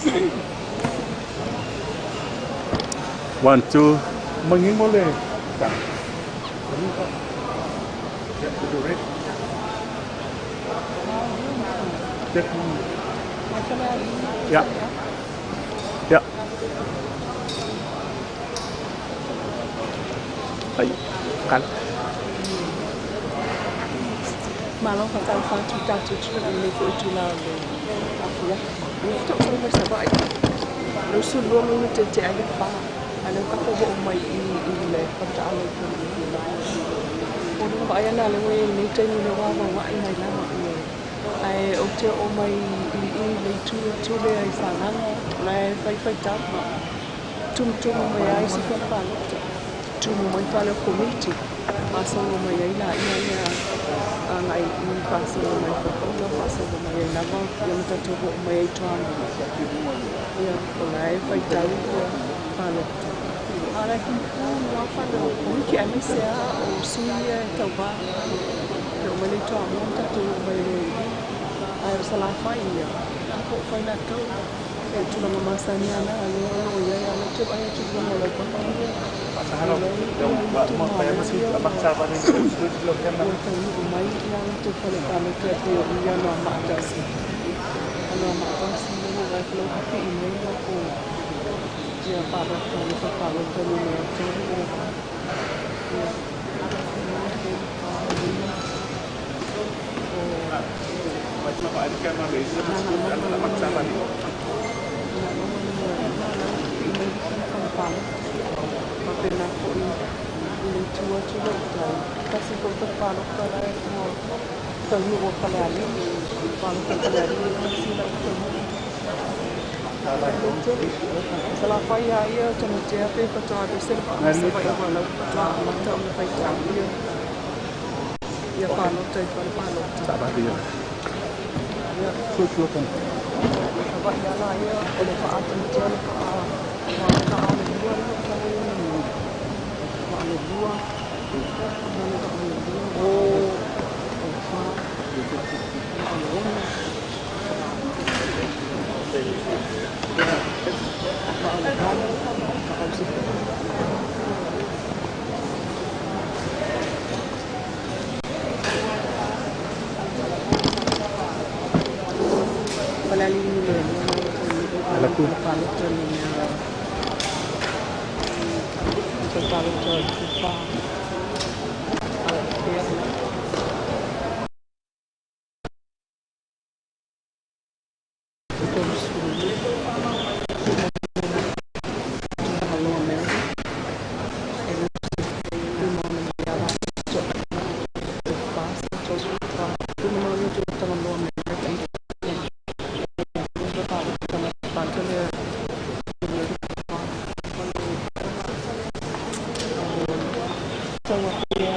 1, 2. Mangingole. Ja. Ja. Ai, kal. Malo ka tau whātu tātou tuna i nei fo itu la le afia. Ni to so mai sa vai. Lo su lo lo te te ai fa. Ana ka fo ho mai i le fa ta le ko ni la. O no vai ana le we ni te ni le wa wa wa i mai la ma i. Ai o te o mai i le tu tu le ai sa nganga le fai fai ta ma. Tum tum mai ai si fa fa lo. Tum mai fa le komiti. Maso mai ai la ia ia ngai i paso mai fa paso mai ai lava ia ma tatou oo mai ai toaga ia o la e faitau ia palota a la tupu fale o komiti aemaise a o sui ia e tauvā e oo mai le Toamua ma tatou oo mai le ae o Salafai ia po o fai latou e tulaga masani ana lea o loo iai a le te vaai atu tulaga o laupapa ia ua taunuu mai ia latou fale palota e pei o ia Anoamaa 1 Anoamaa 1 lea ua vaai atu pipii mai lakou ia palota le palota numera 3 o ia faapena foʻi i le itu atu lea i tai tasi foi fale palota la e ua taunuu o Falealili palota Falealili tasi la ua taunuu Salafai a ia tamatea pe faatoa aveese le vaa ma Savaii ua lau faatoa amata ona faitau ia ia palota i fale palota ia Savaii ala ia o le vaa tamatea le vaa vaa le lua le vaa vaa le lua le vaa le lua o le fa vaa le ono vaa le valo vaa le sefulu. Falealili numera 2 na ua taunuu le palota numera le palota o Itupa pea 32 Tagaloa Amerika e 25 ia latou fa 34 Tagaloa Amerika i le palota lea numera tau apea.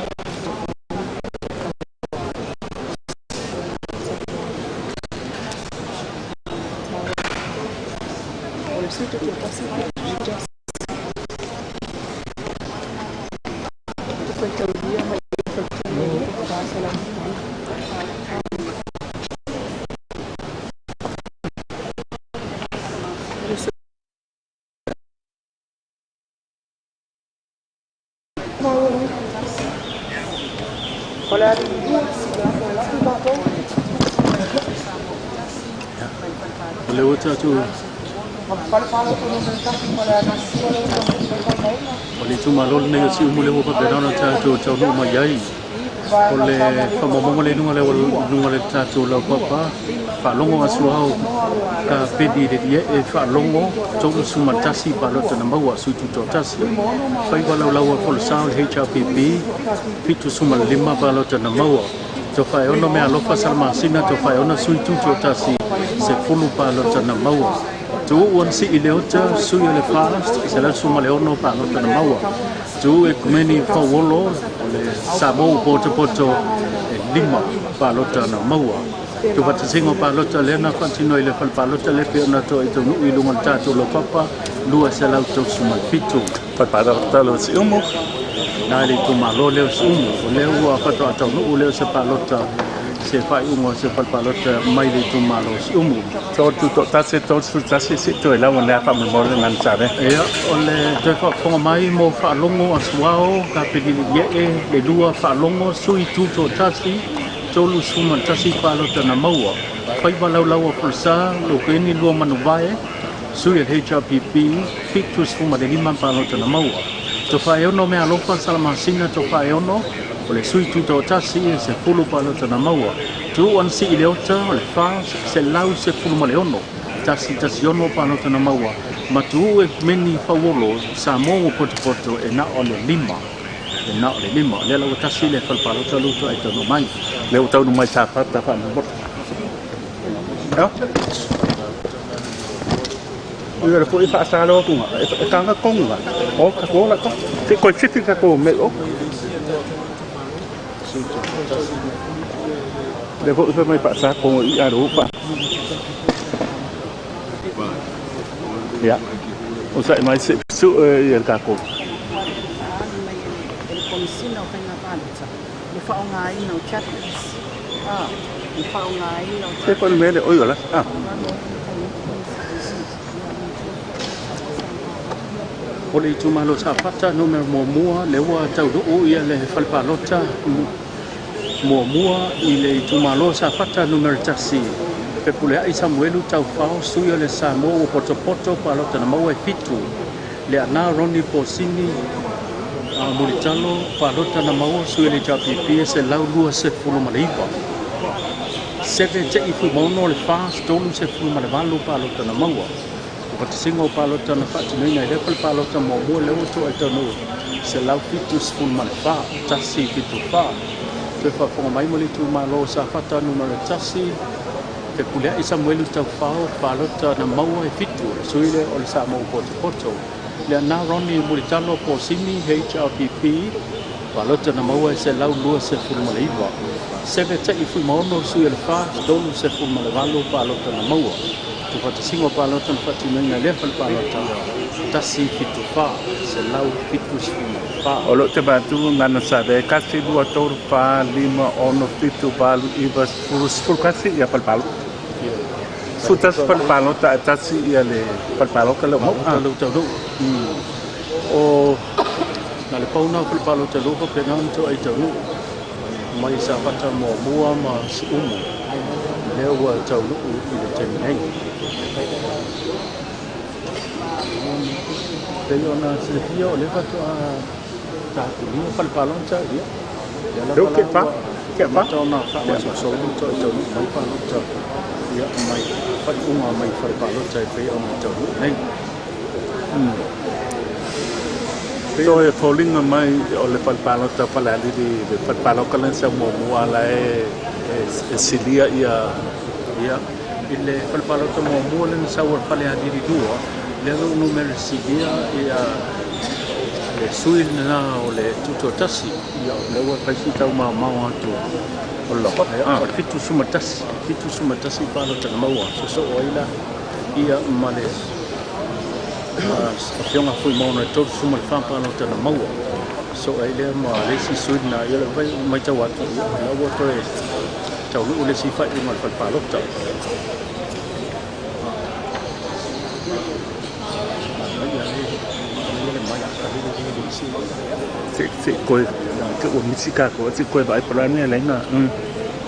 O le 71 71 faitaulia mai faitaulia fa selau. O le ali lua O le ua tatou o le itumalo lenei o Siumu lea ua faapena ona tatou taunuu mai ai. O le faamaumauga le luga le luga le tatou laupapa faalogo asuao ka pedi le ie e faalogo 31 palota na maua sui tutoatasi. Faiva laulau a folosao le HRPP 75 palota na maua. Tofa e ono mea alofa salamasina tofa e ono sui tutoatasi 10 palota na maua. Tu uan si i le ota sui o le fast 116 palota na maua. Tu e kumeni fauolo o le Samoa poto e 5 palota na maua. Tu whatasingo palota le na whantino i le whale palota le pe ona to i taunuu i lunga le tātou laupapa 237. Fale palota o Siumu. Nā le itumalo lea o Siumu o lea ua whatoa taunuu lea o se palota Se faaiuga o se fale palota mai le itumalo o Siumu. 3 toatasi, 31 se toe lau lea faamolemole le gana save. Ia, o le toe faafofoga mai mo faalogo asuao kapelili ee le lua faalogo sui tutoatasi 31 palota na maua. Faiva laulaua Folasa Lukeni lua manuvae sui o le HRPP 75 palota na maua. Tofaeono Mealofa Salamasina Tofaeono o le sui tutoatasi e 10 palota na maua. Tuua Sii Leota o le fa 116 116 palota na maua. Ma Tuuu Meni Fauolo Samoa ua potopoto e na o le 5. E na o le 5. Lea la ua tasi le fale palota luto ai taunuu mai. Lea ua taunuu mai Safata faamolemole. Ia. Ia le foi faasalo atu nga e kanga konga. O ka ko la ko. Te ko fifi ka ko me o. Le foi fa mai faasa konga i aro pa. Ia. O sa mai se su ia ka ko. Mai e le Komesina o Faiga Palota le faaaogaina o tablets le faaaogaina o Se ko le mele oi la. Ah. O le itumalo Safata numera 1 le ua taunuu ia le fale palota muamua i le itumalo Safata numera 1. Fepuleai Samuelu Taufao sui o le Samoa ua potopoto palota na maua e 7. Le ana Roni Posini Mulitalo palota na maua sui o le HRPP e 129. Seve te'i fuimaono le fa 38 palota na maua. O fatasiga o palota na faatinoina i lea fale palota muamua lea ua to'a i taunuu 174 174. Toe faafofoga mai mo le itumalo Safata numera 1 Fepuleai Samuelu Taufao palota na maua e 7 o le sui lea o le Samoa ua potopoto. Le ana Roni Mulitalo Posini HRPP palota na maua e 129. Seve te'i fuimaono sui o le fa 38 palota na maua. Tufatasiga o palota na faatinoina i lea fale palota 174 174. O lo te batu ngana save kasi 2 3 4 5 6 7 8 9 10 10 kasi ia palpalo. Sutas palpalo ta tasi ia le palpalo ka le mo. Ah. Lau taunuu. O na le pauna o fale palota lua faapena ona to'ai taunuu mai Safata muamua ma Siumu lea ua taunuu i le taimi nei. Pei ona silafia o le faatoa tapunia fale palota ia. Lea lava Leo ke la fa. ua Ke fa. amata ona faagasolosolo to'ai taunuu mai palota ia mai faaiuga mai fale palota e pei ona taunuu nei. So e folinga mai o le palpalo ta Falealili le palpalo ka le sa mo mo ala e e silia ia Ia, i le fale palota muamua le na sau o le Falealili 2, lea ua numera silia ia le sui lena o le tutoatasi. Ia, lea ua fai si tau maomao atu o loko. o le 71, 71 palota na maua. Sosoo ai la ia ma le afioga Fuimaono e 34 palota na maua. So ai lea ma le isi sui na ia le vai mai tau atu ia la ua toe taunuu le isi faaiuga o le fale palota. Ia le ia le mai ka le le le isi. Se se ko ke o misi ka ko se ko vai para ne le na.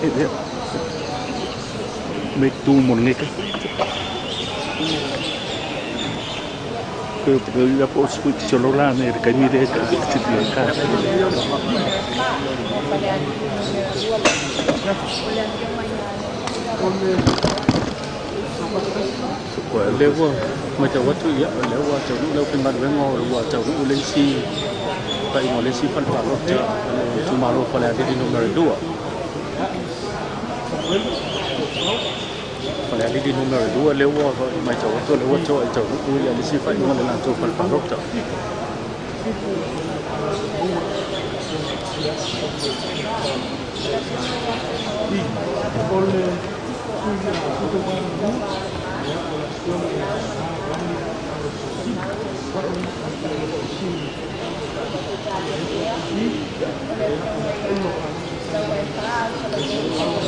E e me tu mo ne ke. Ko te ia po sku ti solo la ne ka mi re ka ti ti ka. O lea ua matau atu ia o lea ua taunuu le aufaigaluega o ua taunuu le isi faaiuga o le isi fale palota o le itumalo Falealili numera 2. Falealili numera 2 lea ua matau atu lea ua to'a i taunuu ia le isi faaiuga o le latou fale palota.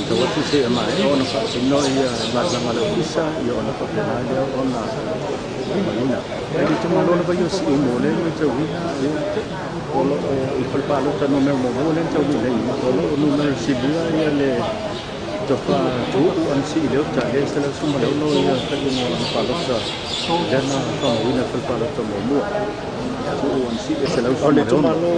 Tau atu seia maea ona faatino ia galuega a le Ofisa ia ona faapena lea ona limaina. Ae le itumalo lava ia o Siumu o lea e matauina ia o lo o i le fale palota numera muamua lea na taunuu nei o lo o numera silia ia le tofa Tuuu Anasii Leota lea e 116 ia faaiuga o ana palota lea na faamauina i le fale palota muamua. Tuuu Anasii e O le 116. itumalo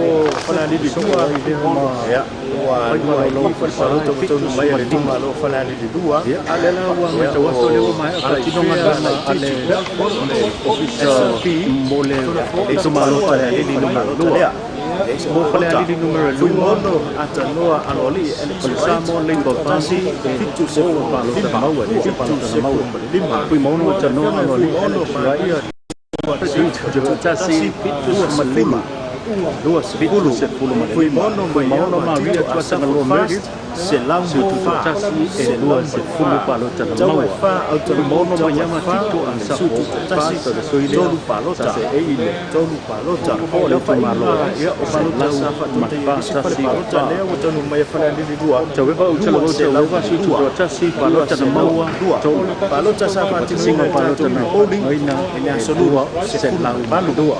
Falealili Soo 2, ai lea ma ia, ua fai lua ai malolo i fale palota ua taunuu mai a le 75. itumalo Falealili 2, Ia, a lea la ua ia, matau o atu o lea ua maea faatino Alaifea galuega a le Laitiiti Belford o le Ofisa SLP, mo le Tulafono itumalo Tumau a le Falealili fale numera palota 2. lea. E leai se Mo palota. Falealili numera 2, Fuimaono Atanoa Aloalii Alex o le Wright, Samoa Labour Party Tasi, e 75 4 palota na maua, e leai se palota na maua. 75. Fuimaono Atanoa Afioga i Aloalii Fuimaono Alex Wright, Maria sui tasi, 25. 20. 75. Fuimaono Fuimaono Maiava Maria Tito Tuatagaloa Asafo Meredith, Fast, selau sui ma fa, tutoatasi e selau ma 20 fa, palota na taua e maua. fa autalavou Fuimaono taua e Maiava fa Tito le sui Asafo tutoatasi Fast, o le sui lea tolu sa palota seei le tolu palota o le le itumalo faiga ia o palota selau sa ma faatautaia fa nisi fale tasi o palota fa. lea ua taunuu mai e Falealili 2 Tauefa o talavou 202 tauefa sui tutoatasi palota na 202 maua tolu. palota sa Patasiga faatinoina e palota tatou na polling aina i le e aso lua 202. 18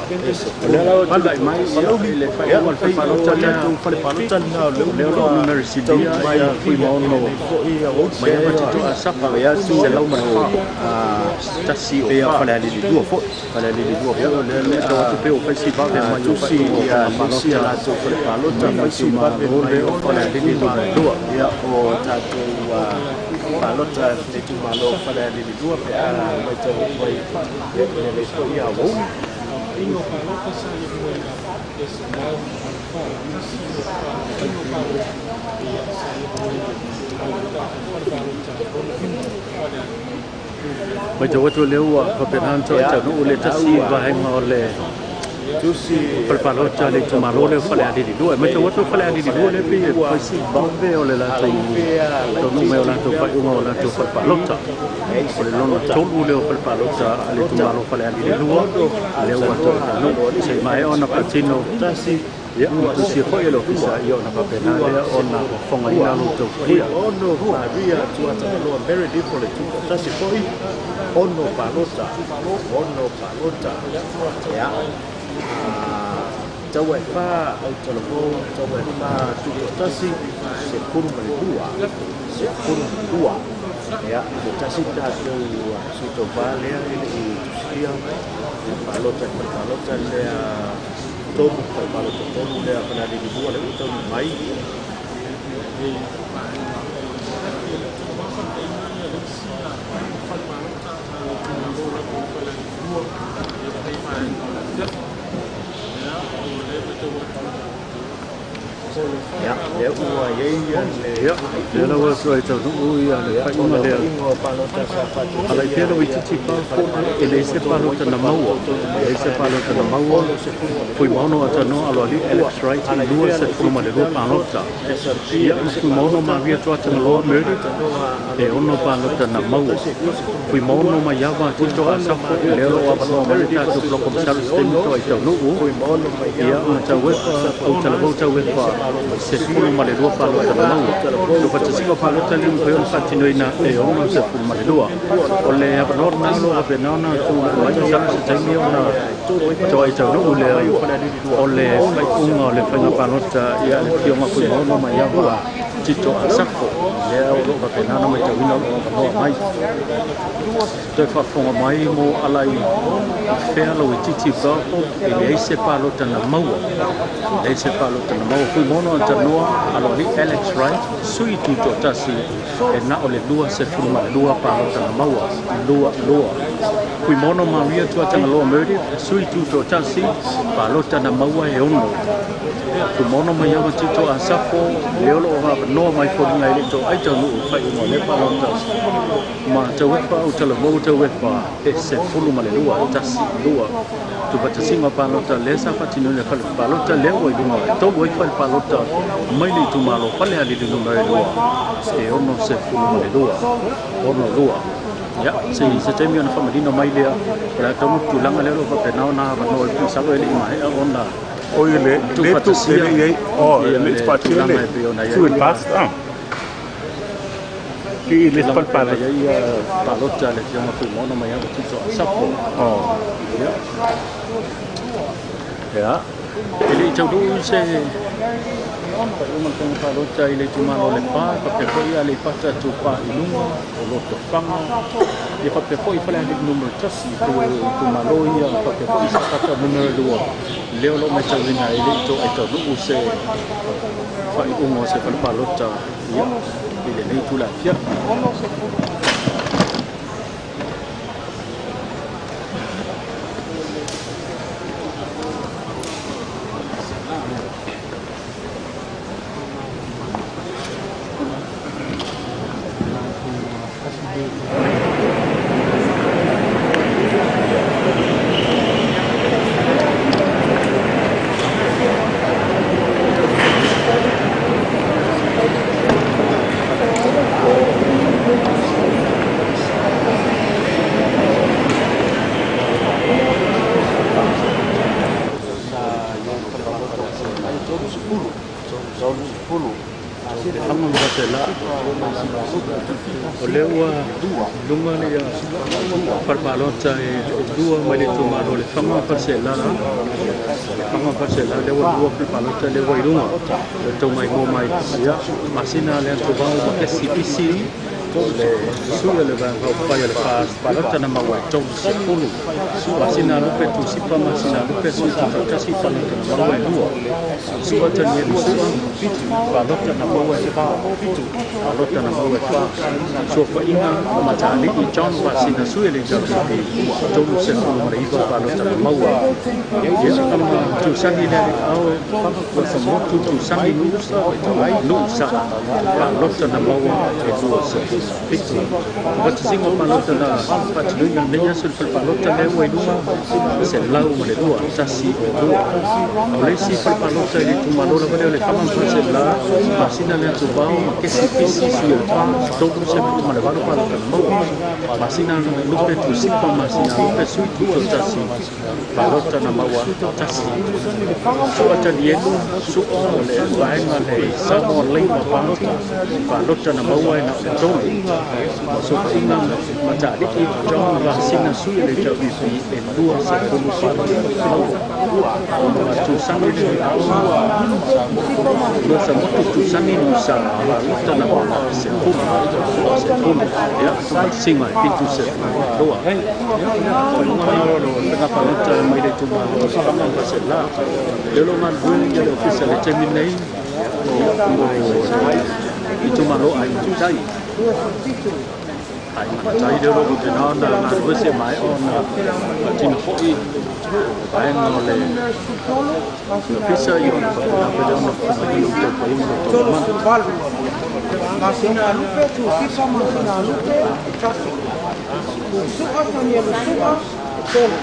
O lea la ua tulai mai ia Palauli i le ia faaiuga o le fale pei o palota lea tatou fale palota lena o lea o lea o lo o ua numera taunuu silia mai ia i Fuimaono lenei foi aoauli Maiava Tito Asafa vaai atu 104. Tasi o pei a fa. Falealili 2 foi Falealili 2 Ia foi o o lea lea matau atu pei o fai si vave mai o tusi faaiuga o ia faiga nisi a palota latou fale palota mai le faisi vave itumalo mai lea o o Falealili numera 2. ia o tatou palota le itumalo Falealili 2 pe a matau atu ai ia i lenei foi aoauli. Matau atu o lea ua faapena ona Ia taunuu le na tasi ua vaega o le tusi fale fale palota le palota itumalo lea o muamua Falealili 2. E e le matau atu o itumalo Falealili 2 lea Falealili pei e 2 fai si vave o le latou Alaifea taunuu mai o Laitiiti latou faaiuga o Belford latou fale SLP palota. leai O se le lona palota tolu lea o fale leai se palota a le palota itumalo Falealili ia 2 ono lea ua Atanoa taunuu. Aloalii Sei maea Alex ona Wright faatino tasi ia ma lua tusia foi e le sefulu lua ofisa ia ona faapena lua lea ona sefulu fofogaina lua lo outou paia. Fuimaono Maria Tuatagaloa Meredith o le tutoatasi foi ono palota ono palota ia taua e fa autalavou taua e fa tutoatasi 12 12 ia le tasi tatou sui tauva lea e le i tusia ia palota i fale palota lea tolu fale palota tolu lea Falealili 2 lea ua taunuu mai. Ia lea ua iai ia le Ia, lea la ua tuai taunuu ia le ia o faaiuga le lea. faiga o palota sa Ala i faatautaia pea lau ia itiiti i le pa fale fo palota e lea leai ua se taunuu mai palota fale na palota maua. ua taunuu E mai e leai se Falealili palota na 2 maua. 62 Fuimaono Atanoa Aloalii Alex Wright i 62 Alaifea 22 Laitiiti Belford palota. SLP Ia leai ma se Fuimaono palota Maria Tuatagaloa Fuimaono Meredith Atanoa e Aloalii ono Alex palota Wright na maua. tutoatasi 22 Fuimaono Maiava Tito Fuimaono Asafo Maria lea o lo o Tuatagaloa avanoa mai le Meredith tatou Block tutoatasi Commissaires taimi ono toai taunuu. Fuimaono Ia Maiava ma Tito tauefa Asafo au talavou Fast leai tauefa se palota se tusia 12 taua palota e na fa maua. autalavou Lo taua e patasiga fa palota le mafai ona tutoatasi faatinoina e 12 62. O le avanoa lena o lo o faapena ona ia o tulai mai palota masalo se sa taimi ona faatautaia e tolu ai toai palota sa taunuu taunuu lea mai o Falealili 2 o le faaiuga o le faiga 62 palota ia le afioga Fuimaono Maiava 12 Tito Asafo lea o lo o faapena ona matauina o lo o avanoa mai. Toe faafofoga mai mo ala i fea lau itiiti Balfour e leai se palota na maua. Leai se palota na maua. Fuimaono Atanoa Aloalii Alex Wright sui tutoatasi e na o le 22 palota na maua. 22. Fuimaono Maria Tuatagaloa Meredith sui tutoatasi palota na maua e ono. Fuimaono Maiava Tito Asafo lea o lo o avanoa mai foliga e le toai taunuu faaiuga o lea palota. Ma tauefa au talavou tauefa e 12 tasi lua. Tupatasiga palota lea sa faatinoina i fale palota lea ua i luga e tolu ai fale palota mai le itumalo Falealili numera 2 e 62 62. Ia, se taimi ona faamanino mai lea o le a taunu tulaga lea o lo o faapena ona avanoa i masalo e le i maea ona O i le le tu le i o le fatia le tu le pas ah. Ti le palpala ia palota le fionga fuimono mai au tito asapo. Oh. Ia. Ia. E le taunuu se faaiuga le faiga palota i le itumalo o Lepa, faapea foi Aleipata Itupa i Luga, o Lotofaga, ia faapea foi Falealili Nu.1 i itumalo ia, faapea foi Safata Nu.2. Lea o lo o matauina e le i toai taunuu se faaiuga o se fale palota ia i lenei itula afiafi. O lea ua luga le falepalota e lua mai le itumalo o Lefaga ma Faleaseela. Lefaga ma Faleaseela lea ua lua falepalota lea ua i luga. O le tau maimoa mai ia masina le atuvao ma kesi pisi le sui o le vaega faaupufai o le palota na maua e 30. Masina lupe tusipa masina lupe sui tutoatasi palota na maua e lua. Sua tanielu sua palota na maua e fa. Palota na maua e fa. Suafaina Mataalii John Pasina sui le HRCP 39 palota na maua. Ia ama tusani le ao wa sa motu tusani nuusa palota na maua e 27. Watasinga palota na faatinoina lenei aso le falepalota lea ua i luga 102 1 2. O le isi falepalota i le itumalo lava lea o Lefaga ma Faleaseela masina le atuvao ma kesi pisi sui o le fa 38 palota na maua. Masina lupe tusipa masina lupe sui tutoatasi palota na maua tasi. Sua talielu sua o le vaega le Samoa Labour Party palota na maua e na o le tolu. Ma sofaina Mataalii John Vasina sui le HRPP e 20 palota na maua. Ma tusani le ao lua sa motu tusani nusa palota na maua 10 10. Ia tumasinga e 72. Faaiuga lea o le faiga palota mai le itumalo o Lefaga ma Faleaseela. Lea o lo o galulue ia le ofisa i le taimi nei mo itumalo Aiga i le Tai. Aiga i le Tai lea o lo o faapena ona galulue se maea ona faatino foi vaega o le ofisa ia ona faapena foi lea ona faamaina tou paia ma tou mamalu. Masina lupe tusipa masina lupe tasi. Su'a tanielu su'a tolu.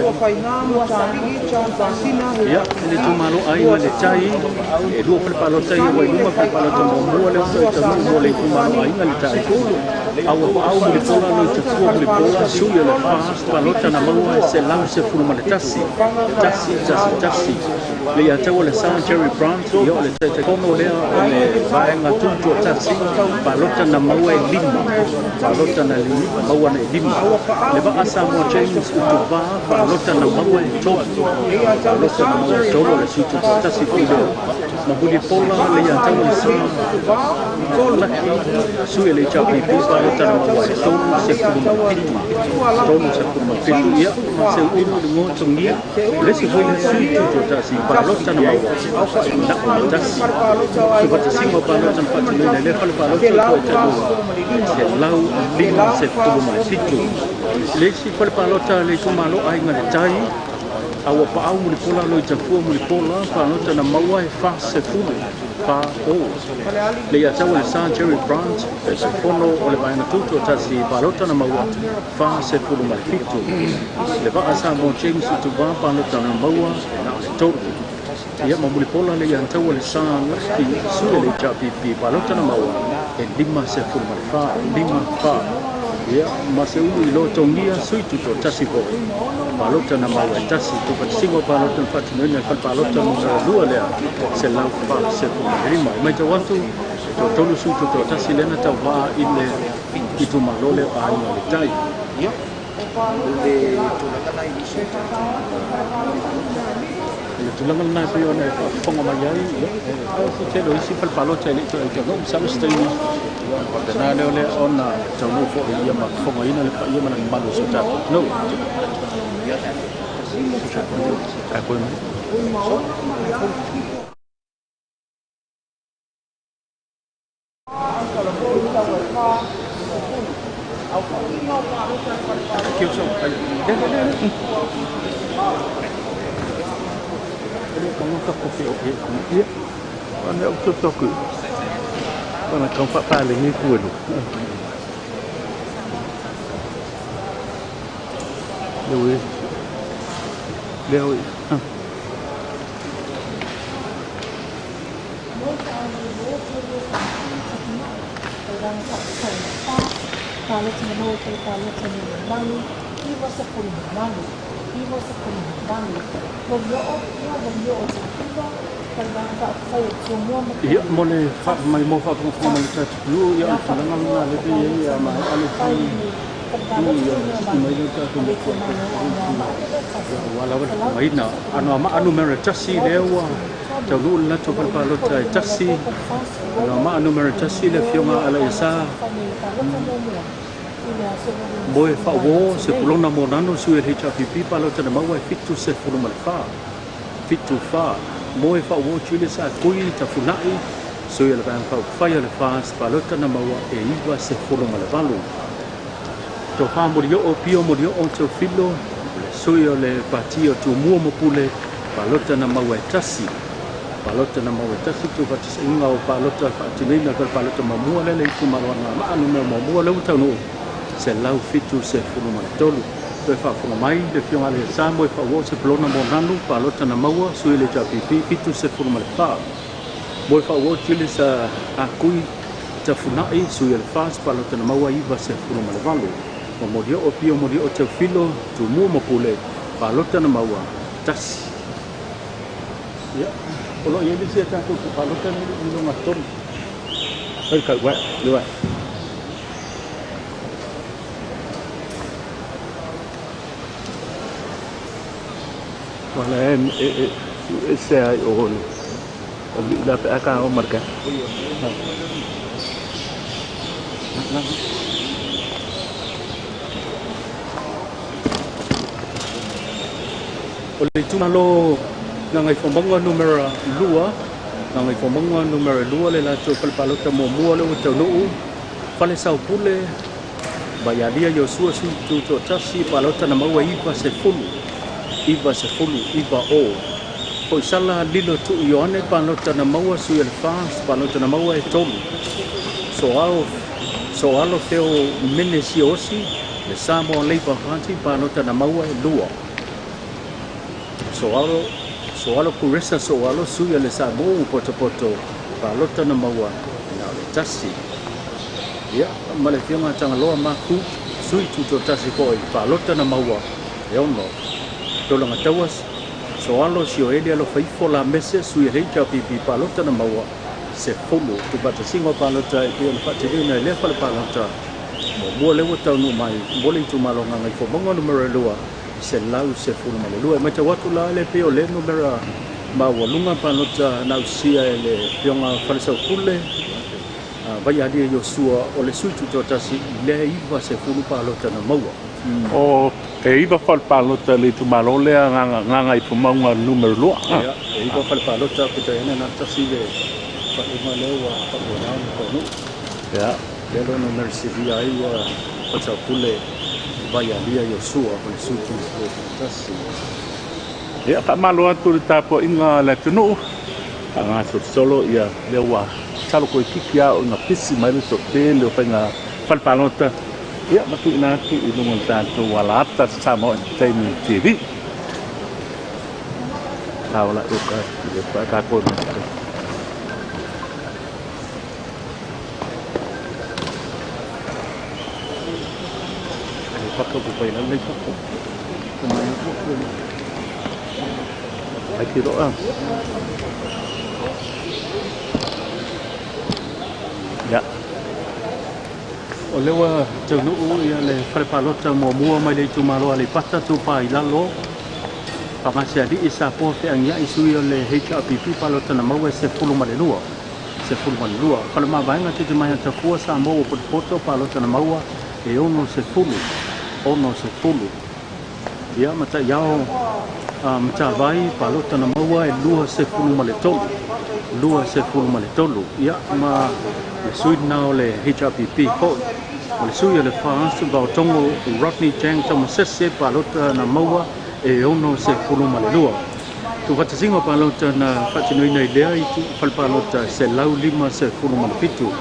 Ua faigā Mataalii John Pasina. Ia, le itumalo Aiga i le Tai, e lua falepalota ia ua i luma falepalota muamua lea ua taunuu mo le itumalo Aiga i le Tai. A ua paau mulipola Loitafua mulipola sui o le fa palota na maua e 111 1 1 1. Le ia tau o le sa Jerry Brandt ia o le taitaifono lea o le vaega tutoatasi palota na maua e lima. Palota na maua na e lima. Le vaa Samoa James Utuvā palota na maua e tolu. Palota na maua e tolu o le sui tutoatasi foi lea. Ma mulipola le ia tau o le sa Laki sui le HRPP palota na maua e 37. 37 ia ma se ulu le ngotogia le isi foi le sui tutoatasi palota na maua na o le tasi. Suvatasiga o palota na faatinoina i lea falepalota ua talu 157. Le isi falepalota le itumalo Aiga i le Tai, a ua paau mulipola Loitafua mulipola palota na maua e 40 fa o. Le ia tau o le sa Jerry Brandt taitaifono o le vaega tutoatasi palota na maua 47. Le vaa Samoa James Utuvā palota na maua na o le tolu. Ia ma mulipola le ia tau o le sa Laki sui le HRPP palota na maua e 54 54. Ia, ma se ulu i lo togia sui tutoatasi fo'i palota na maua e tasi. Tuufaatasiga o palota na faatinoina e fale palota numera lua lea 145. E matau atu e toatolu sui tutoatasi lea na tauvā i le itumalo lea o Aiga i le Tai. O le tulaga lena e pei ona e faafofoga mai ai, ia, e tele o isi fale palota e le i toe taunuu, masalo se taimi ona faapena lea o lea ona taunuu foi ia ma fofogaina le paia ma le mamalu o si o tatou atunuu. Ia, ona ou totoku. Ona kau whapalengi kuelu. Leo e. Leo e. Ia, mo le mai mo faafogafoga mai le tatou atunuu, ia o le tulaga lena lea pei ai a maea le fai ia siki mai le tatou motu ia ua lava le faafofogaina. Anoamaa numera 1 lea ua taunuu le latou fale palota e tasi. Anoamaa numera 1 le afioga Alaiasa Moe Faauo Sepulona Monano sui o le HRPP palota na maua e 74. 74. Moe Faauo Julius Akui Tafunai sui o le Vaega Faaupufai o le FAST palota na maua e 98. Tofa Molioo Pio Molioo Teofilo le sui o le Pati o Tumua ma Pule palota na maua e tasi. Palota na maua e tasi tuufaatasiga o palota faatinoina le palota muamua lea le itumalo Anoamaa numera muamua lea ua taunuu 173. Toe faafofoga mai le afioga Alaiasa Moe Faauo Sepulona Monanu palota na maua sui le HRPP 74. Moe Faauo Julius Akui Tafunai sui o le FAST palota na maua 98. Ma Molioo Pio Molioo Teofilo Tumua ma Pule palota na maua tasi. Ia, o lo o i ai le isi a tatou palota nei i luga tonu. Ai kau wai, le wai. Wala e e se ai o le. O li la pe aka o marka. O le itumalo Gagaifomauga numera 2, Gagaifomauga numera 2 le latou fale palota muamua lea ua taunuu Fale Saupule Vaialia Iosua sui tutoatasi palota na maua 90 90 9 o. Foisala Lilo Tuu Ioane palota na maua sui o le FAST palota na maua e 3. Soalo Feo Mene Siosi le Samoa Labour Party palota na maua e 2. Soalo Kuresa Soalo sui o le Samoa Potopoto palota na maua na o le tasi. Ia, ma le afioga Tagaloa Maku sui tutoatasi foi palota na maua e 6. Tolaga taua Soalo Sioeli Alofaifo la Mese sui o le HRPP palota na maua 10. Tuufaatasiga o palota e pei ona faatinoina i lea fale palota muamua lea ua taunuu mai mo le itumalo Gagaifomauga numera 2 112. E matau atu la le pei o le numera maualuga palota na ausia e le afioga Falesaupule Vaialia Iosua o le sui tutoatasi i le 90 palota na maua. O e 9 fale palota le itumalo lea Gagaifomauga numera 2. Ia, e 9 fale palota peitai ane na tasi le faaiuga lea ua faaluana ona taunuu. Ia. Lea lo numera silia ai ua Falesaupule Vaialia Iosua o le sui tutoatasi. Ia, faamalo atu le tapuaiga a le atunuu. Faagasolosolo ia lea ua talo koe kiki a o ina pisi mai le toatele o faiga fale palota. Ia, ma tuuina atu i luga o le tatou alaata Samoa Entertainment TV. Taola e ka le pa ka ko. paka ko pai le fafo. Ko mai ko ai ki roa. Ia. O lea ua taunuu ia le fale palota muamua mai le itumalo Aleipata Itupa i Lalo. Fagasealii sa poa feagiai sui o le HRPP palota na maua e 12. 12. Fale mavaega Titimai Atafua Samoa ua potopoto palota na maua e 60. 60. Ia Mataiao Matavai palota na maua e 23. 23. Ia ma le sui na o le HRPP foi. O le sui o le FAST Vaotongo Rodney Chang Tamasese palota na maua e 62. Tufatasiga o palota na faatinoina i lea i fale palota 157.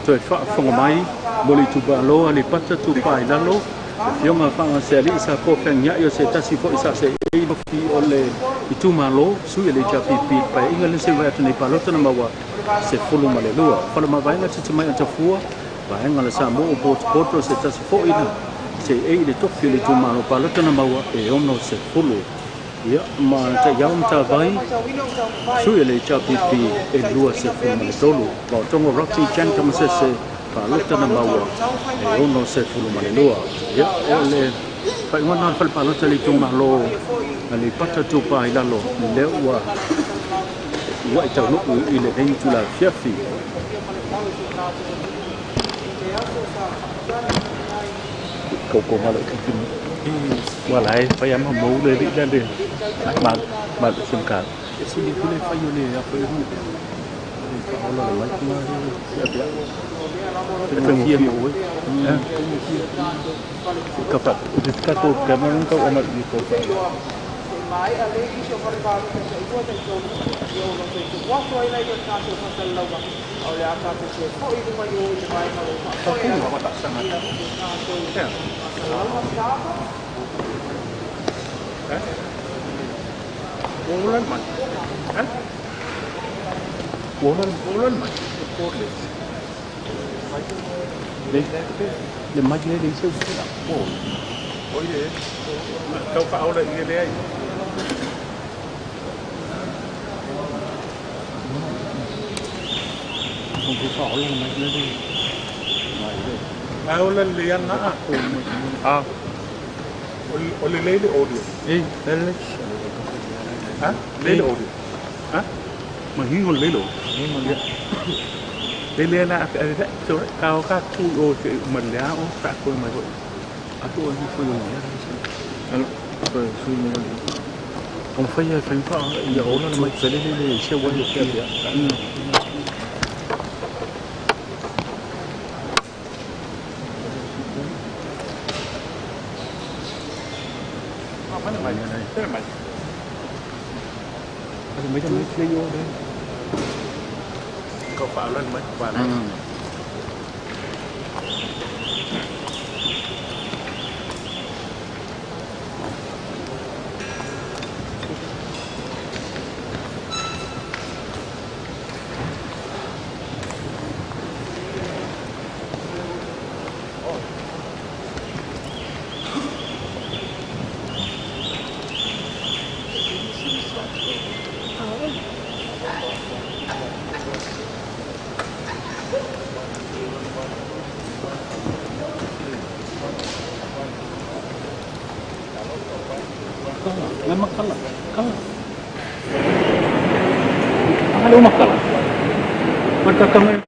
Toe faafofoga mai mo le itumalo Aleipata Itupa i Lalo, le Afioga Fagasealii sa poa feagiai o se tasi foi sa seei tofi o le itumalo sui o le HRPP i le paeaiga lea se i vaai atu nei palota na maua 12. Fale mavaega Titimai Atafua, vaega le Samoa o Potopoto se tasi foi na seei i le tofi o le itumalo palota na maua e 60. Ia ma Taiao Matavai, sui o le HRPP e 23. Vaotongo Rodney Chang Tamasese palota na maua e 62. Ia o le faaiuga na o le fale palota le itumalo Aleipata Itupa i Lalo lea ua ua i taunuu i lenei itula afiafi. Koukou malo i kiki ua la e fai ama mou le alii le le ma ma le sim card. E sili pule fai o le apo e hu le whaola le mai kuna le apia. E faigofie mo oe. Ka fa te tatou camera kau ona i kou fa. Ua ola le mai. Ua ola ola le mai. Le le mai le le se o. Oi e. Tau faaola i le ai. Ko ko whaola le mai le le. Mai le. Aola le ana a. A. O le lele audio. E, le. Ha? Lele audio. Ha? Ma hingo lele. Lele la a a so ka o ka tu o te ma le a o ka ko mai ko. A tu o ni fui o ni ara se. Alo, ko sui mo le. Ko fai e fai pa ia ola le mai le le le se wa le apia. Ah, mai mai. Tele mai. Ale mai mai le yo le. Ka faaola le mai pa la. Kala, memang kala. Kala. Ano makala? Magkakamay.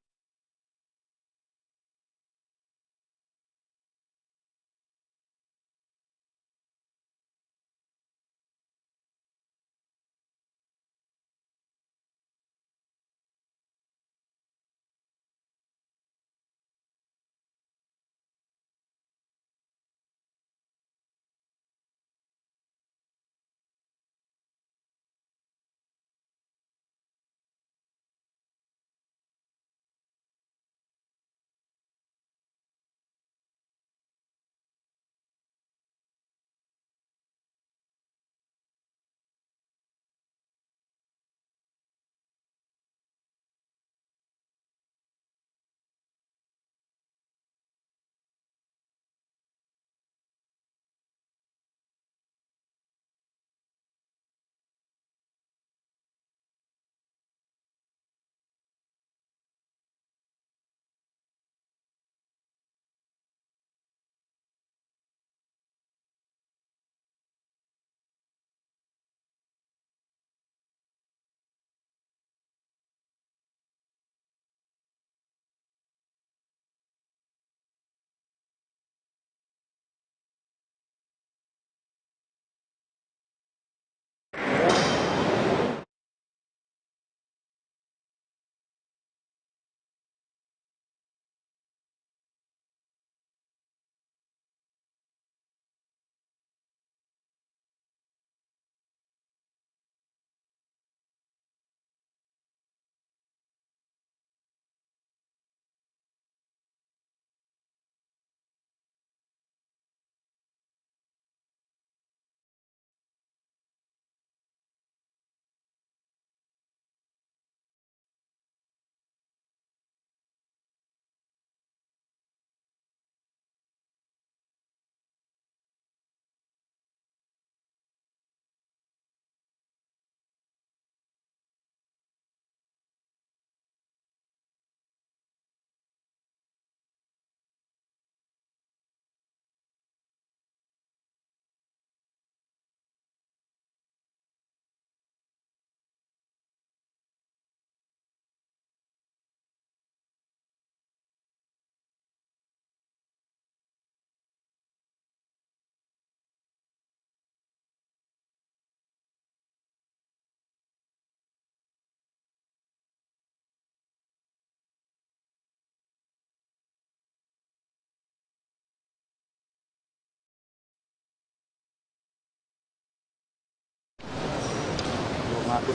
Ona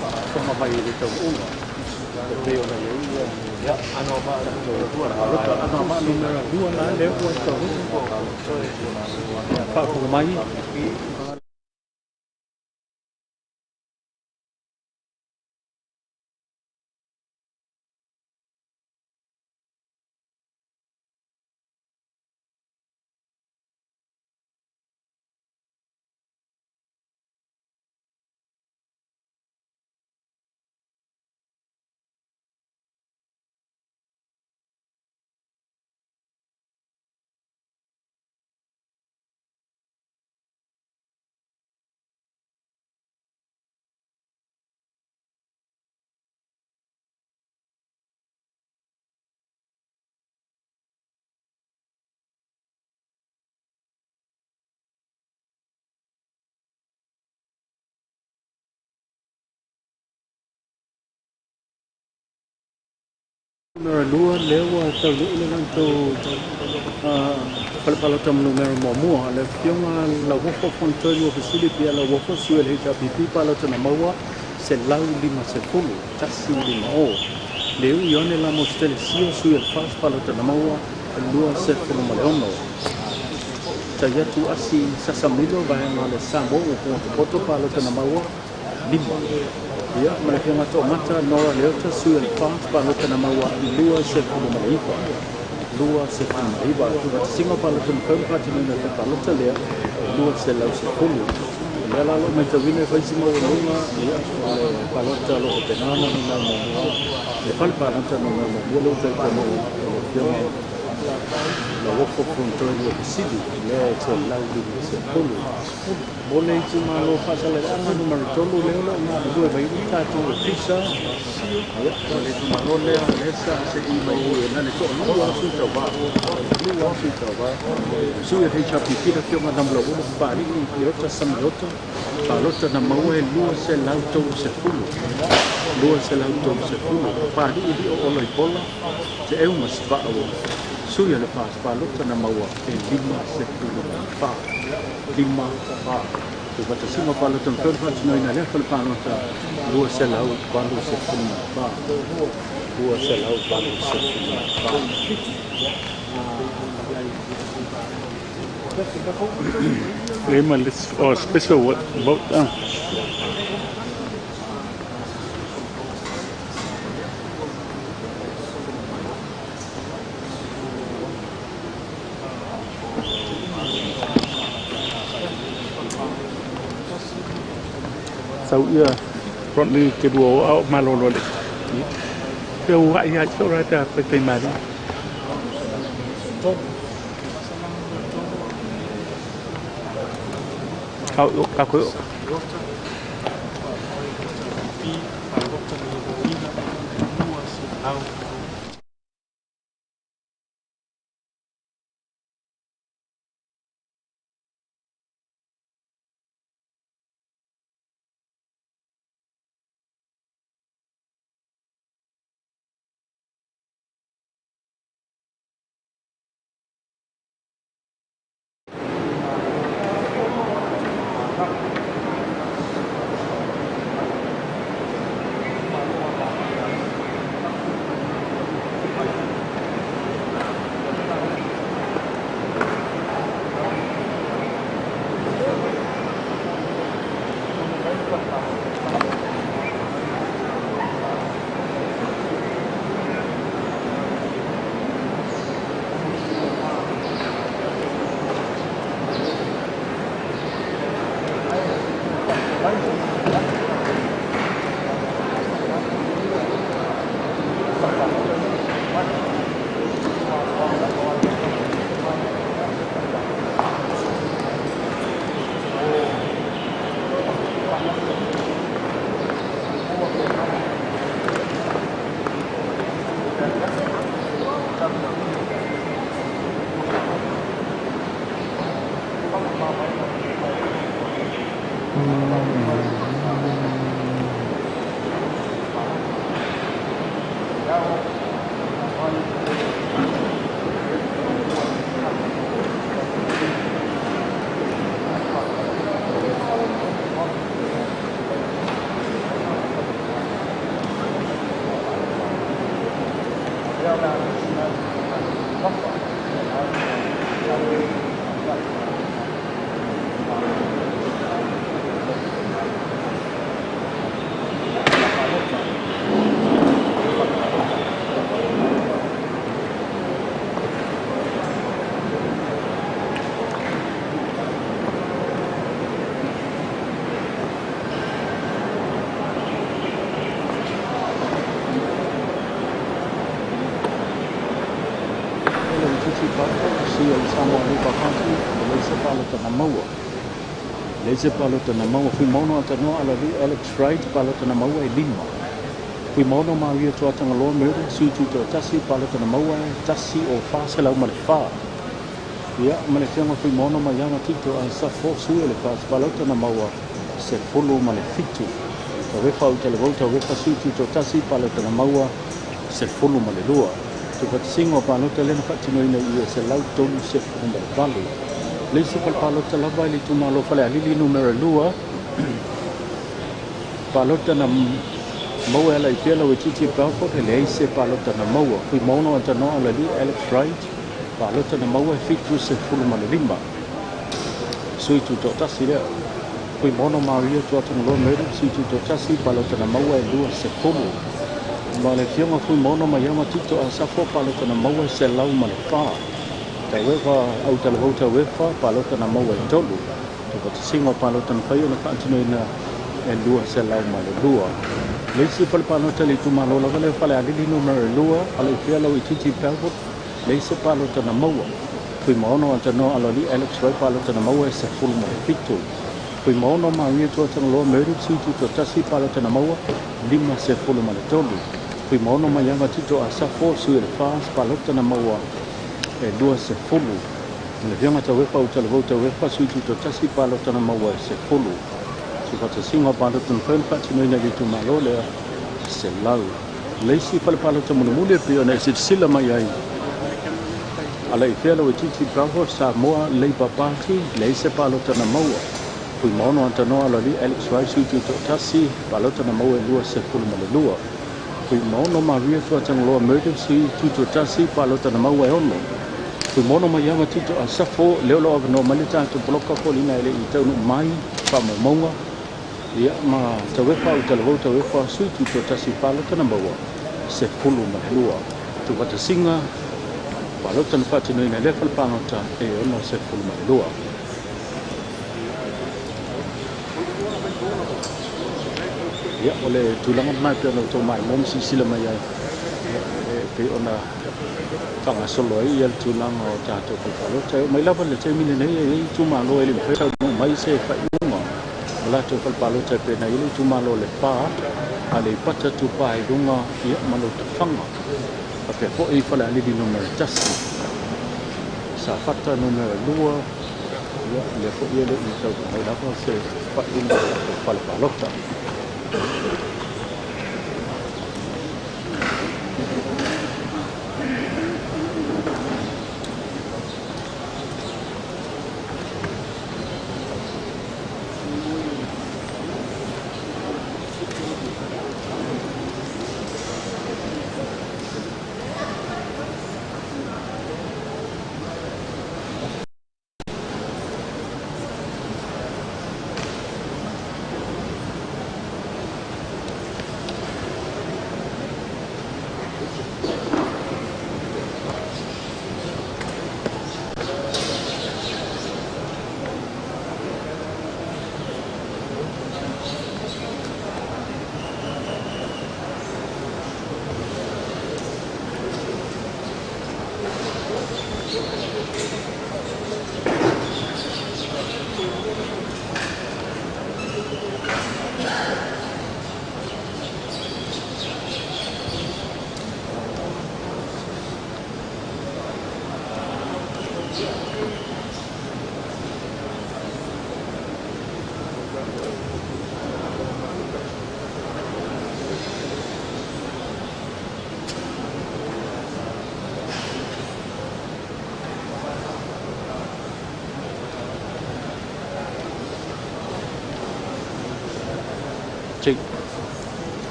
faafofoga mai i le taunuuga e pei ona i ai ia tatou palota. Anoamaa 2 la lea ua taunuu faafofoga mai. Numera 2 lea ua taunuu le latou fale palota ma numera 1, le afioga Lauofo Fonotoe Fesili Pia Lauofo, sui o le HRPP, palota na maua 150, 150. Leu Ione Lamositele Sio, sui o le FAS, palota na maua 26. Taiatu Asi Sasamilo, vaega le Samoa ua Potopoto, palota na maua 5. Ia, ma le afioga Toomata Nora Leota, sui o le FAS, palota na maua 29. 29. Tuvatasiga palota na fai ma faatinoina i le palota lea 210. O lea la o loo matauina e faisi maualuga ia o le palota o loo faapena ona numera 1, le fale palota numera 1 lea ua tautaunuu o le afioga Lauofo Fonotoe Fesili lea e 150. Mo le itumalo Faasaleleaga 3 lea o loo galulue mai le tatou ofisa, ia o le itumalo lea lea sa sei mai na le toalua sui tauvā, lua sui tauvā. Sui o le HRPP, le afioga Namulauulu Papalii Leota Samiota, palota na maua e 230, 230. Papalii Lio Oloipola Te Eu ma Sivaa, sui o le FAS, palota na maua e 54, 54. Tuvatasiga palota na fai faatinoina lea fale palota 284, 284. Lima le oh, special vote ah. Sau ia Rodney te lua o ao malolo le. Pe ua ia so ra ta pe te mari. Kau ka ko. Sui o le Samoa Labour Party, e leai se palota na maua. E leai se palota na maua. Fuimaono Atanoa Alali Alex Wright, palota na maua e 5. Fuimaono Maria Tuatagaloa Murder, sui tutoatasi, palota na maua e 1,404. Ia, ma le afioga Fuimaono Maiava Tito Asafo, sui o le FAST, palota na maua 17. Tauefa Utalavou Tauefa, sui tutoatasi, palota na maua 12. Tufatasiga o palota lea na faatinoina i 138. Le isi falepalota lava i le itumalo Falealili numera 2, palota na maua e ala i pea Lauitiiti Belfort, e leai se palota na maua. Fuimaono Atanoa Alali Alex Wright, palota na maua e 75. Sui tutoatasi lea. Fuimaono Maria Tuatagaloa Murder, sui tutoatasi, palota na maua e 20. Ma le afioga Fuimaono Maiava Tito Asafo, palota na maua e 104. Tauefa Autalavou Tauefa, palota na maua e 3. Tufatasiga o palota na fai ona faatinoina e 202. Le isi falepalota i le itumalo lava lea Falealili numera 2, ala i fea Lauitiiti Belfort, le isi palota na maua. Fuimaono Atanoa Alali Alex Wright, palota na maua e 17. Fuimaono Maria Tuatagaloa Murder, sui tutoatasi, palota na maua 53. Fuimaono Maiava Tito Asafo, sui o le FAST, palota na maua e 20. Le afioga Tauefa Utalavou Tauefa, sui tutoatasi, palota na maua e 10. Tufatasiga o palota na fai ona faatinoina i le itumalo lea 100. Le isi falepalota mulimuli e pei ona e silasila mai ai ala i fea Lauitiiti Belfort, Samoa Labour Party, leai se palota na maua. Fuimaono Atanoa Alali Alex Wright, sui tutoatasi, palota na maua e 22. Fuimaono Maria Tuatagaloa Murder, sui tutoatasi, palota na maua e 6. Fuimaono Maiava Tito Asafo, leo lo avanoa mai le tatou poloka foliga e le i taunuu mai faamaumauga. Ia, ma Tauefa Utalavou Tauefa, sui tutoatasi, palota na maua 12. Tufatasiga palota na faatinoina i lea falepalota e 62. Ia, o le tulaga lena e pei ona outou maimoa ma silasila mai ai, e pei ona faagasolo ai ia le tulaga o tatou falepalota. E oo mai lava le taimi lenei e i ai itumalo e le mafai taunuu mai se faaiuga o latou falepalota e pei ona i ai le itumalo o Lepa, Aleipata, Tupā i luga, ia, ma Lotofaga. Faapea foi Falealili numera 1, Safata numera 2, ia, lea foi e le i taunuu mai lava se faaiuga o latou falepalota.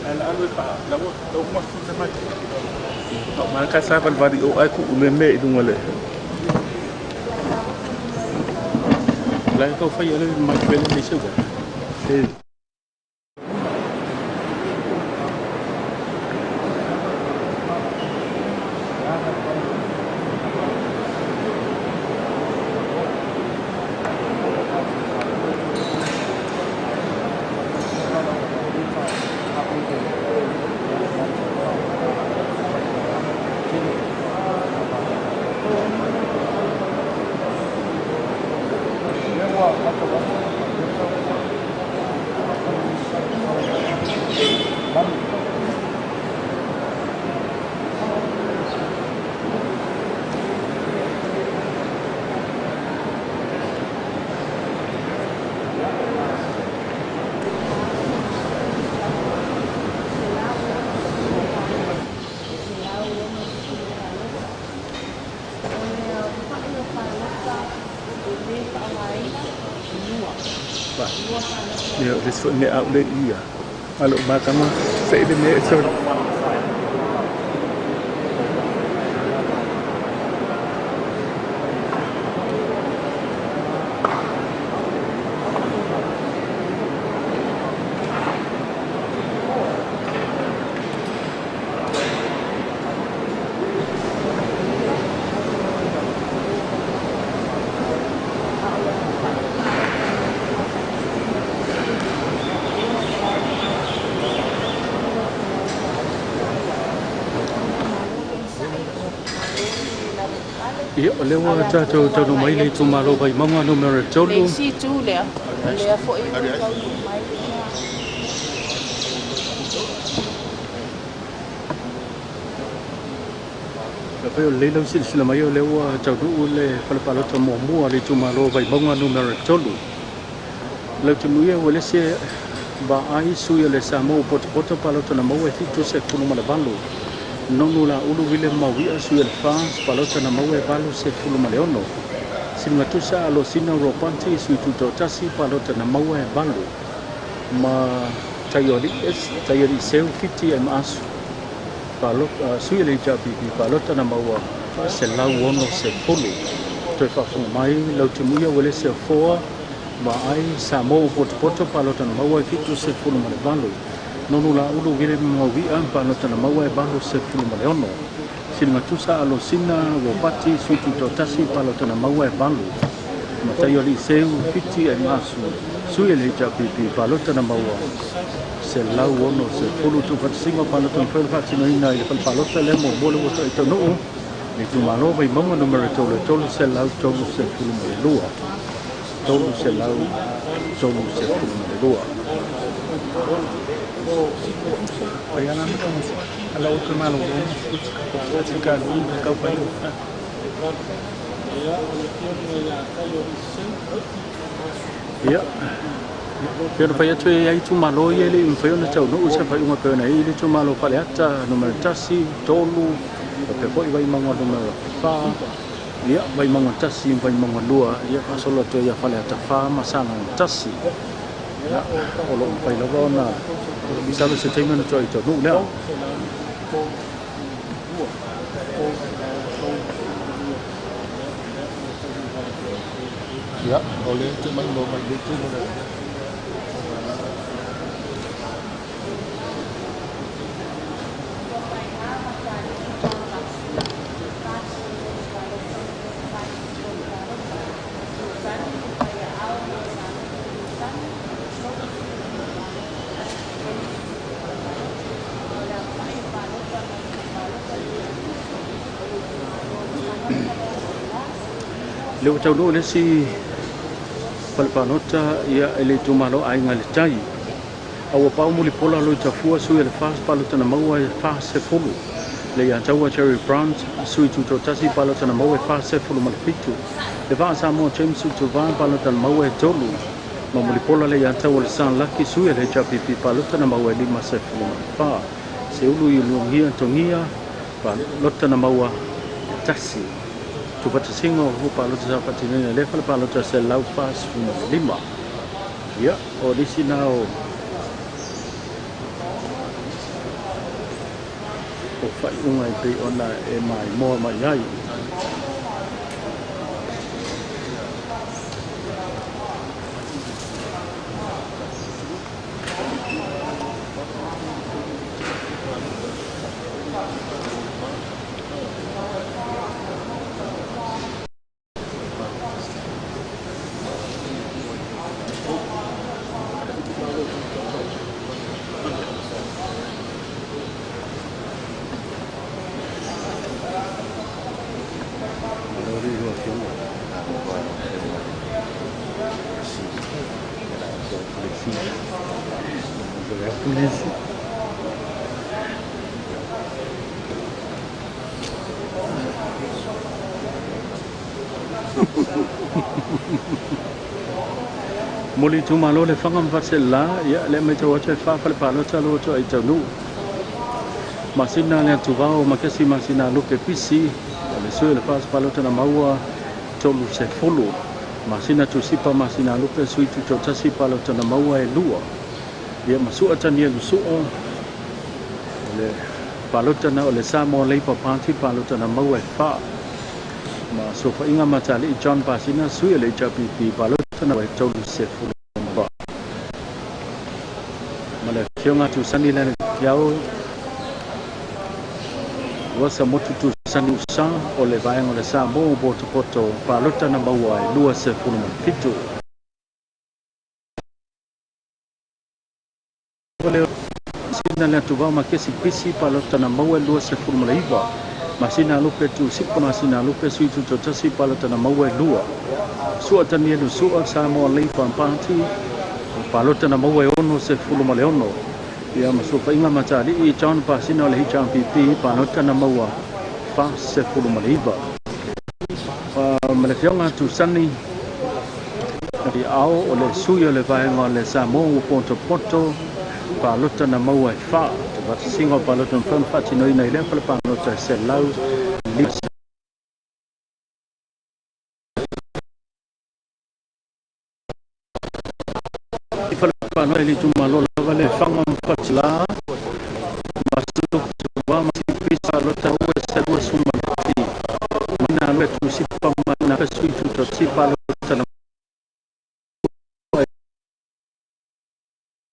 Ala alu e pa la ua la uma futa mai. Ma ka sa valivali o ai ku'u le mea i luga le. La e tau fai ale mai pele nei seu. E. Ia le so ne au le ia. Alo ma kama se le me so. Ia, o lea ua tatou taunuu mai le itumalo Vaimauga numera Le 3. isi itu lea, o lea foi ua taunuu mai. Pe afai o lelei lau silasila mai o lea ua taunuu le fale palota muamua le itumalo Vaimauga numera 3. Lau timuia ua lese vaai sui o le Samoa ua potopoto palota na maua e 78. Nonu la ulu wile mauia sui o le fa palota na maua e 86. Siligatusa Alosina Ropanti sui tutotasi palota na maua e 8. Ma Taiori S Taiori Seu 50 e maasu. Palota sui le HRPP palota na maua 160. Toe faafofoga mai lau timuia ua lese foa vaai Samoa ua potopoto palota na maua e 78. Nonu la ulu wile mauia palota na maua e 86. Siligatusa Alosina Ropati sui tutotasi palota na maua e 8. Ma Taiori Seu 50 e maasu. Sui le HRPP palota na maua 160. Tuufatasiga o palota na fai o le faatinoina i le fale palota lea muamua le ua toʻi taunuu le itumalo Vaimauga numera 3 332. 332. Ai ana ma kama ala o te malo o ti ka lu ka pa yo. Ia. Pei ona fai atu e ai itumalo ia e leʻi mafai ona taunuu se faaiuga pei ona i le itumalo Faleata numera 1, 3, faapea foi Vaimauga numera 4, ia Vaimauga 1, Vaimauga 2, ia faasolo atu ai ia Faleata 4 ma Sagaga 1. Ia, o loo mafai lava ona masalo se taimi ona toai taunuu lea. Ia, o le te mai no mai le te mo le. Le ua taunuu le isi fale palota ia e le itumalo Aiga i le Tai. A ua pau mulipola loi tafua sui o le FAS palota na maua e 40. Le ia taua Jerry Brown sui tutotasi palota na maua e 47. Le vaa Samoa James Utuva palota na maua e 3. Ma mulipola le ia taua le San Laki sui o le HRPP palota na maua e 54. Se ulu i luangia tongia palota na maua e 1. Tuufatasiga o palota sa faatinoina i lea fale palota 145. Ia, o nisi na o o faaiuga e pei ona e maimoa mai ai. Mo le itumalo le Faga ma Faleaseela, ia lea matau atu e fa fale palota lua toa i taunuu. Masina le atuvao ma kesi masina lupe pisi, o le sui o le fasi palota na maua 30. Masina tusipa masina lupe sui tutoatasi palota na maua e 2. Ia masua tania lusua, o le palota na o le Samoa Labour Party palota na maua e 4. Ma sofainga matali John Pasina sui o le HRPP palota na e 34. Ma le afioga Tusani le Fiao ua sa motu Tusani usa o le vaega o le Samoa potopoto palota na maua e 27. Sina le atuvao ma kesi pisi palota na maua e 29. Masina lupe tu sipa masina lupe sui tutotasi palota na maua e 2. Sua tania lu sua Samoa Labour Party palota na maua e 66. Ia masofainga matali John Pasina o le HRPP palota na maua 49. Ma le afioga Tusani i ao o le sui o le vaega o le Samoa ua potopoto palota na maua e 4. Te vatasinga o palota na whauna whaatinoina i lea fale palota e 150. Fale palota i le itumalo lava le Faga ma Faleaseela ma ma si palota ua se 27. Mana le tusipa mana sui tutosi palota na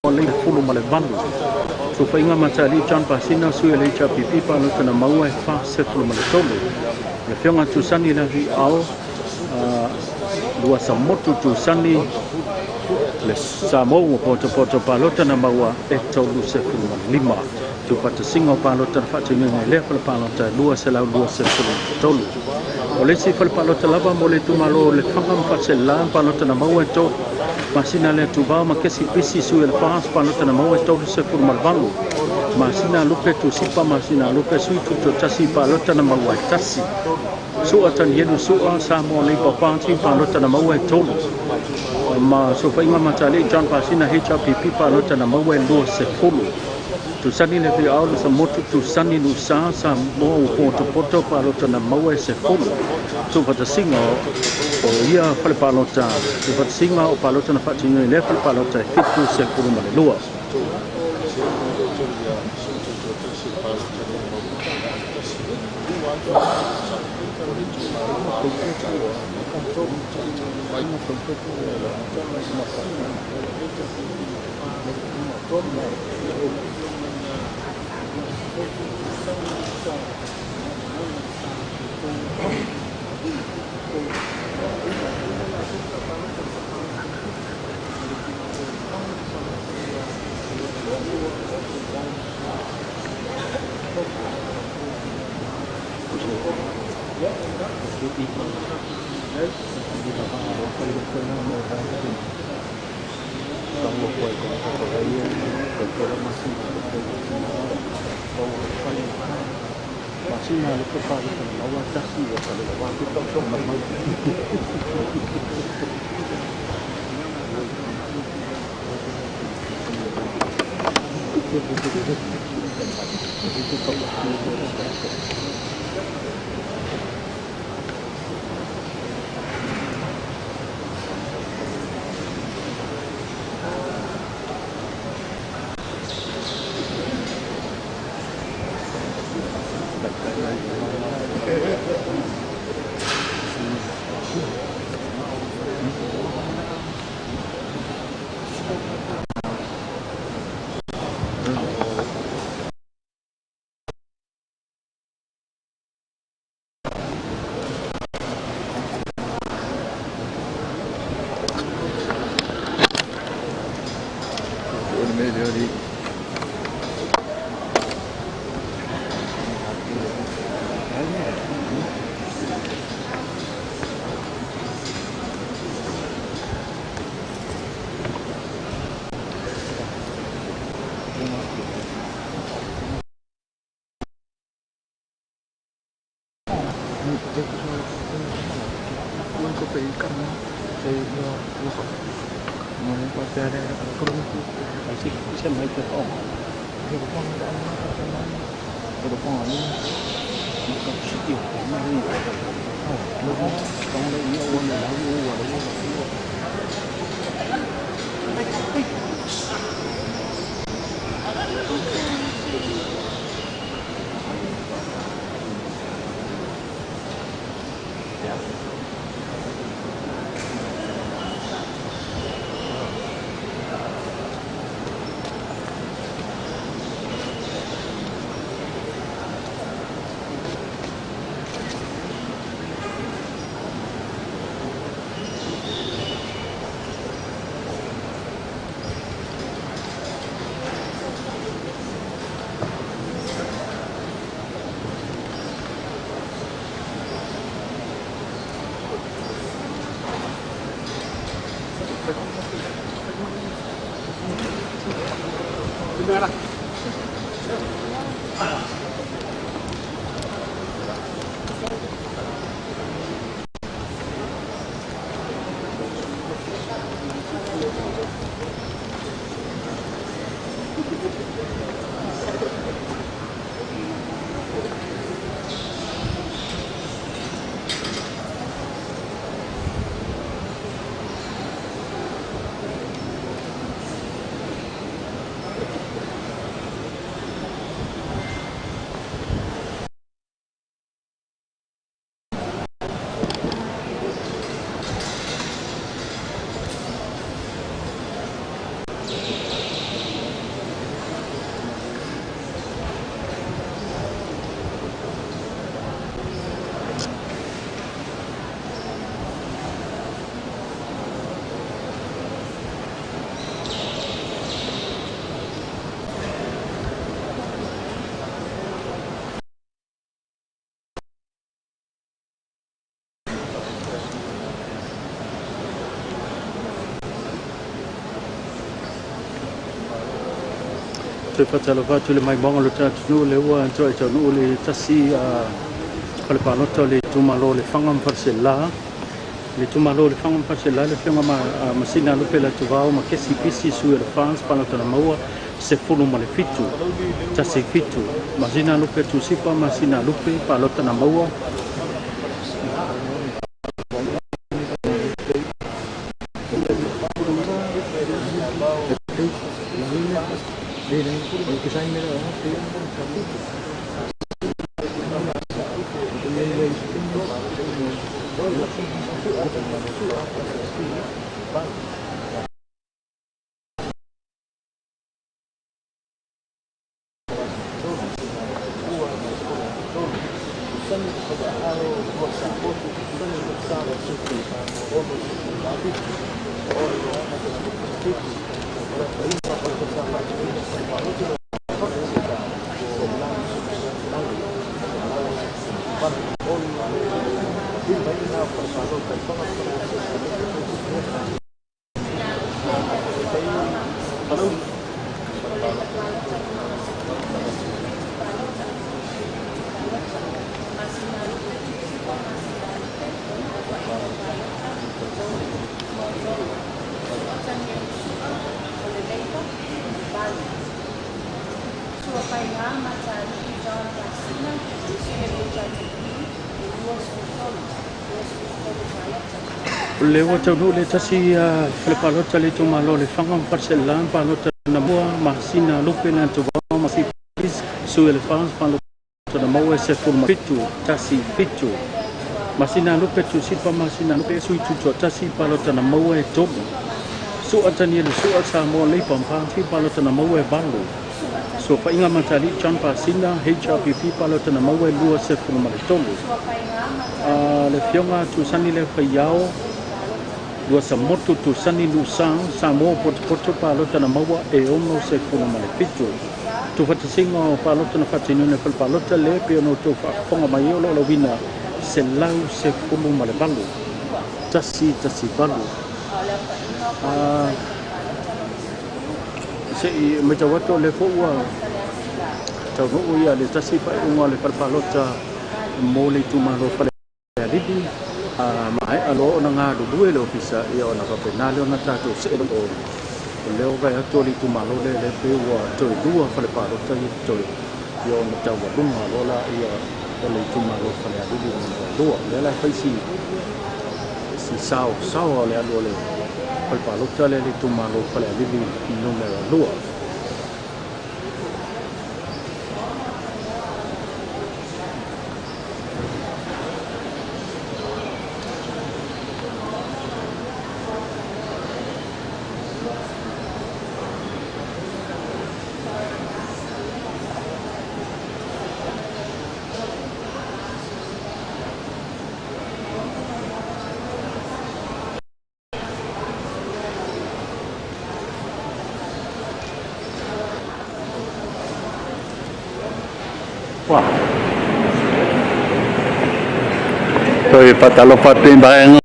o le fulu ma le 8. Sofainga matali John Pasina sui o le HRPP palota na maua e 43. Le afioga Tusani le ao lua sa motu Tusani le Samoa ua potopoto palota na maua e 35. Tupatasinga o palota na faatinoina i lea fale palota e 223. O le isi fale palota lava mo le itumalo le Faga ma Faleaseela palota na maua e 3. Masina le atuvao ma kesi pisi sui o le FAS palota na maua e 38. Masina lupe tusipa masina lupe sui tutotasi palota na maua e 1. Sua tanielu sua Samoa Labour Party palota na maua e 3. Ma sofainga matali John Pasina HRPP palota na maua e 20. Tusani le fiao le sa motu Tusani nusa Samoa ua potopoto palota na maua e 10. Tupatasinga o ia fale palota, tupatasinga o palota na faatinoina i lea fale palota e 72. Masina le palota na maua 1 o fale la wā te tau mai mai. Toe faatalofa atu i le maimoaga o le tatou atunuu, lea ua toe taunuu le tasi fale palota o le itumalo o Lefaga ma Faleaseela. Le itumalo o Lefaga ma Faleaseela, le afioga Masina Lupe Latuvao ma Kesi Pisi, sui o le FAS, palota na maua 17, 17. Masina Lupe Tusipa, Masina Lupe, palota na maua Le ua taunuu le tasi fale palota le itumalo o Lefaga ma Faleaseela, palota na maua Masina Lupe na Tuvao ma Sipis, sui o le FAS, palota na maua 17, 17. Masina Lupe Tusipa, Masina Lupe, sui tutoatasi, palota na maua e 3. Sua Tanielu Sua Samoa Labour Party, palota na maua e 8. Sofaiga Matali John Pasina HRPP, palota na maua e 23. Le afioga Tusani le Faiao Lua Samotu Tusani Nusa Samoa Potopoto palota na maua e 67. Tufatasiga o palota na faatinoina i fale palota le pei ona outou faafofoga mai ai o loo lauina 118 118. Se'i matau atu o lea foi ua taunuu ia le tasi faaiuga o le fale palota mo le itumalo Falealili. A maea loa ona galulue le ofisa, ia ona faapena lea ona tatou see o lea ua vaai atu o le itumalo lea lea pei ua toe lua fale palota ia totoe, ia ona taualuga loa laia o le itumalo Falealili Nu.2. Lea la e fai si sao sao o le alu o le fale palota lea le itumalo Falealili Nu.2. Toe faatalofa atu i vaega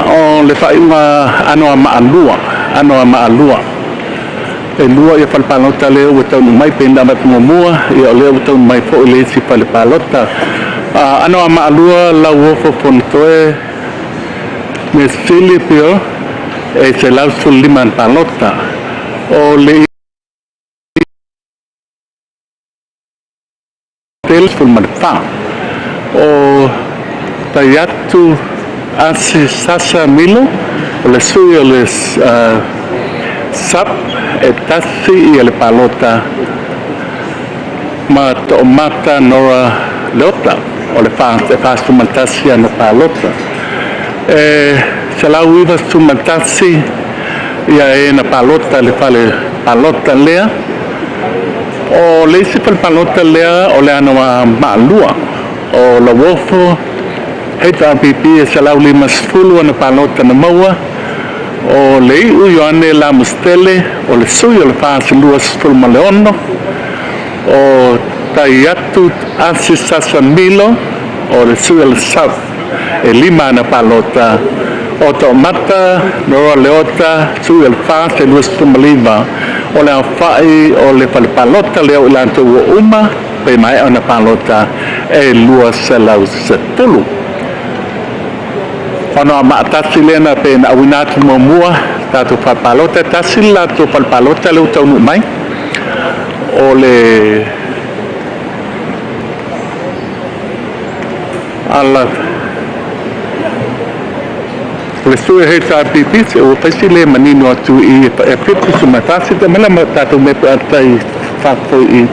o le faaiuga Anoamaa 2, Anoamaa 2. E lua ia fale palota lea ua taunuu mai pe na avatu muamua, ia o lea ua taunuu mai foi le isi fale palota. Anoamaa 2, Lauofo Fonotoe Mesili Pio e 115 ana palota. O le 34. O Taiatu Asi Sasa Milo, o le sui o le SAP e 1 ia le palota ma Toomata Nora Leota o le fa e 41 ana palota. E 191 ia e na palota le fale palota lea. O le isi fale palota lea o le Anoamaa 2 o Lauofo HRPP e 150 ana palota na maua. O le Iu Ioane Lamustele o le sui o le FAST 26. O Taiatu Asi Sasa Milo o le sui o le SAP e 5 ana palota. O Toomata Nora Leota sui o le FAST e 29. O le aofai o le fale palota lea o i latou ua uma pe maea ona palota e 210. Anoamaa 1 lea na pe na auina atu muamua tatou faapalota, 1 le latou falepalota lea ua taunuu mai. O le ala o le sui HRPP ua faisi le manino atu i e 74 te mela ma tatou me pe atai fafo i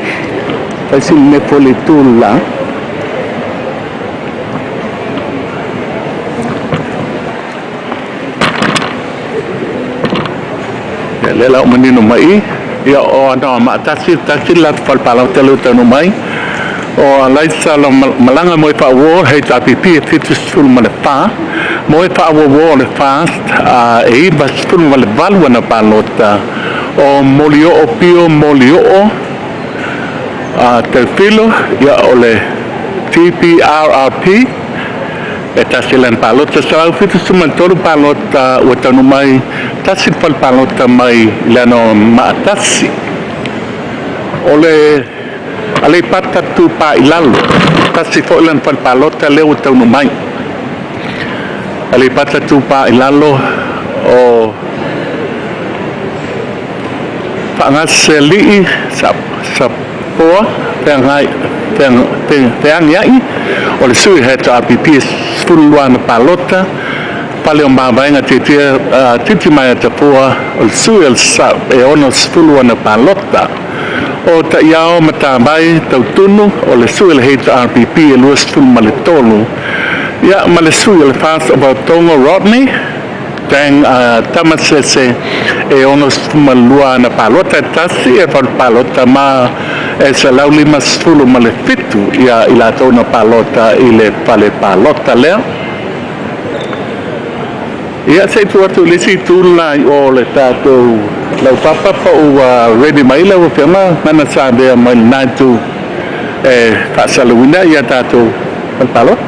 faisi me poli tula. Ia lea la o manino mai ia o Anoamaa 1, 1 le latou falepalota lea ua taunuu mai. O Alaisa Malaga mo e faauo HRPP e 74, mo e faauauo o le FAST e 98 ana palota. O Molioo Pio Molioo Teufilo ia o le TPRRP e 1 lana palota. 173 palota ua taunuu mai, 1 le fale palota mai i le Anoamaa 1. O le Aleipata Itupa i Lalo, 1 foi lana fale palota lea ua taunuu mai. Aleipata Itupa i Lalo o Faagaseleii Sapoa Feagiai o le sui HRPP e 12 ana palota. Pale o Mavaega Tietia Titimaea Tafua o le sui o le SAP e 60 ana palota. O Taiao Matavai Tautunu o le sui o le HRPP e 23. Ia ma le sui o le FAST o Vaotogo Rodney Tang Tamasese e 62 ana palota, 1 e fale palota ma E 157 ia i latou na palota i le fale palota lea. Ia se i tuu atu i le isi itu la i o le tatou laupapa po ua ready mai lau Afioga Nana Savea mai lena itu e faasalalauina ia tatou fale palota.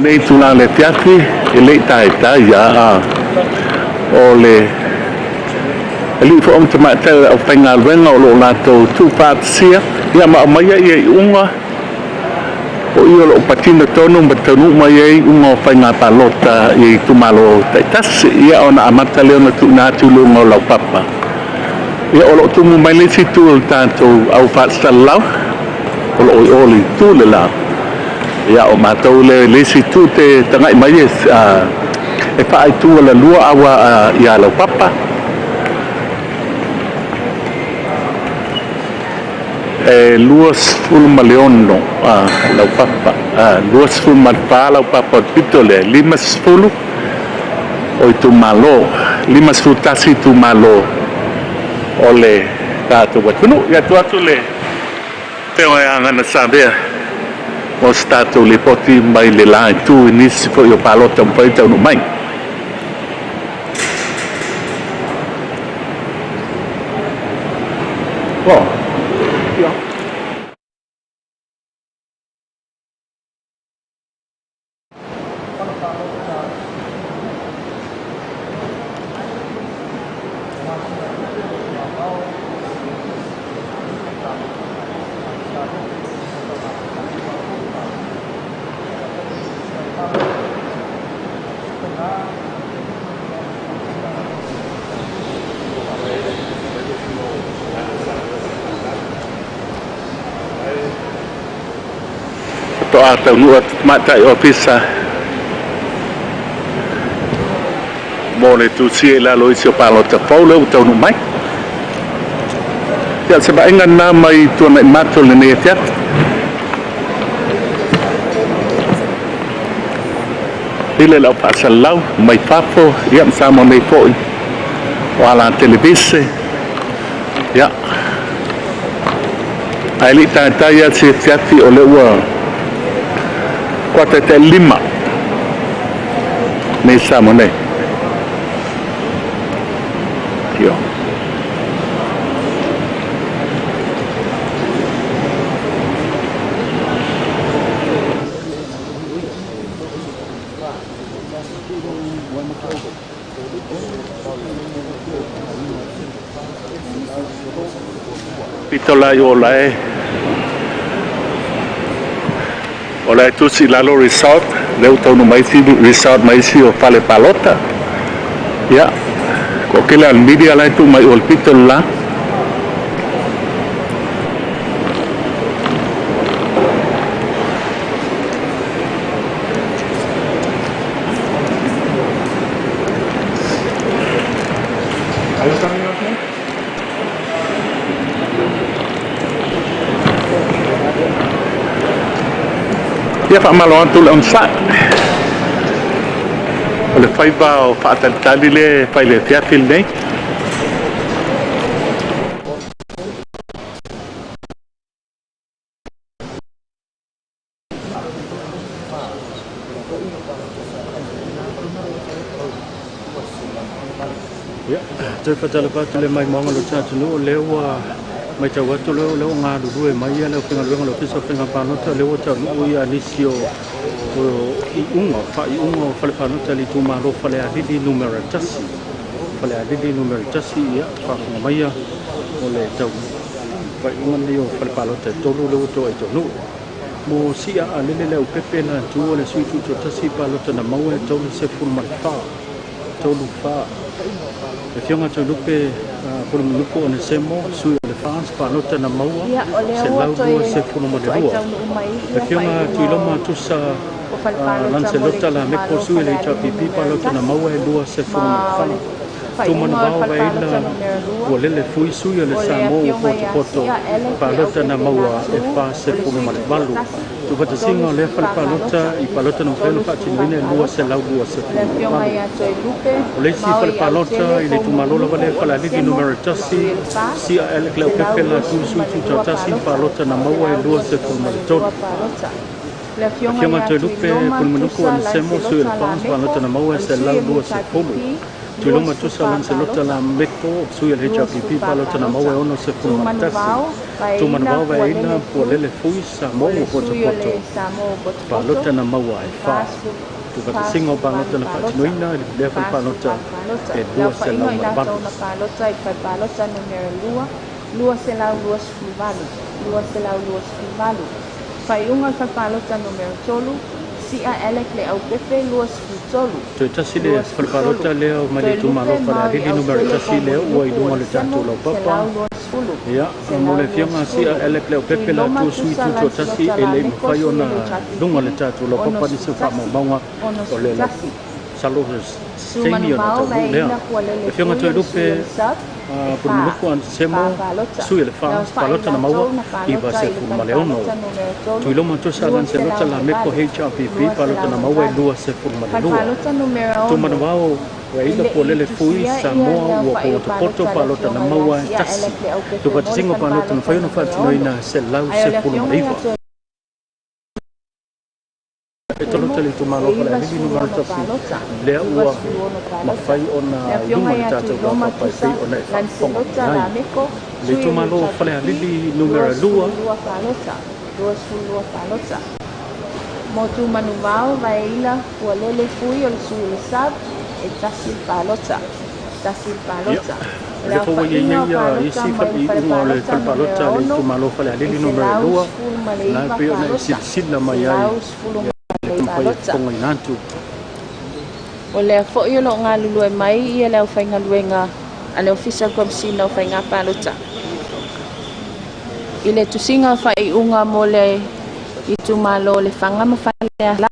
Nei tulaga le afiafi e le i taitai ia o le alii foi ma tamaitai o le aufaigaluega o lo o latou tuufaatasia ia ma aumaia ia iuga o i o lo o patino tonu ma taunuu mai ai iuga o faiga palota i itumalo taitasi. Ia ona amata lea ona tuuina atu i luga o laupapa. Ia o lo o tumu mai le isi itu o le tatou au faasalalau o lo o i o le itu le la. Ia o matou le isi itu te tagai mai e faaitu alalua aua ia laupapa. E 26 laupapa, 24 laupapa o le pito lea, 50 o itumalo, 51 itumalo o le tatou atunuu. Ia tuu atu le Afioga ia Gana Savea mo se tatou lipoti mai le la itu i nisi foi o palota ua mafai ona taunuu mai. Oh. Faatoa taunuu atu tamaitai ofisa mo le tusia i lalo o isi o palota fou lea ua taunuu mai. Ia, o se vaaiga lena mai tuanai mato lenei afiafi. I le lau faasalalau mai fafo, ia ma Samoa nei foi o ala televise, ia ae le i taitai lava se afiafi o lea ua 4:45 nei Samoa nei. Io. Pito la i o la e o la e tusi i lalo result lea ua taunuu mai isi result mai isi o fale palota. Ia, toatele lava o le media la e tuu mai o le pito le la. Ia faamalo atu le onosai. O le faiva o faatalitali lea e fai i le afiafi lenei. Ia, toe faatalofa atu le maimoaga o lo tatou atunuu, o lea ua matau atu o lea ua galulue mai le aufaigaluega o le Ofisa o Faiga Palota, o lea ua taunuu ia nisi o iuga, faaiuga o fale palota i le itumalo Falealili Nu.1. Falealili Nu.1, ia, faafofoga maia o le tau faaiuga lenei o fale palota e tolu lea ua toai taunuu. Mo Sia Alele le Aupepe na tuua le sui tutoatasi palota na maua e 34, 34. Le Afioga Toelupe Polemunuku Onesemo, sui o le FAST, palota na maua, Ia, o lea ua toe toai 122. taunuu mai Le ia Afioga faaiuga Tuiloma o Tusa o fale palota mo le Lancelota itumalo Lameko, sui o le Falealili HRPP, numera palota na 1, maua e ma o le 24. faaiuga o le Tumanavao fale palota Vaeila numera 2, ua lele fui, sui o le o le Samoa ua Afioga ia potopoto, Sia Alec palota na Leaupepe maua e Latu, o le sui 48. tutoatasi, Tuufatasiga o lea fale 34 palota palota, i palota na mafai ona 34 faatinoina e palota. O le Afioga 228. ia Toelupe O le isi fale Maoi palota Autele i le itumalo lava Poumulinuku lea Falealili Onesemo, numera o le sui 1, o le FAST, Sia Alec Leaupepe Latu, sui tutoatasi, 122 palota, palota na maua e 122 23. palota. Le Afioga Afioga ia Toelupe Tuiloma Pulemunuku Tusa Onesemo, sui o le Lancelota FAST, palota Lameko, na maua o e le sui o le 120. HRPP, Tuiloma Tusa 24 Lancelota palota, Lameko, sui o le HRPP, 24 palota na maua palota. e 61. Tumanuvao, Vaeina Tumanuvao Pualele Vaeina Fui, Pualele Fui, o Samoa le ua sui o potopoto, le Samoa palota Potopoto, na maua e 4. Tuufatasiga o palota 48 na palota, faatinoina i lea fale palota 48 palota. e Le aofaiga o i latou 208. na palota i fale palota numera 2, 228, 228. Faaiuga o le fale palota numera 3, Sia Alec Leaupepe, 23, Toe tasi le fale 23. palota lea mai le itumalo Toelupe Maoi Falealili numera Autele 1 lea ua i Poumulinuku luga o le tatou Onesemo, laupapa. 120, Ia, mo le Afioga Sia 120. Alec Leaupepe Tuiloma Latu, sui Tusa tutoatasi, Lancelota e le i Lameko, mafai sui o ona le luga le HRPP, tatou laupapa nisi o 61, faamaumauga o le 61. salo saini ona Sumanuvao taunuu lea. Vaeina Pualele Afioga Fui, o le sui o le Toelupe SAP, e Pulemunuku 4, Onesemo, 4 palota. sui o le Le FAST, aofai palota na maua latou na palota i le fale 96. palota numera 3, Tuiloma Tusa Lancelota Lameko 208, HRPP, palota na maua e 208. Fale 22. palota numera 6, Tumanavao e Vaeila le i Pualele Fui, tusia ia Samoa le ua aofai o potopoto, palota a le palota na Afioga ia maua e Sia 1. Alec Leaupepe mo le Tuufatasiga o fale palota na palota mafai ona numera 6. faatinoina Ae o le Afioga ia 119. E tolota le Temo, itumalo e Falealili numera 96 1 palota, lea ua 96 palota. mafai ona Le i Afioga luga le ia tatou Tuiloma laupapa e pei Tusa ona e faafofoga mai Lancelota ai. Lameko, Le sui o le itumalo HRPP, Falealili numera 2, 22 palota, 22 palota. Mo Tumanuvao, Vaeila, Pualele Fui, o le sui o le SAB, e 1 le palota, 1 le ia, palota. o Le lea foi ua i ai aofaiga nei o palota isi mai le fale iuga o le palota fale numera palota le 6, itumalo e Falealili numera 2, na e 119 pei ona e palota, silasila mai ai 119 le taumafai e palota. fofogaina atu. O lea foi o loo galulue mai ia le aufaigaluega a le Ofisa o le Komesina o Faiga Palota i le tusiga o faaiuga mo le itumalo o Lefaga ma Faleaseela.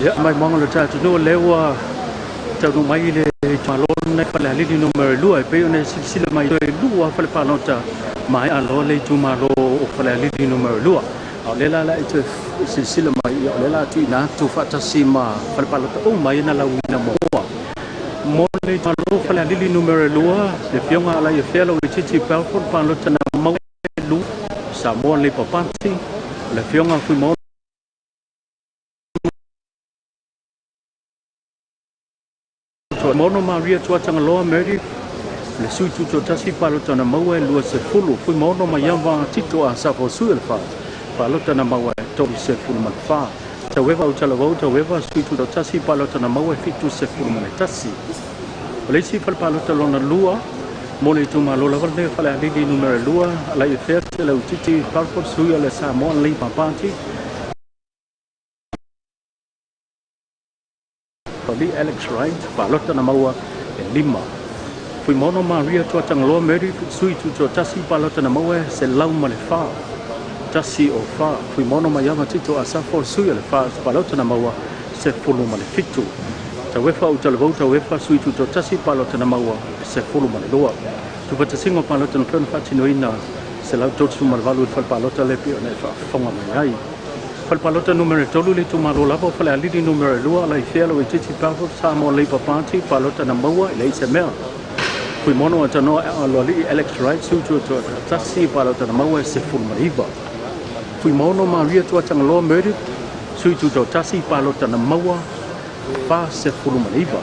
Ia, mai moaga o le tatou lea ua taunuu mai i le itumalo lenei Falealili numera 2 e pei ona e silasila mai toe lua fale palota maea loa le itumalo o Falealili numera 2. A o lea la la e toe silasila mai, ia o lea la tuuina atu faatasi ma fale palota uma ia na lauina muamua. Mo le itumalo Falealili numera 2, le Afioga Alaiafea Lauitiiti Balfour, palota na maua e 2, Samoa Labour Party, le Afioga Fuimaono Mono Maria Tuatagaloa Meredith, le sui tutoatasi, palota na maua e 20. Fuimaono Maiava Tito Asafo, sui o le FAST, palota na maua e 34. Taueva Autalavou Taueva, sui tutoatasi, palota na maua e 71. O le isi fale palota lona lua mo le itumalo lava lenei o Falealili numera 2, Alaiafea Selautiti Balfour, sui o le Samoa Labour Party. Pali Alex Wright, palota na maua e 5. Fuimaono Maria Tuatagaloa Meredith, sui tutoatasi, palota na maua e 104. 104. Fuimaono Maiava Tito Asafo, sui o le FAST, palota na maua 17. Tauefa Autalavou Tauefa, sui tutoatasi, palota na maua 12. Tuufatasiga o palota na mafai ona faatinoina 138 i le fale palota le pei ona e faafofoga mai ai. Fale palota numera 3 le itumalo lava o Falealili numera 2, Alaifea Lauitiiti Balfour, Samoa Labour Party, palota na maua e leai se mea. Fuimaono Atanoa Aloalii Alex Wright, sui tutoatasi, palota na maua e 19. Fuimaono Maria Tuatagaloa Meredith, sui tutoatasi, palota na maua 49.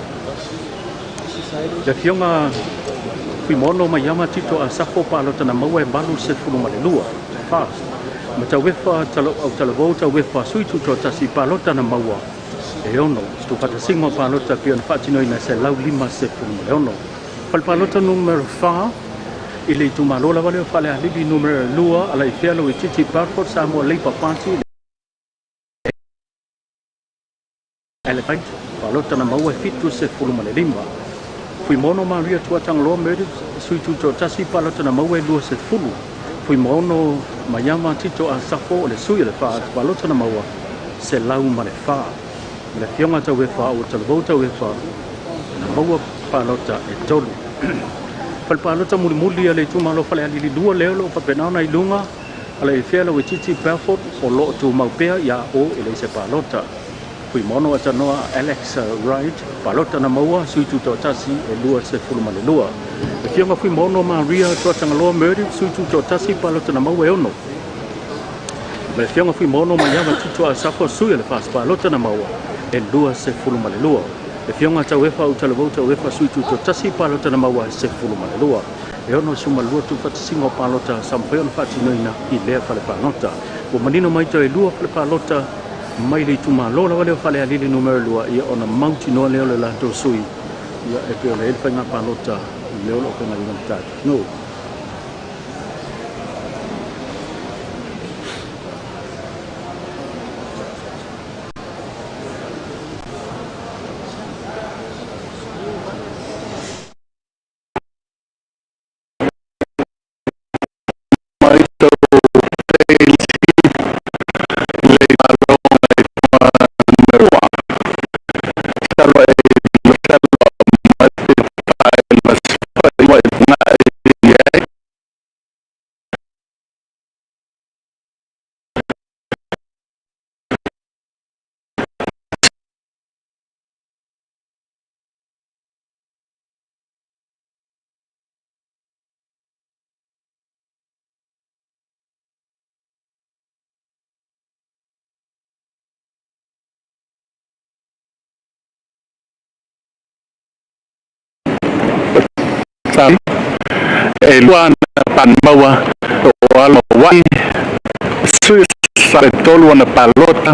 Le afioga Fuimaono Maiama Tito Asafo, palota na maua e 82. FAST. Ma Tauefa Autalavou Tauefa, sui tutoatasi, palota na maua e 6. Se tuufatasiga o palota pei ona faatinoina e 156. Fale palota numera 4 i le itumalo lava lea o Falealili numera 2, Alaifea Lauitiiti Balfour, Samoa Labour Party, Elevate, palota na maua e 75. Fuimaono Maria Tuatagaloa Meredith, sui tutoatasi, palota na maua e 20. Fuimaono Maiama Tito Asafo, o le sui o le FAST, palota na maua 104. Ma le afioga Tauefa Autalavou Tauefa na maua palota e 3. Fale palota mulimuli a le itumalo Falealili 2 lea o loo faapena ona i luga, Alaifea Lauitiiti Balfour, o loo tumau pea ia o e leai se palota. Fuimaono Atanoa Alex Wright, palota na maua, sui tutoatasi, e 22. Le afioga Fuimaono Maria Tuatagaloa Meredith, sui tutoatasi, palota na maua e 6. Ma le afioga Fuimaono Maiava Tito Asafo, sui o le FAST, palota na maua e 22. Le afioga Tauefa Autalavou Tauefa, sui tutoatasi, palota na maua e 12. E 62 tuufatasiga o palota sa mafai ona faatinoina i lea fale palota. Ua manino mai toe lua fale palota mai le itumalo lava lea o Falealili numera 2, ia ona mautinoa lea o le latou sui ia e pei ona i ai le faiga palota lea o loo feagai ma le tatou atunuu. Mai le malo mai talo e talo mai te fai ma fai mai ngai ai. Sa e lua na pan maua o alo wai sui sa e tolu na palota.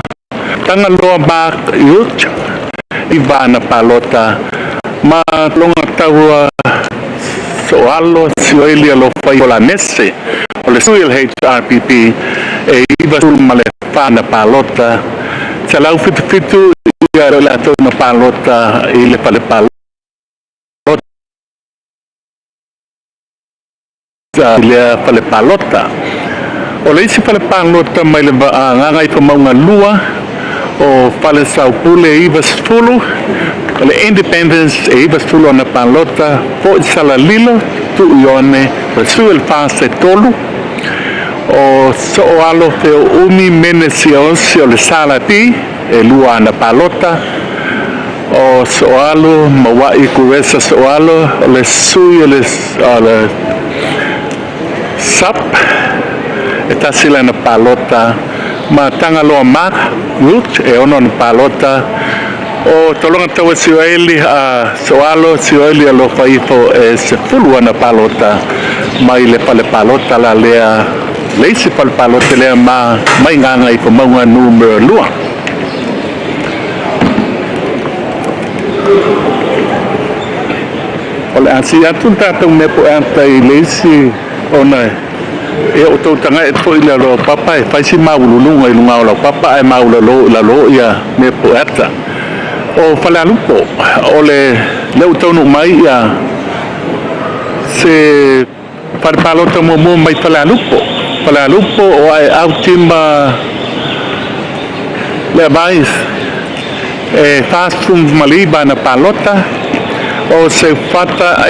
Tagaloa Mark Yut, 9 na palota. Ma longa taua Soalo Sioeli lo fai o la nese o le sui o le HRPP e 94 na palota. 177 ia le latou na palota i le fale palota i lea fale palota. O le isi fale palota mai le Gagaifomauga 2, o Falesaupule, 90. O le Independence e 90 ona palota. Fo'i Salalilo Tu'ione, o le sui o le FAST, e 3. O So'oalo Feo'umi Mene Siaosi o le SLP e 2 ana palota. O So'oalo Maua'i Kuresa So'oalo, o le sui o le SUP, e 1 lana palota. Ma Tagaloa Mark Ruth e 6 ona palota. O tologa tau sioeli a soalo sioeli alofa ifo e 10 ana palota mai le fale palota la lea le isi fale palota lea ma mai Gagaifomauga Nu.2. O le asi atu tatou mea po ata i le isi ona e o tau taga e fo'i le aloa papa e faisi maululuga i luga o lau papa ae maulalo i lalo ia mea po ata. O Falealupo o le leu taunuu mai ia se fale palota muamua mai Falealupo. Falealupo o ae autima le avais e 49 na palota o Seufata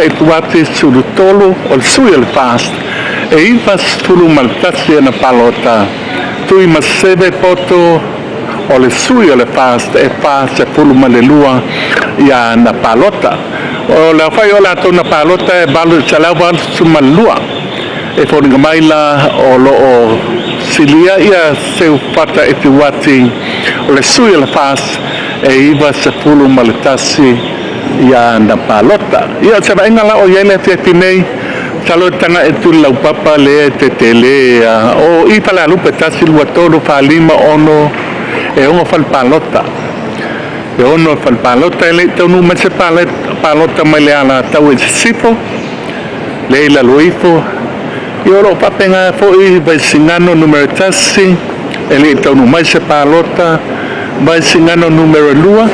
e tuati 13 o le sui o le FAST e 91 na palota tui ma 7 poto o le sui o le FAST e 42 ia na palota. O le afai o latou na palota e 882 e foliga mai la o loo silia ia Seufata e tuati o le sui o le FAST e 91 ia na palota. Ia se vaaiga la o iai le afiafi nei talo tanga e tu lau papa le te tele o i Falealupo 1 2 3 4 5 6 e 6 fale palota. E 6 fale palota e le taunuu mai se palota mai le ala tau e sisifo le i lalo ifo. Ia o loo faapena fo'i Vaisigano Nu.1 e le taunuu mai se palota. Vaisigano Nu.2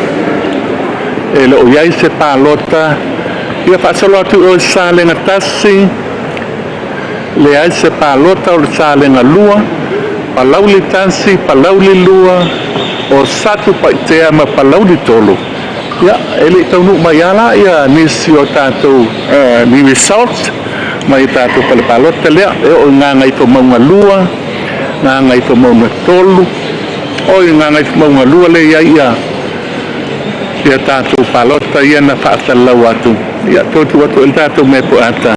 e le o iai se palota. Ia faasolo atu o Salega 1 le ai se palota o le Salega 2, Palauli 1, Palauli 2, o Satupaitea ma Palauli 3. Ia e le taunuu mai ala ia nisi o tatou ni results mai tatou fale palota lea e o Gagaifomauga 2, Gagaifomauga 3, o i Gagaifomauga 2 le iai ia ia tatou palota ia na faasalalau atu. Ia totu atu e le tatou mea po ata.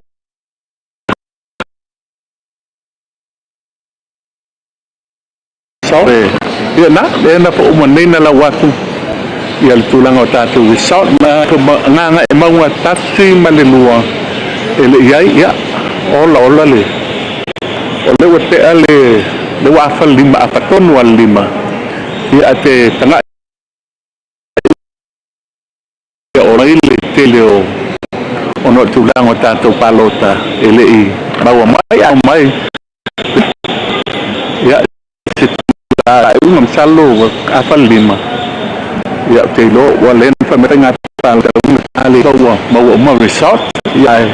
Ia na, e na po uma nei na lau atu ia le tulaga o tatou result na Gagaemauga 1 ma le 2 e le iai ia ola ola le o le ua tea le ua afa lima afa tonu a le lima ia te taga o lai le tele o ona o tulaga o tatou palota e le i maua mai au mai ia se tulaga e una masalo afa lima ia te iloa ua le na faamea palota una ale ua maua uma result ia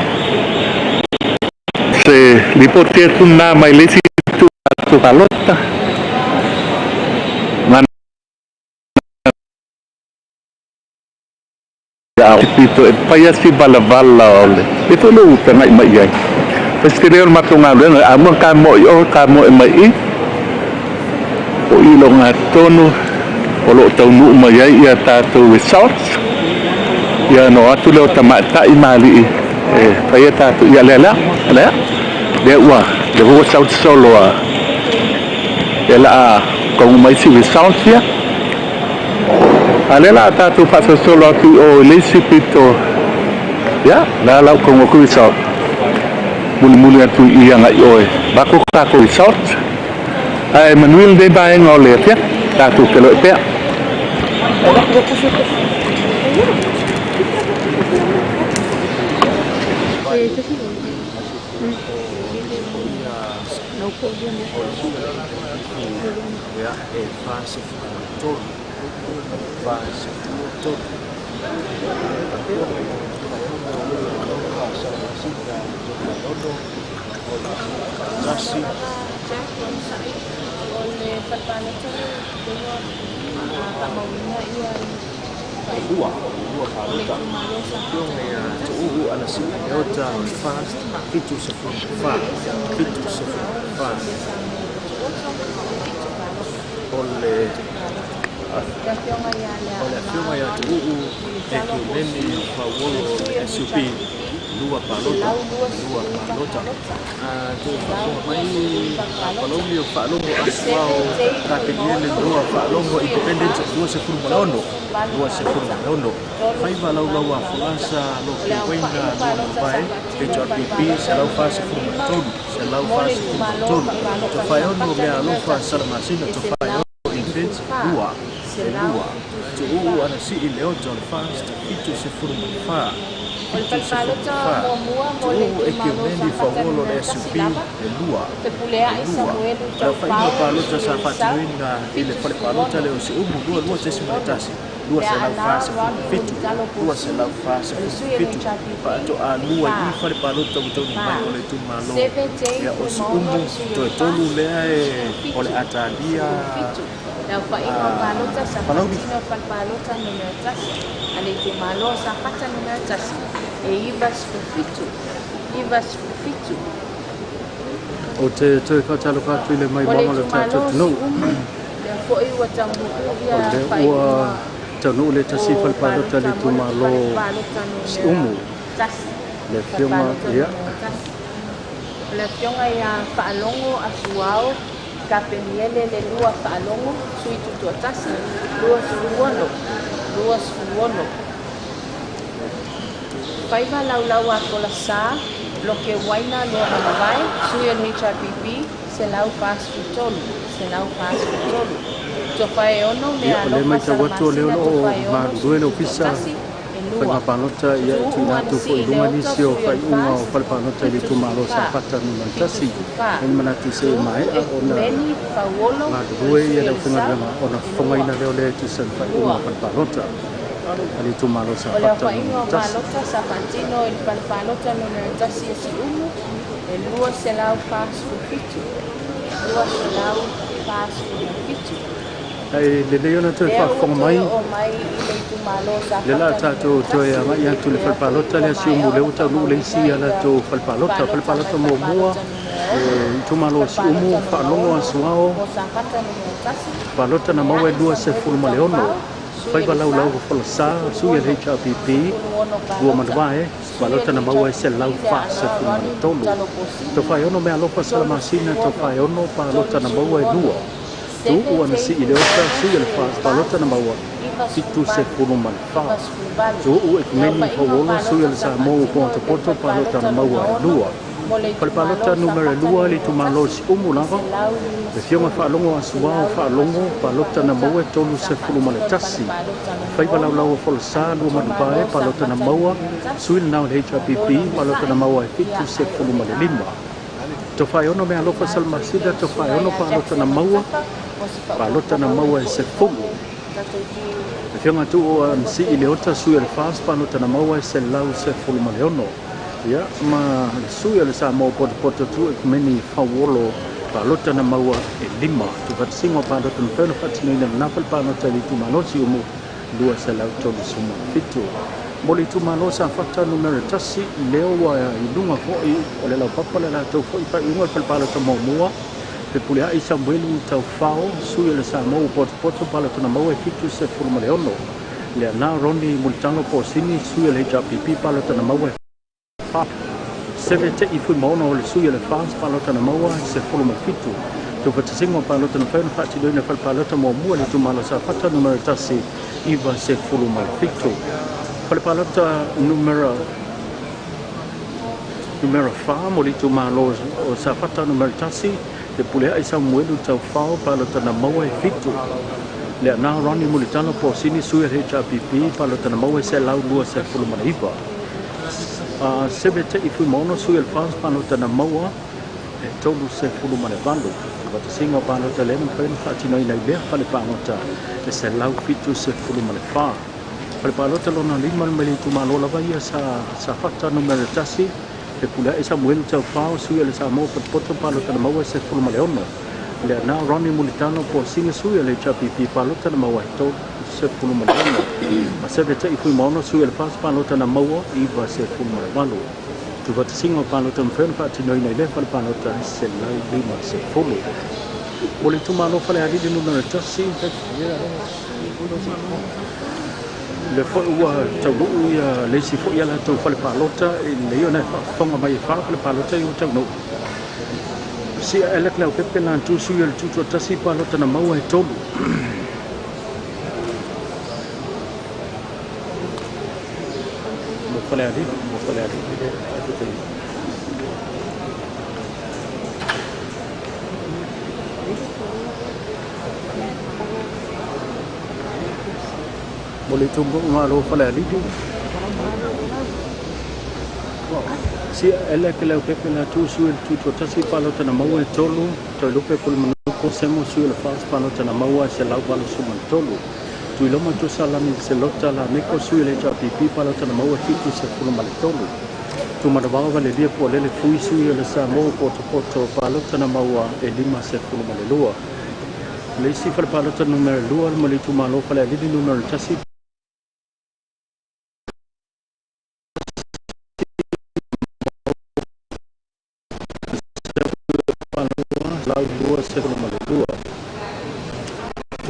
se lipoti atu na mai le isi tu tatou palota ngana ia pito e pai si valavala o le e foi le uta ngai mai ai. Pasi te leo matou galuega a mua ka mo i o ka mo e mai i o i lo ngā tonu o loo taunuu mai ai ia tatou results ia no atu leo tamaitai ma alii e faia tatou ia lea lea lea lea ua le ua sauti solo a e la a kauga mai si results ia a lea la a tatou faasolosolo atu o le isi pito ia la lau kauga ku result mulimuli atu i agai oe bako tatou result ae manuia lenei vaega o le afiafi tatou feloai pea. O le afioga ia Tuuu e Kiumeni Fauolo o le SUP 24. lua palota, lua palota. Toe faafofoga mai Palauli o faalogo Asuao Kapeniele lua faalogo Independent 26, 26. Faiva laulau a folasa Loke Waina lua mavae HRPP 143, 143. Tofaeono Mea Alofa Salamasina Tofaeono Independent lua, e lua. Tuuu ana sii le ota o le FAST 74. O le falepalota muamua mo le Tuuu e itumalo Keumeni Safata Fauolo le numera SUP 1 lava, e lua, Fepuleai e lua. Samuelu O le aofaiga o Taufao, palota sui sa o le SA, faatinoina i le fale palota 76, le o Siumu 22.1 Leaana Ronnie 247, Mulitalo Posini, o le sui o le 247. HRPP, Faatoa e lua i 4, fale palota ua taunuu mai 4. o le itumalo Seve J ia o Fuimaono, Siumu le sui o toe le tolu FAS, lea e o le 17, atalia 17. Le aofaiga o palota sa Palauli. faatino i fale palota numera 1 a le itumalo o Safata numera 1 e 97, 97. O te toe faatalofa atu i le Mo le maimoaga o le itumalo tatou o atunuu. Siumu, lea foi ua taunuu O ia lea faaiuga ua taunuu le tasi o falepalota le palota mo le itumalo falepalota numera Siumu. 1. Le afioga Falepalota ia numera 1. O le afioga ia Faalogo Asuao Kapeniele le lua faalogo sui tutuatasi 26, 26. Faiva laulau a folasa Loke Waina lua manavae sui o le HRPP 143, 143. Tofaeono Ia Mea o lea Alofa matau atu o lea o Salamasina loo Tofaeono galulue sui le ofisa tutuatasi e faiga lua. palota ia e Tuuu tuuina ana atu foi sii i luga le ota nisi o sui o le faaiuga o FAST falepalota i le itumalo 74, Safata Nu.1. 74. E manatu se Tuuu maea ona Ekumeni Fauolo o le galulue sui ia o le le SA aufaigaluega ona e fofogaina lua, lea o lea e tusa ma faaiuga lua. o falepalota a le itumalo O le Safata aofaiga o Nu.1. palota sa faatino i le falepalota numera 1 e Siumu e 247, 247. Ae lelei ona toe Lea ua faafofoga toe mai oo mai i le itumalo le la Safata tatou numera toe 1, agai atu le lea foi falepalota ua lea maea Siumu lea ona ua taunuu le faamauina isi a ia latou falepalota palota mai falepalota muamua falepalota numera e 6, itumalo Siumu falepalota numera faalogo 6 Asuao mo Safata numera 1, palota na maua e Fepuleai Samuelu 26 Taufao, sui o faiva le laulau SA, folasa sui o le 16, HRPP 16 lua palota, manuae sui o palota le na maua e HRPP Leaana Ronnie 143. Mulitalo Posini, Tofaeono Mealofa Salamasina 36, Tofaeono palota na maua e 36. lua. Seve Tuuu ana J sii le ota Fuimaono, sui o le sui o le FAS palota FAS, na maua 98, 74. 98. Tuuu Le Ekumeni aofaiga o Fauolo sui o palota le sa Samoa faatino i le Potopoto palota falepalota na lona maua e 6 lua. mo le itumalo Falepalota numera Safata lua le numera itumalo 1 Siumu e lava. Le afioga 150, faalogo Asuao faalogo palota na 150 maua e palota sa faatino i le 31. falepalota lona Faiva 6 laulau a folasa le lua itumalo manuvae palota na Safata maua numera 1 sui lena o le malo HRPP le palota na onosai maua e ia ae o le a 75. Tofaeono Mealofa tuuina atu i Salamasina lau susuga Tofaeono ia palota na Jackson maua Mautafa mo se palota na faaopoopoga mai maua e foi mo 10. le tatou Le afioga Tuuu ana sii le Constitution. ota sui o le FAS palota na maua e 116. Ia ma le sui o le Samoa Potopoto Tuu Ekumeni Fauolo palota na maua e 5. Tuufaatasiga o palota na mafai ona faatinoina i lena falepalota i le itumalo Siumu 237. Mo le itumalo Safata numera 1 lea ua i luga foi o le laupapa le latou foi faaiuga o le falepalota muamua Fepuleai Samuelu Taufao sui o le Samoa Potopoto palota na maua e 76. Leaana Ronnie Mulitalo Posini sui o le HRPP palota na maua e 4. Seve Te'i Fuimaono o le sui o le FAS palota na maua e 17. Tuufaatasiga o palota na mafai ona faatinoina falepalota muamua i le itumalo Safata numera 1 97. Falepalota numera 4 mo le itumalo o Safata numera 1 Fepuleai Samuelu Taufao palota na maua e 7. Leaana Ronnie Mulitalo Posini sui o le HRPP palota na maua e 129. Seve Te'i Fuimaono sui o le FAS palota na maua e 38. Tuufaatasiga o palota lea na mafai ona faatinoina i lea falepalota e 174. Falepalota lona 5 mai le itumalo lava ia Safata numera 1 Fepuleai Samuelu Taufao sui o le Samoa Potopoto palota na maua e 16. Leaana Ronnie Mulitalo Posini sui o le HRPP palota na maua e 36. Ma Seve Te'i Fuimaono sui o le FAS palota na maua 98. Tuufaatasiga o palota na mafai ona faatinoina i lea falepalota e 150. Mo le itumalo Falealili numera 1. Le fo'i ua taunuu ia le isi fo'i a latou fale palota i lelei ona e faafofoga mai e fa fale palota i ua taunuu. Sia Alec Leaupepe latou sui o le tutoatasi palota na maua e tolu. Mo Falealili, mo Falealili le faafetai. Mo le itumalo Falealili. Sia Alec Leaupepe latou sui o le tutoatasi palota na maua e tolu. Toelupe Pulumanuku Semo sui o le FAST palota na maua e 183. Tuiloma Tusalani Selota Lameko sui o le HRPP palota na maua e 73. Tumanavao Valelia Pualele Fui sui o le Samoa Potopoto palota na maua e 52. Le isi fale palota numera 2 mo le itumalo Falealili numera 1 lau 22.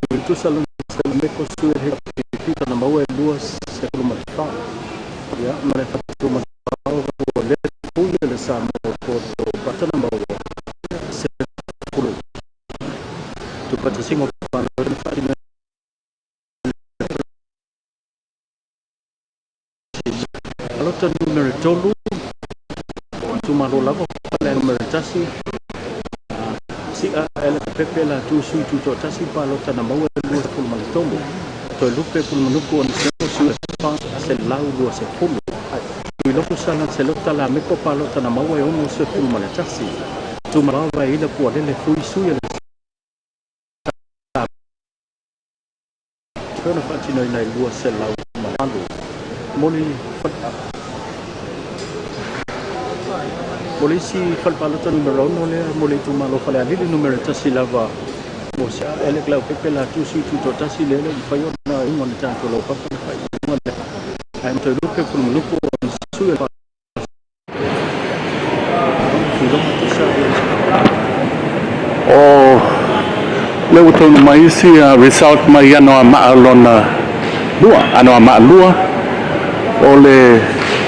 Tutusa Lameko sui o le HRPP na maua e 24. Ia, ma le Fatumanavao Pualele Fui o le Samoa Poto palota na maua 10. Tupata singo palota na whaatino palota numera 3 itumalo lava fale numera 1. Sia Alec Pepe latou sui tutoatasi palota na maua e 23. Toelupe Pulumanuku Onesemo sui o le 120. Tuiloto Sala Selota Lameko palota na maua e 61. Tumanavao Vaeila Pualele Fui sui o le Pona faatinoina i 208. Mo le isi fale palota numera 6 lea mo le itumalo Falealili numera 1 lava mo Sia Alec Leaupepe latou sui tutoatasi lea le mafai ona iuga o le tatou laupapa na faaiuga lea. Ae Toelupe Pulumanuku o sui o le Tuiloma Tusa O le ua taunu mai isi result mai Anoamaa lona lua, Anoamaa lua, o le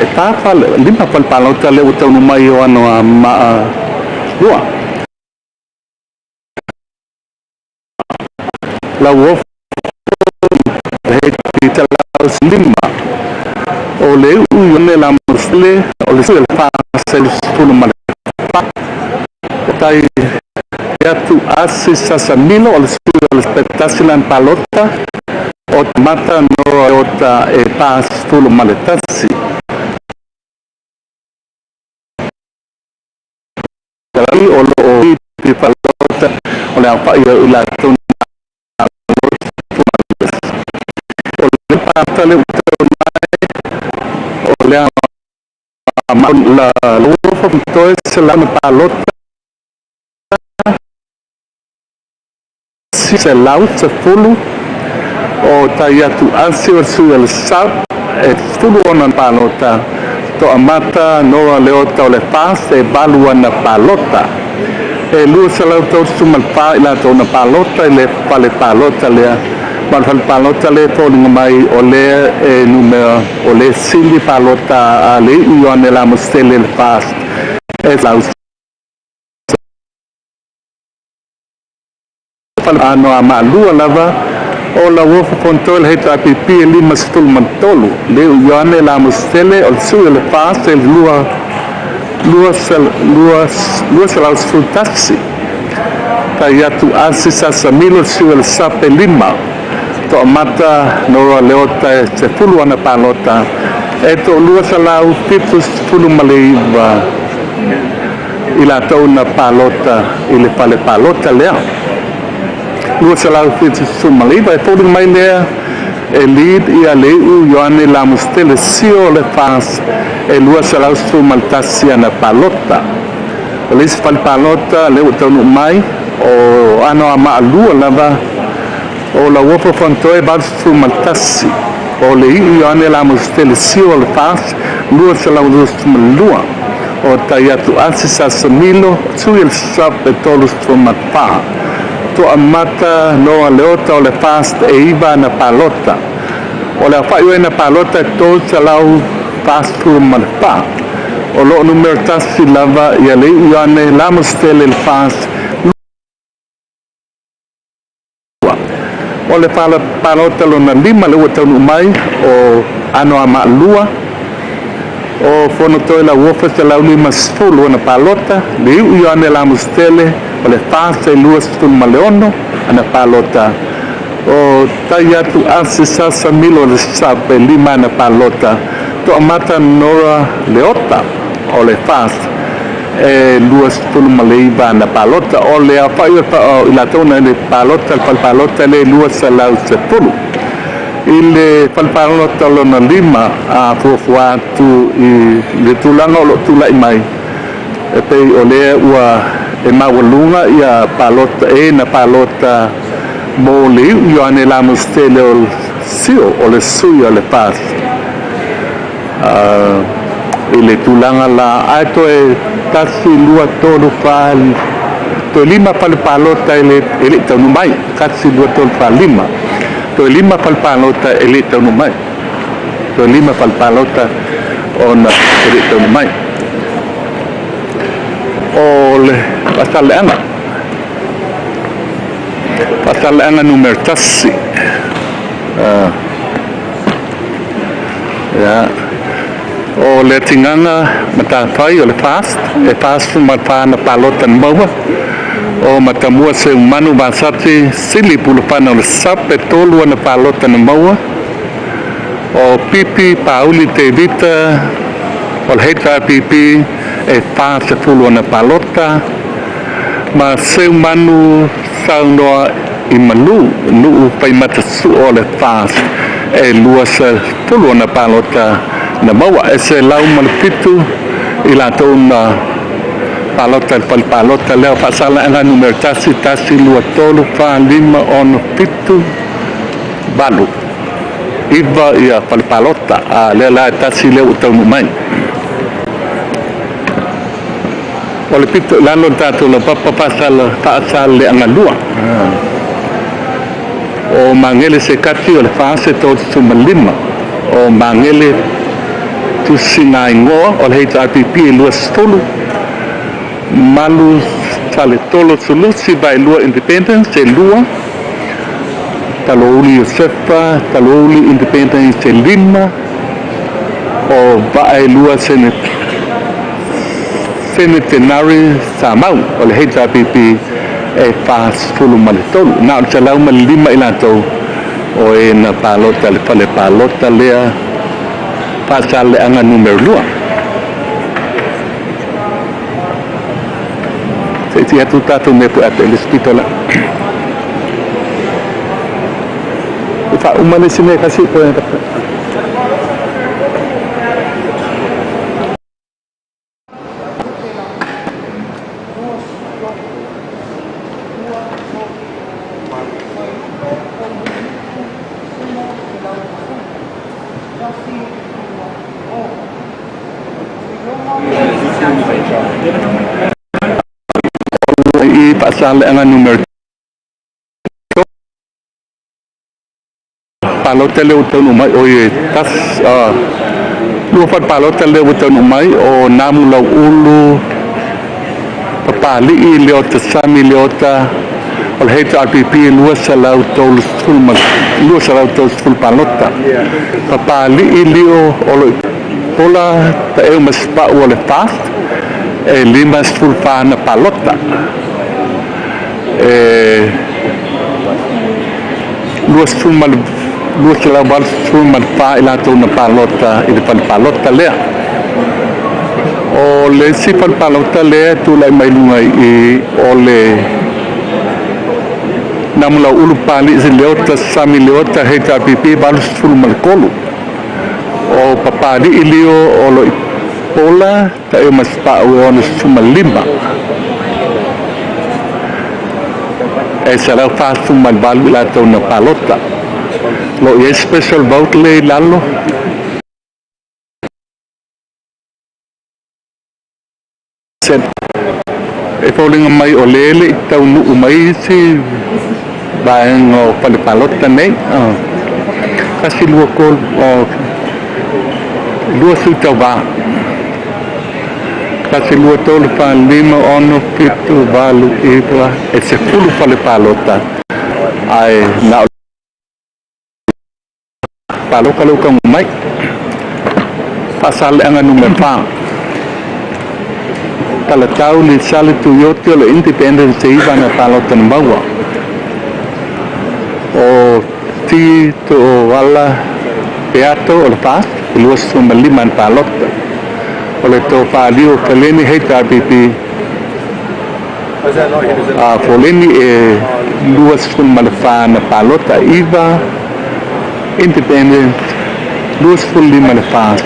e pa fale, lima fale palota le ua taunu mai o Anoamaa lua. Lauofo he te lau lima o le u i la masle o le sui o le fa se sefulu ma le fa. O tai atu asi sasamilo o le sui o le tasi lan palota o mata no o ta e pa sefulu ma le tasi. Talai o lo o i palota o le au pai o la tau o le pata le utau mai o le a la lofo toe se la na palota se lau se fulu o tai atu asi o sui o le sap e fulu ona palota to amata noa le ota o le fa se valu ana palota e lua se lau tau sumal fa i la tau na palota i le fale palota lea ma le fale palota le foliga mai o lea e numera o le sili palota a le iu Ioane Lamositele le FAST e lau ano a maalua lava o Lauofo Fonotoe le HRPP e 53 le Ioane Lamositele o le sui o le FAST e lua lua lua 211. Tai atu asi sasamilo le sui o le SAP e lima toamata Nora Leota e 10 ana palota e to 279 i latou na palota i le fale palota lea 279 e foliga mai lea e lead ia le iu Ioane Lamositele sio o le FAST e 211 ana palota. O le isi fale palota lea ua taunuu mai o Anoamaa 2 lava o Lauofo Fonotoe 81 o le iu Ioane Lamositele sio o le FAST 222 o tai atu asi sasamilo sui o le SAP e 34 toamata Noa Leota o le FAST e iva ana palota. O le aofa'i o e na palota e 344. O lo'o numera tasi lava ia le I'u Ioane Lamositele i le FAST. 2. O le palota lona lima lea ua taunuu mai o Anoamaa 2, o Fonotoe Lauofo e 150 ona palota, le Iu Ioane Lamositele o le FAST e 26 ana palota, o Taiatu Asi Sasa Milo o le SUPP e 5 ana palota, Toamata Nora Leota o le FAST e 29 ana palota. O le aofa'i o i latou na le palota le fale palota le 210. I le fale palota lona lima, a fuafua atu i le tulaga o lo o tula'i mai, e pei o lea ua e maualuga ia palota e na palota mo le Iu Ioane Lamositele o Sio o le sui o le FAST i le tulaga la ae toe tasi, lua, tolu, fa, toe lima fale palota e le i taunuu mai. Tasi, lua, tolu, fa, lima. Toe lima fale palota e le i taunuu mai. Toe lima fale palota ona e le i taunuu mai. O le Faasaleleaga. Faasaleleaga Nu.1. Ia. O le Atigaga Matafai o le FAST, e 44 na palota na maua, o Matamua Seumanu Vasati Sili Pulufana o le SUPP e 3 ana palota na maua, o Pipi Pauli Tevita o le HRPP e 40 ana palota, ma Seumanu Saunoa i Malu Nuu Faimata Su'o o le FAST e 20 ana palota na maua. E 107 i latou na palota i le fale palota lea o Faasaleleaga Nu.1, 1, 2, 3, 4, 5, 6, 7, 8, 9 ia fale palota. A lea la e tasi lea ua taunuu mai. O le pito i lalo o le tatou laupapa Faasaleleaga 2. O Magele Sekati o le FAST e 35. O Magele Tusigaigoa o le HRPP e 20. Malu Saletolo Sulusi Vaelua Independence e 2. Talouli Iosefa Talouli Independence e 5. O Vaelua Sene Senetenari Samau o le HRPP e 43. Na o le 105 i latou o e na palota le fale palota lea Faasaleleaga Nu.2. Se i atu tatou mea po ate le spito la. E faauma le isi mea kasi po e i Faasaleleaga Nu.3 palota lea ua taunuu mai o e tas lua fale palota lea ua taunuu mai o Namu Lauulu Papali'i Leota Sami Leota o le HRPP 230 230 palota. Papali'i Lio o lo Pola Taeu Masipa'u o le FAST e 54 na palota. E 284 i latou na palota i le fale palota lea. O le isi fale palota lea e tulai mai luga i o le Namulau'ulu Papali'i Leota Sami Leota HRPP 83. O Papali'i Lio o lo Pola Taeu Masipa'u e 65. E 148 i latou na palota. Lo i ai special vote le i lalo. E foliga mai o lea e le i taunuu mai isi vaega o fale palota nei. Tasi lua tolu o lua sui tauvā. Tasi lua tolu fa lima ono fitu valu iva e 10 fale palota. Ae na o paloka lou tagu mai. Faasaleaga numera 4. Talatau Lisale Tuioti o le Independence e 9 ana palota na maua. O Ti Toala Peato o le FAST, e 25 ana palota. O le Tofaliu Faleni HRPP a Foleni e 24 na palota, 9 Independent, 25 le FAST.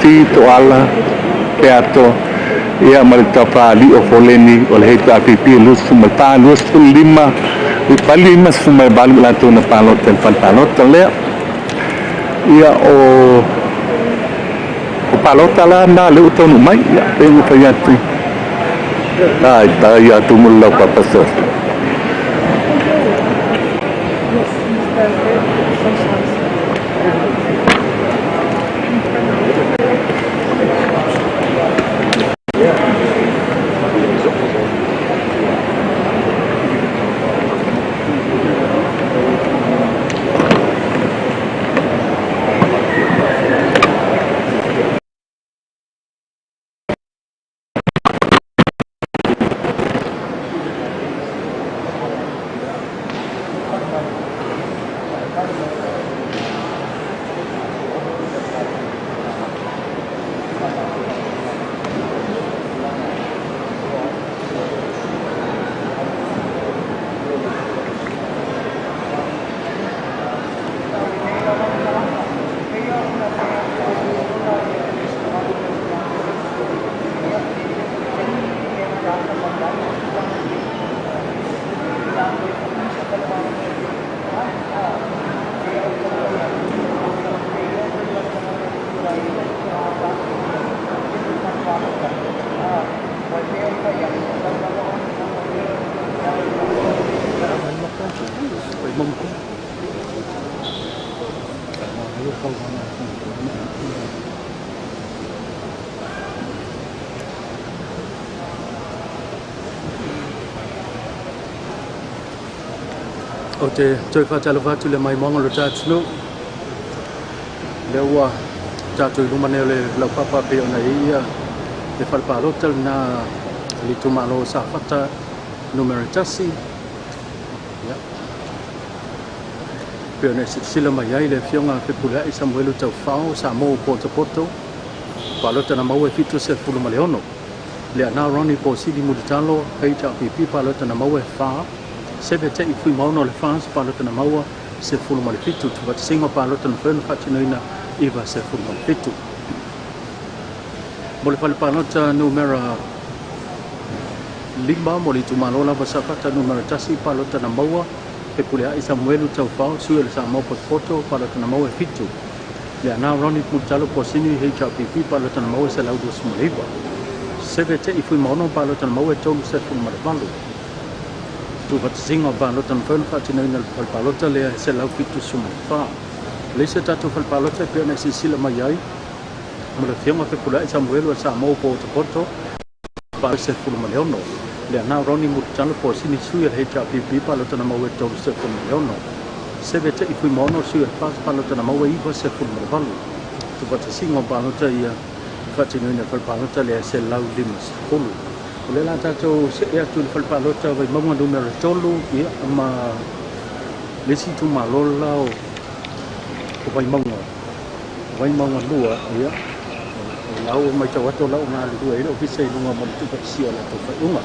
Ti Toala Peato ia ma le Tofaliu Foleni o le HRPP 24, 25 58 latou na palota i le fale palota lea. Ia o palota la na le ua taunuu mai ia pe ua fai atu ai ta ia atu mo le laupapa so. Yes, he's the socialist. O te toe faatalofa atu le maimoaga o le tatou lea ua tatou i luma nei o le laupapa pei ona i ai ia le fale palota lena le itumalo o Safata numera 1. Ia pei ona e silasila mai ai le afioga Fepuleai Samuelu Taufao Samo Potopoto, palota na maua e 76. Leaana Ronnie Posini Mulitalo HRPP, palota na maua e 4. Seve Te'i Fuimaono o le FAST, palota na maua 17. Tuufaatasiga o palota na mafai ona faatinoina 97. Mo le fale palota numera 5 mo le itumalo lava Safata numera 1, palota na maua Fepuleai Samuelu Taufao, sui o le Samoa Potopoto, palota na maua e 7. Leaana Ronnie Mulitalo Posini HRPP, palota na maua e 129. Seve Te'i Fuimaono, palota na maua e 38. Tuufaatasiga o palota na mafai ona faatinoina le fale palota lea e 174. Le isi o tatou fale palota e pei ona e silasila mai ai mo le afioga Fepuleai Samuelu o le Samoa Potopoto, 16. Leaana Ronnie Mulitalo Posini, sui o le HRPP, palota na maua e 36. Seve Te'i Fuimaono, sui o le FAST, palota na maua e 98. Tuufaatasiga o palota ia faatinoina le fale palota lea e 150. O lea la tatou see atu i le fale palota Vaimauga numera 3, ia ma le isi itumalo la o Vaimauga, Vaimauga 2. Ia o lau matau atu o lau galulue ai le ofisa i luga mo le tuufaatasia o latou faaiuga.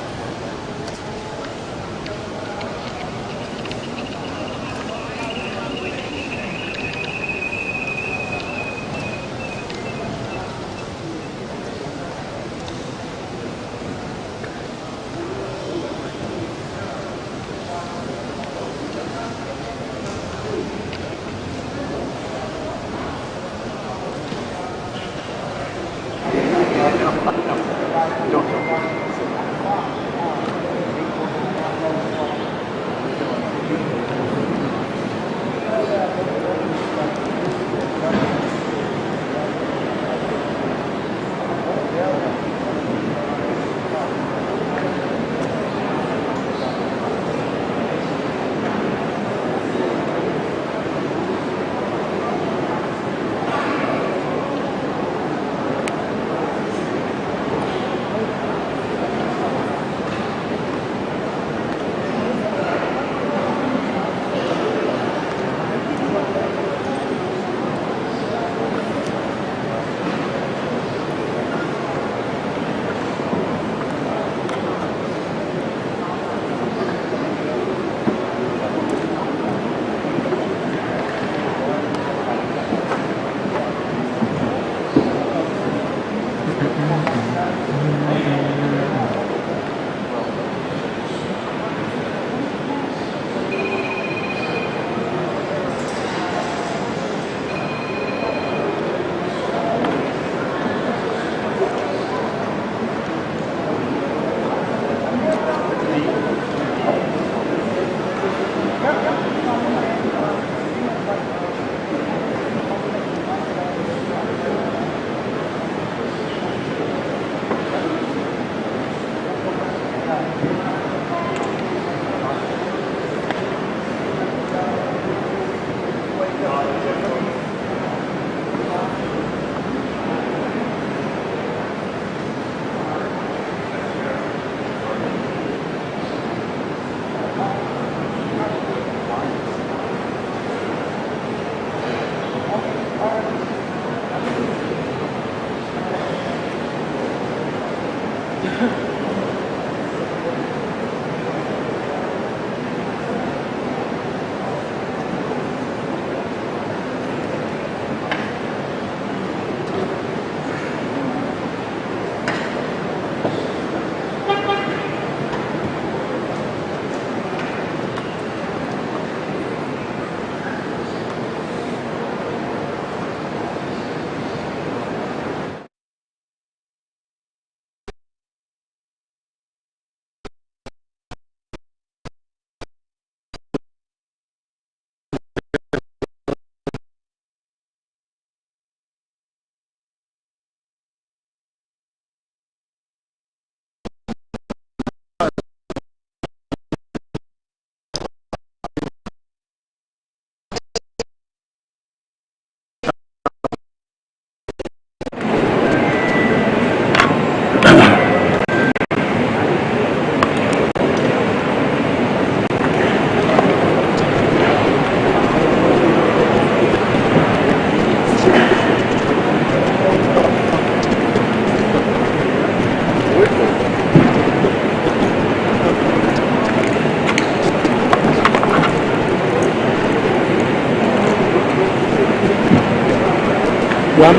Ua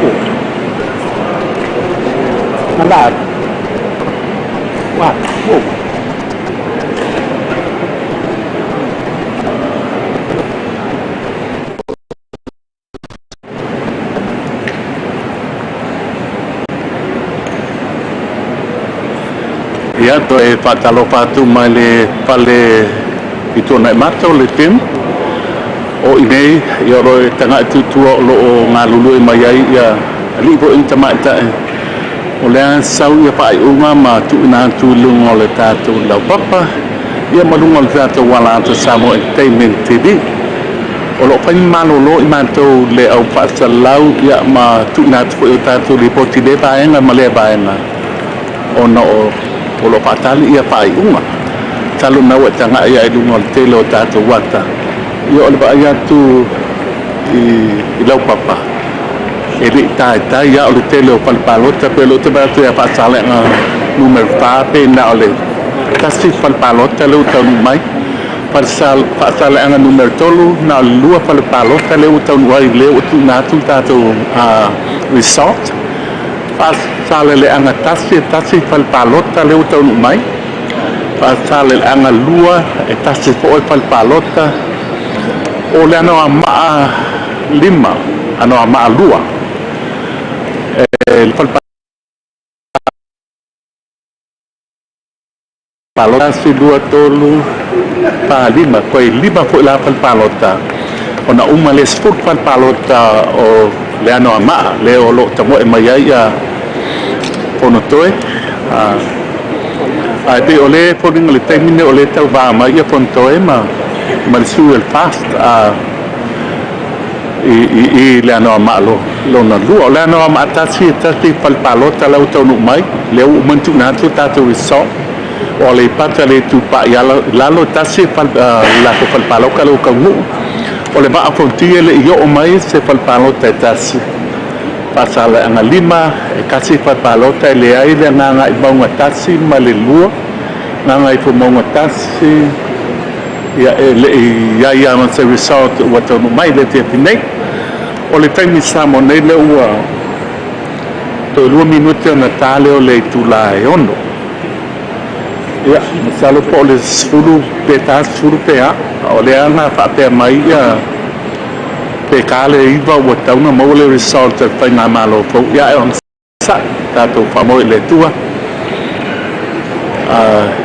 Malab. Wa. Wo. Ia, toe faatalofa atu mai le fale i Tuanaimato le team o i nei, ia o lo o e taga'i tutua o lo o galulue mai ai ia alii fo'i ma tamaitai o lea sau ia faaiuga ma tuuina atu i luga o le tatou laupapa ia ma luga o le tatou alaata Samoa Entertainment TV. O lo o fai malolo i matou le au faasalau ia ma tuuina atu foi o tatou lipoti i lea vaega ma lea vaega ona o lo o faatali ia faaiuga. Talu na ua e taga'i ai i luga o le tele o tatou ata, ia o le vaai atu i laupapa e le'i taitai a o le tele o fale palota pe o loo te vaai atu ia Faasaleleaga numera 4 pe na o le tasi fale palota lea ua taunuu mai. Faasaleleaga numera 3 na o le 2 fale palota lea ua taunuu ai lea ua tuuina atu tatou result. Faasaleleaga 1 e tasi fale palota lea ua taunuu mai. Faasaleleaga 2 e tasi foi fale palota. O le Anoamaa 5, Anoamaa 2 e fale palota 1 2 3 4 5 koe 5 foi la fale palota ona uma le 10 fale palota o le Anoamaa le o lo o tamoe mai ai ia Fonotoe. Ae pei o le foliga le taimi nei o le tau va mai ia Fonotoe ma le sui o le FAST i le Anoamaa lona lua. O le Anoamaa tasi e tasi fale palota la ua taunuu mai lea ua uma ona tuuina atu tatou result. O Aleipata le Itupa i lalo tasi latou fale palota lea ua taunuu. O le Vaa o Fonoti le i oo mai se fale palota e tasi. Faasaleleaga 5 e tasi fale palota e leai le Gagaifomauga 1 ma le 2. Gagaifomauga 1 ia e le i ai lava ma se result ua taunuu mai le afiafi nei. O le taimi Samoa nei lea ua toe 2 minute ona ta lea o le itula e 6. Ia, masalo po o le 10 pe ta 10 pe a. O lea na faapea mai ia pe ta le 9 ua tatau ona maua le result o le faigamalo fou. Ia ae onosai tatou faamoe i le Atua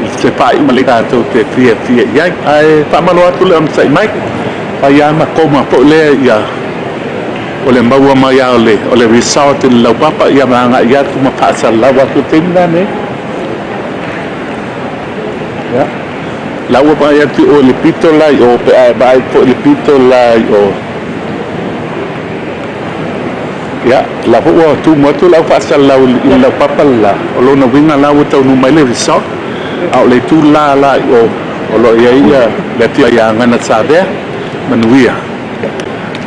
i se faaiuga lelei tatou te fiafia i ai. Ae faamalo atu le onosai mai. Fai lava ma koma foi lea ia o le maua mai lava o le result i le laupapa ia ma agai atu ma faasalalau atu le taimi la nei. Ia, la ua vaai atu i o i le pito la i o pe a e vaai foi i le pito la i o. Ia, la foi ua tumu atu lau faasalalau i le laupapa le la, o lona uiga la ua taunuu mai le result, a o le itu la la i o, o lo o i ai ia le afioga ia Gana Savea Manuia.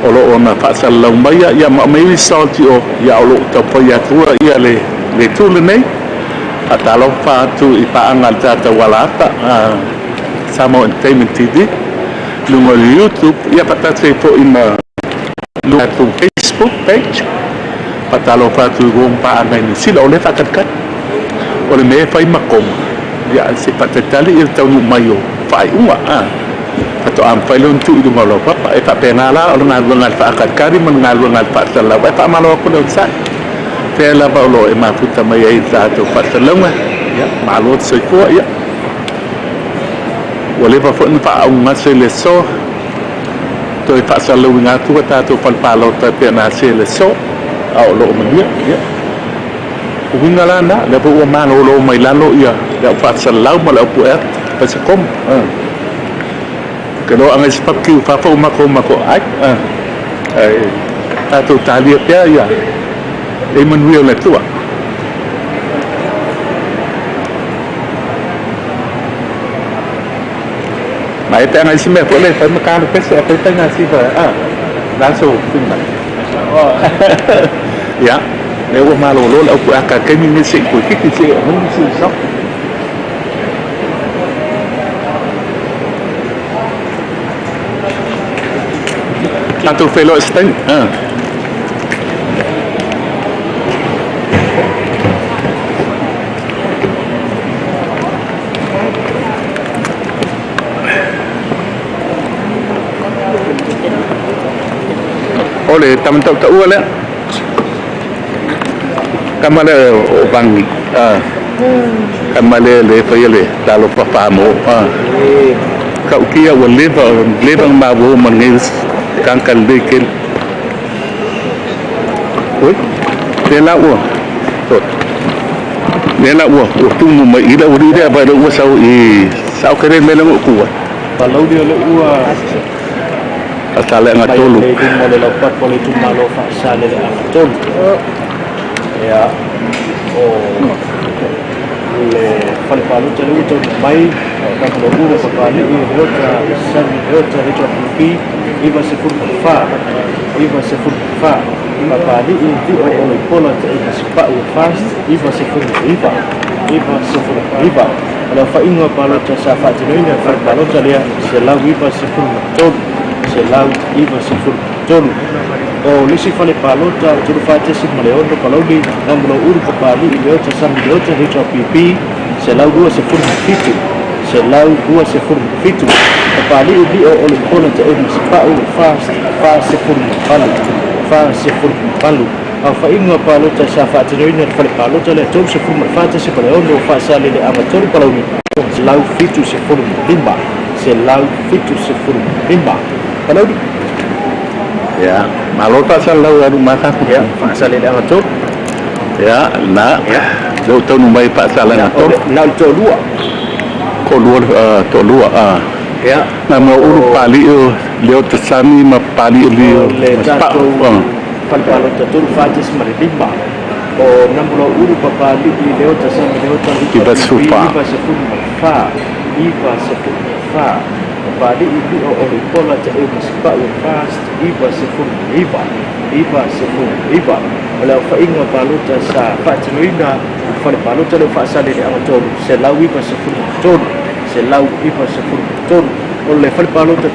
O lo o na faasalalau mai ia ma aumai result i o, ia o lo o taumafai atu ia le itu lenei. Faatalofa atu i paaga a le tatou alaata Samoa Entertainment TV luga o le YouTube ia faatasi ai foi ma luga tatou Facebook page. Faatalofa atu i uo ma paaga i Niu Sila o lea faatalitali o le mea e fai ma koma ia se faatalitali ia le taunuu mai o faaiuga faatoa mafai lea ona tuu i luga o lau papa. E faapena la o le galuega a le faatalitali ma le galuega a le faasalalau. Ae faamalo atu le onosai. Fea lava o lo o e mafuta mai ai i le tatou faasalalauga, ia, malo le soifua, ia. Ua leva foi ona faaaugase i le aso, toe faasalalauina atu a tatou fale palota e pei ona asia i le aso, a o lo o manuia, ia. O uiga la na, lea foi ua malolo mai lalo ia le au faasalalau ma le au pue ata, fai se komo, Ke loaʻa ngai se papikiu fafo o makou ma ko ai, ae tatou talia pea ia e manuia o le Atua. Ma e pe ana isi mea foi le fai ma kāna pese a fai fai ngā siva a la so finga. Ia, le ua malolo le au pue aka kaimi ni se i koe kiki se o ni se sa. Tatou feiloai i se taimi. O le tamatau lea. Kama le o vangi. Kama le le fai le talo pa mo. Ka ukia ua leva leva ma wo ma ngi kang kal le kel. Oi. Te la ua. To. Le la ua o tu mo mai ila uri le ba le ua sau i sau kere me le ku. Palauli o le ua Asale nga tolu. Le lumo le laupapa o le itumalo Faasaleleaga 3. Ia o le fale palota le ua taunuu mai Namulauulu Papalii Leota Sami Leota HRPP 94 94 Papalii Lio o Loipola Taemasipau Fast 99 99. O le aofaiga palota sa faatinoina e fale palota lea 193 193. O le isi fale palota 3.6 Palauli Namulauulu Papalii Leota Sami Leota HRPP 127 127. Papalii Lio o Loipola Taemasipau Fast 48 48. Aofaiga palota sa faatinoina le fale palota lea 34.6 Faasaleleaga 3 Palauli 175 175 Palauli. Ya, malo pasal lau aru mata. Ya, Faasaleleaga 3. Ya, na. Leu taunuu mai Faasaleleaga 3. Na o le toalua. Ko lua toalua. Ya. Na mo ulu pali o leo tasami ma pali lio. Le tatou fale palota 3.5 o Namulauulu Papalii Leota Sami Leota 94. 94 94. Papalii Lio o Loipola Taemasipau Fast 99 99. O le aofaiga palota sa faatinoina i fale palota leo Faasaleleaga 3 193 193. O le fale palota 3.6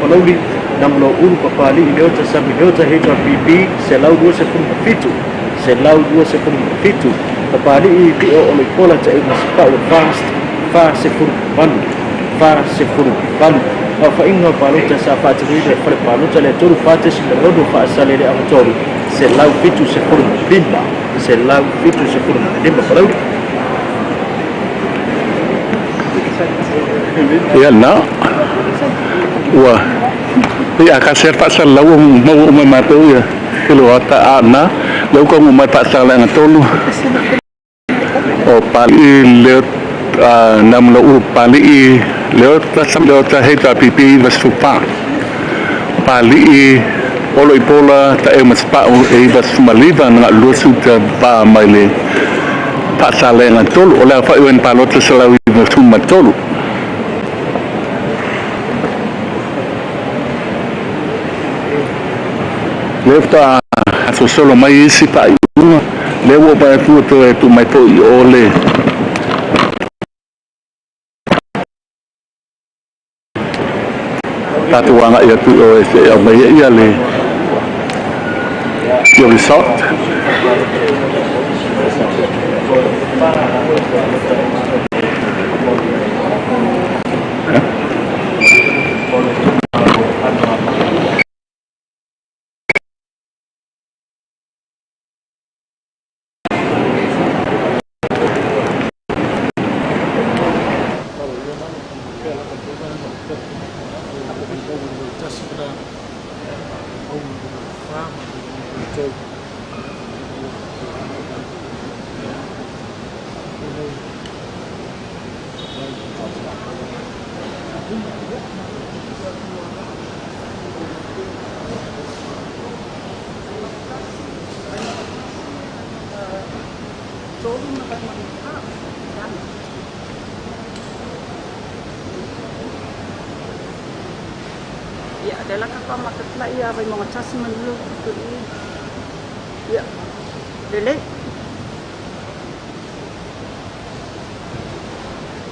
Palauli Namulauulu Papalii Leota Sami Leota HRPP 127 127. Papalii Lio o Loipola Taemasipau Fast 48 48. Aofaiga palota sa faatinoina i fale palota lea 3.6 Faasaleleaga 3 175 175 Palauli. Ya na. Ua. Ia ka ser pasal lau mau mai matau ya. Kilo ata na lau ko mai Faasaleleaga 3. O pali le nam lo pali leo ta sam leo ta HRPP 94. Pali olo ipola ta e maspa o e vasumaliva na lusu ta ba mai le Faasaleleaga 3 o le fa uen palota salau i vasuma tolu. Lefta solo mai isi pa iunga le ua pa atu to e tu mai po i ole. Tatu anga ia tu o e se au mai ia le ia resort. Ya, adalah kapal makat ia vai mga tasi manulu tu i. Ya. Lele.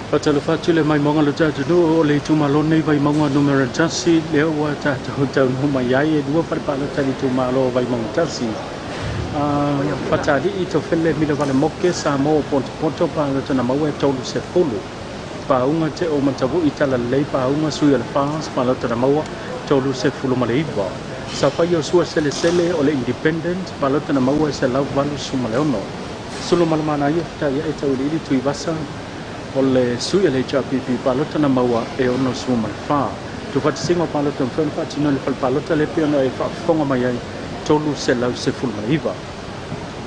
Faatalofa atu le maimoga le tatunuu o le itumalo nei Vaimauga numera 1 lea ua tatou taunuu mai ai e lua fale palota i le itumalo o Vaimauga 1. Fatalii Tofele Milavale Moke sa mo Pontoponto palota na maua e 30. Pauga te o Matavu'i Talalelei pauga sui o le FAS palota na maua 39. Sa faia o Sua Selesele o le Independent, palota na maua e 186. Sulumalemanaia fetaiaʻe tauiliili Tuivasa o le sui a le HRPP, palota na maua e 64. Tuufaatasiga o palota mafai ona faatino i le fale palota le pei ona e faafofoga mai ai 319.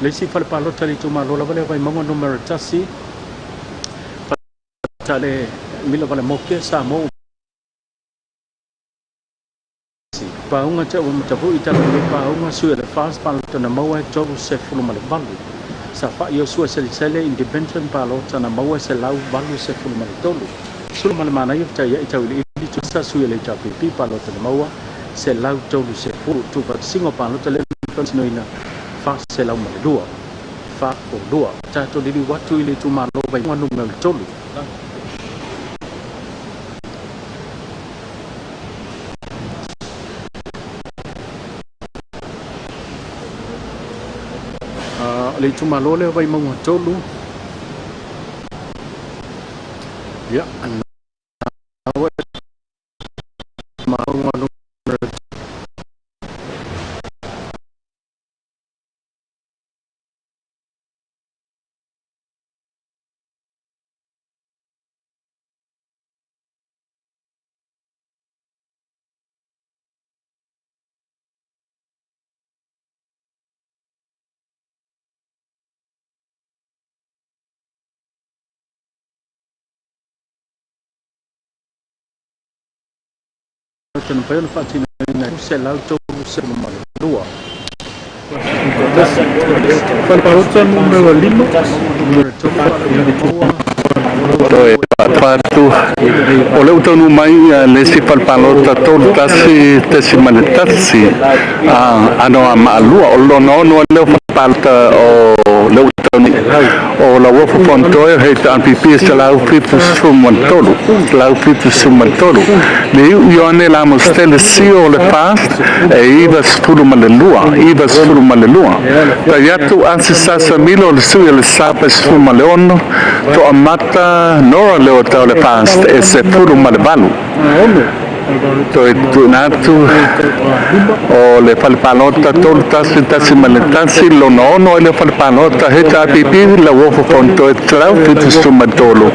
Le isi fale palota le itumalo lava lea Vaimauga numera 1, Tale Mila Valemoke Samoa pauga te ua matavuʻi tala nei pauga sui o le FAST, palota na maua e 38. Safaʻi o Sua Selesele Independent, palota na maua e 183. Sulumalemanaia fetaiaʻi tauiliili Tuivasa sui o le HRPP, palota na maua 130. Tuufaatasiga o palota le faatinoina 402 42. Tatou liliu atu i le itumalo Vaimauga numera 3. O le itumalo lea Vaimauga 3, ia na ua mauga numera na mafai ona faatinoina 132. Fale palota numera 5. Numera 3 maua Toe faatu o le utaunu mai ia le isi falepalota 31.1 ano a maalua o lona ono leo falepalota o le utaunu o la uafu fontoe hei ta MPP 173 173 le iu ioane la mostele sio o le FAST e 92 92 tai atu asi sasa milo o le sui o le sapa 16 to amata nora leo tau le FAST e 18. Toe tuuina atu o le falepalota 31.1 lona ono e le falepalota he HRPP la uofa fontoe 173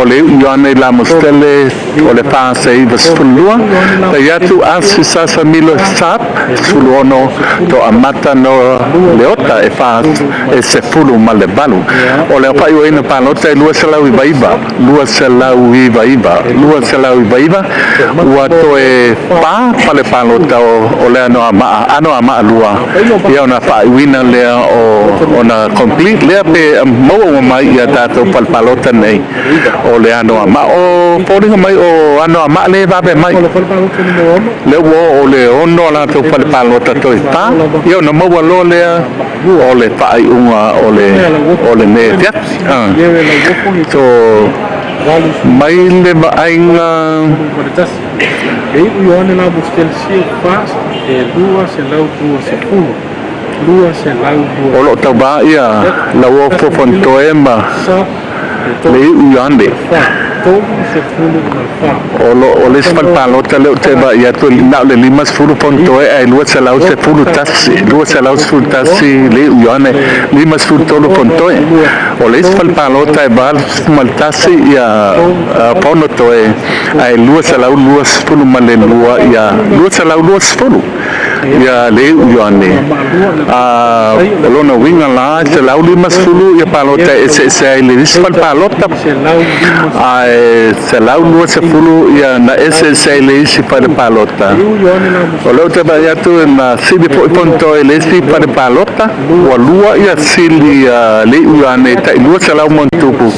o le ioane la mostele o le FAST e 92 tai atu asi sasa milo sap 16 to amata no leota e FAST e 18 o le faaiuina palota e 299 299 299 ua toe pa fale palota o le ano a maa ano a maa lua ia ona faaiuina lea o ona complete lea pe maua ua mai ia tatou fale palota nei o le ano a maa o foliga mai o ano a maa le vave mai le ua o le ono a latou fale palota toe pa ia ona maua loa lea o le faaiuga o le me fiafi so mai le vaaiga. E iu Ioane la mostele sio FAST e 220 220. O loo tauvā ia lau fofontoe ma Sa e le iu ioane 34. O lo o le isi falepalota lea ou te vaai atu na o le 50 fontoe ae 211 211 le iu ioane 53 fontoe o le isi falepalota e 81 ia fono toe ae 222 ia 220 ia le iu ioane o lona uiga la 150 ia palota e eseese ai le isi falepalota ae 120 ia na eseese ai le isi falepalota o lea ou te vaai atu na sili foʻi fontoe le isi falepalota ua lua ia sili le iu ioane taʻi 200 montupu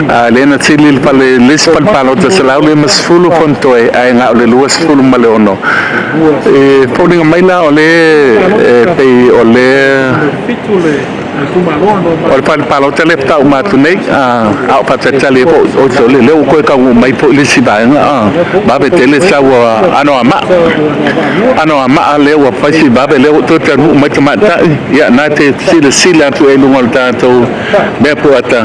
a le na sili le fale le isi falepalota 150 fontoe ae gao le 26 e foliga mai la o le e pei o le Fitu le itumalo ano o le falepalota le fetauma atu nei a o faatalitali ai foʻi o te le ua koe kaugu mai foʻi le isi vaega vave tele sau ano a maa ano a maa lea ua faisi vave lea ua toe taunuu mai tamaʻataʻi ia na te silasila atu ai luga o le tatou mea puata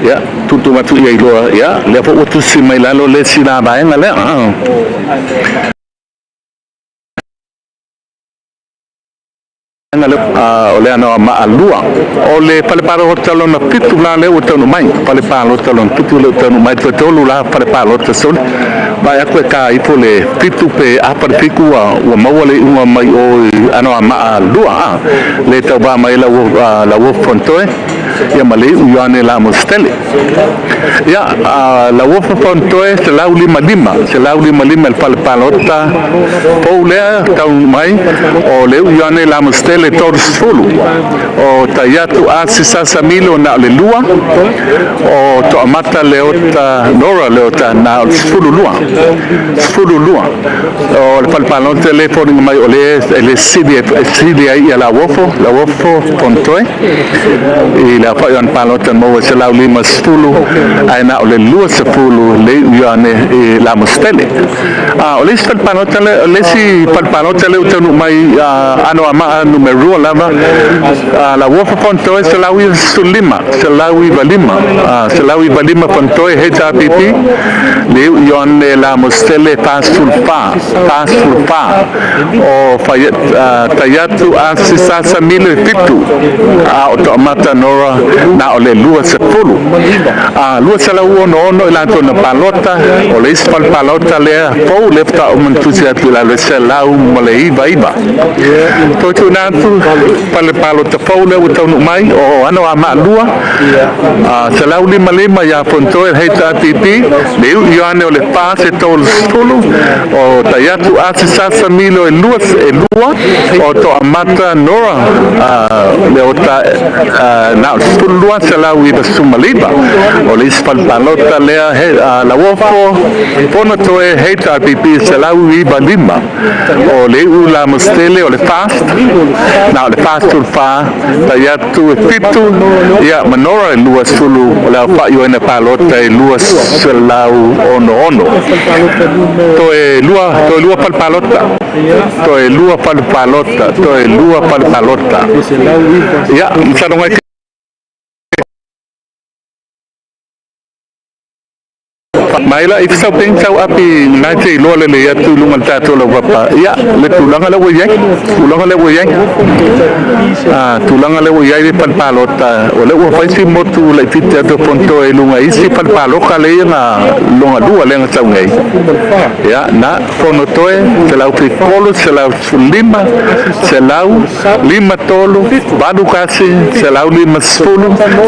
ia tutu atu ia iloa ia lea foʻi ua tusi mai lalo le isi la vaega lea. O le Anoamaa 2. O le fale palota lona 7 la lea ua taunuu mai, fale palota lona 7 lea ua taunuu mai. Toe tolu la fale palota soli vaai atu e ka ifo le 7 pe afa le 7 ua maua le iuga mai o i Anoamaa 2 a le tauvā mai Lauofo Fonotoe ia ma le iu Ioane Lamositele. Ia, Lauofo Fonotoe 155, 155 le fale palota pou lea taunuu mai. O le iu Ioane Lamositele 30. O Taiatu Asi Sasa Milo na o le 2. O Toamata Leota Nora Leota na o le 12, 12. O le fale palota le foliga mai o le le sili e sili ai ia Lauofo Fonotoe i le afa'i o ana palota maua 150, ae na o le 20 le iu Ioane i Lamositele. O le isi fale palota le, o le isi fale palota le ua taunuu mai, Anoamaa Nu.2 lava, Lauofo Fonotoe 195, 195, 195 Fonotoe HRPP, le iu Ioane Lamositele 44, 44. O Taiatu Asi Sasa Milo e 7, a o Toamata Nora na o le 20. 266 i latou na palota. O le isi fale palota lea fou le faatoa uma ona tusi atu i lalo e 199. Toe tuuina atu fale palota fou lea ua taunuu mai o Anoamaa 2, 155 ia Fonotoe HRPP, le iu Ioane o le fa se 30. O Taiatu Asi Sasa Milo e 2, e 2. O Toamata Nora Leota na o le 12, 199. O le isi fale palota lea, Lauofo Fonotoe HRPP 195. O le iu Lamositele o le fast na o le 44, Taiatu e 7, ia Manora e 20. O le aofa'i o ena palota e 266. Toe lua, toe lua fale palota, toe lua fale palota, toe lua fale palota. Ia masalo mai la i sau peng sau api nai te iloa le le atu i luga le tatou laupapa. Ia le tulaga lea ua i ai, tulaga lea ua i ai, tulaga lea ua i ai le fale palota, o lea ua fai si motu laitiiti atu o Fonotoe i luga isi fale paloka lea na longa lua lea na sau nei. Ia na Fonotoe 173, 115, 153, 81, 150,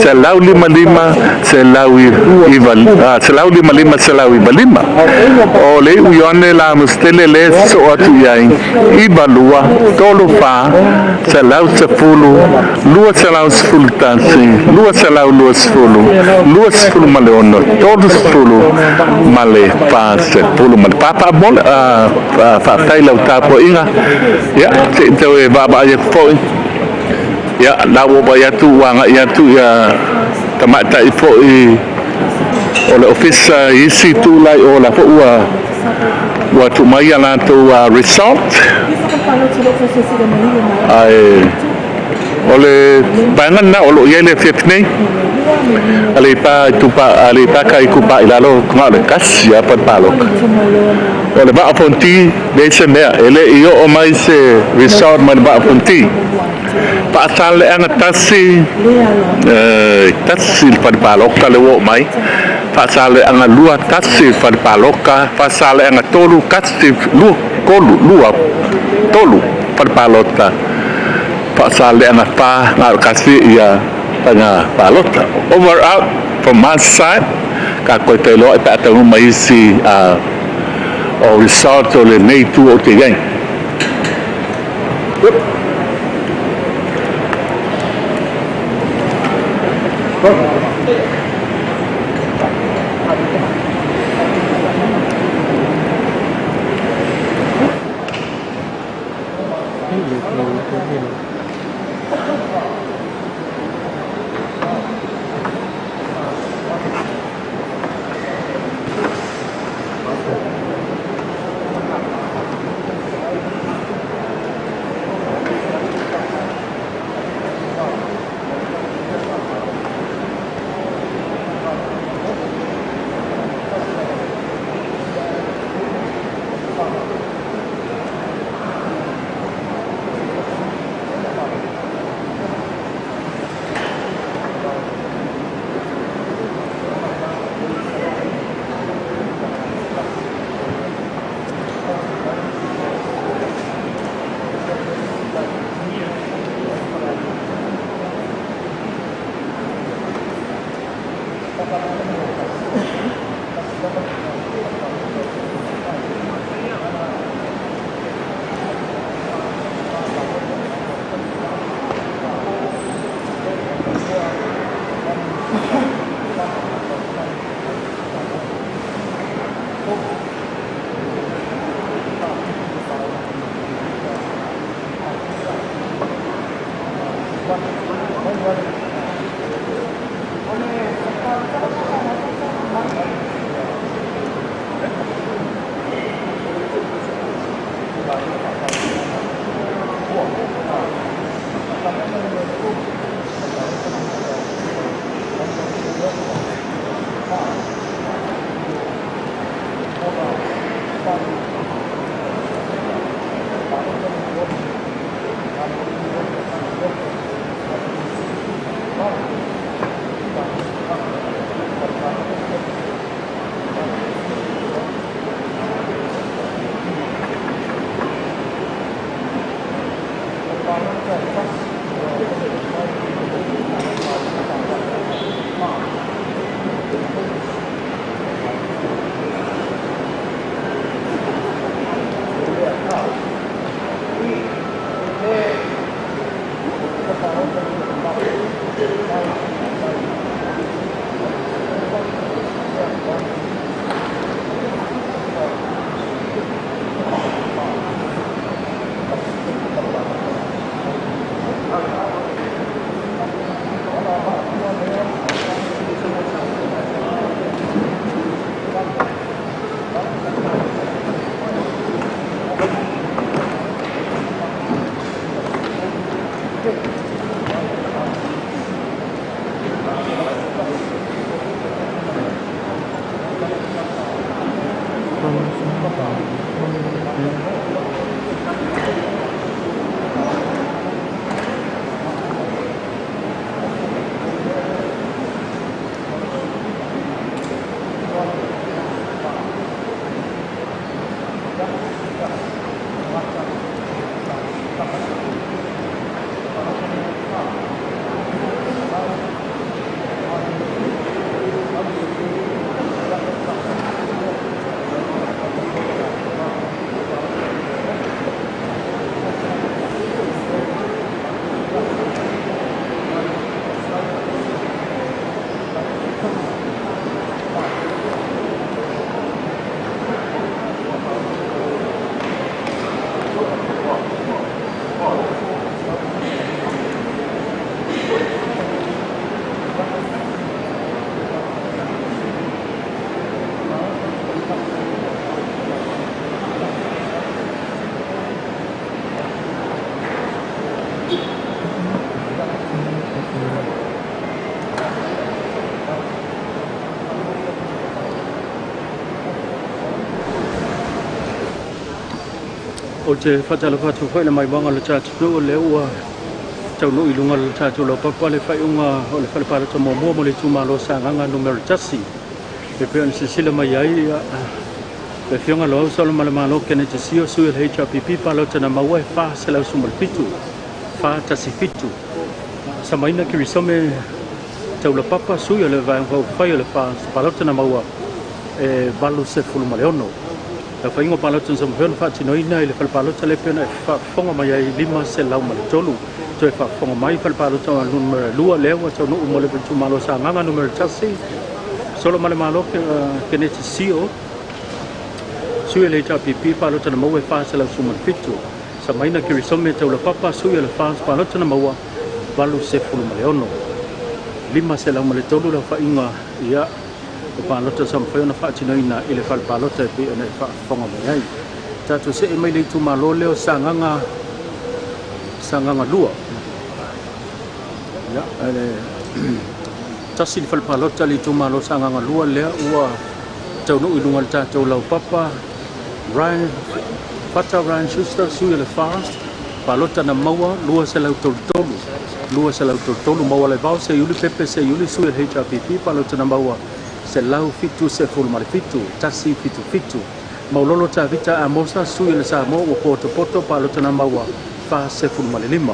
155, 109, 155, 195. O le iu Ioane Lamositele le soo atu i ai 92, 34, 110, 211, 220, 26, 30 ma le 40 ma le papamola. Faafetai lau tapuaʻiga. Ia seʻi tau e vaavaai atu foʻi. Ia la ua vai atu ua agaʻi atu ia tamaʻitaʻi foʻi o le ofisa i isi tulai o la foʻi ua tuu mai ia latou result, ae o le vaega lena o loo i ai le afiafi nei. Alepa Itupa, Alepa ka Itupa i Lalo, na o le tasi lava fale palota o le Vaa o Fonoti. Leai se mea, e le i oo mai se result mai le Vaa o Fonoti. Faasaleaga 1, 1 le fale palota le ua oo mai. Faasaleaga 2, 1 le fale palota. Faasaleaga 3, 1, 2, 3, 2, 3 fale palota. Faasaleaga 4, na o le kasi ia faiga palota. Over out from my side. Ka koe pailoa e pe a mai isi o result o lenei tu o te iai. Yep. O te whatalawhatu whai le maiwanga le tātou o le ua taunu i lunga le tātou lau papa le whaiunga o le whalepalata mua mo le tūmalo sānganga numero 1. E pea ni sisila mai ai le fionga lo au solo malamalo kene te sio sui le HRPP palota na maua e 417 417. Samaina kirisome taula papa sui o le vaenga whai o le palota na maua e 86. La whaingo palota sa mwhena whaatinoina i le whalepalota le pena e whaafonga mai ai 503. Toe whaafonga mai whalepalota wa numero 2 lewa tau nuu mo le tumalo sa nganga numero 1. Solo male malo kene te sio. Sui le HRPP palota na maua e 407. Sa maina kirisome taula papa sui le palota na maua 86. 503 la whainga ia. O palota sa mwhai ona whaatinoina i le whalepalota e pe ona e whaafonga mai ai. Tātou se e mai le itumalo leo sanganga lua. Ia, ele tasi le whalepalota le itumalo sanganga lua lea ua taunu i lunga le tātou lau papa Ryan, Fata Ryan Schuster sui le fast palota na maua 233 233 maua le vau se iuli pepe se iuli sui le HRPP palota na maua se lau fitu se fulumale fitu, tasi fitu fitu. Maulolo ta vita amosa sui le sa mo o poto poto palota na maua fa se fulumale 5.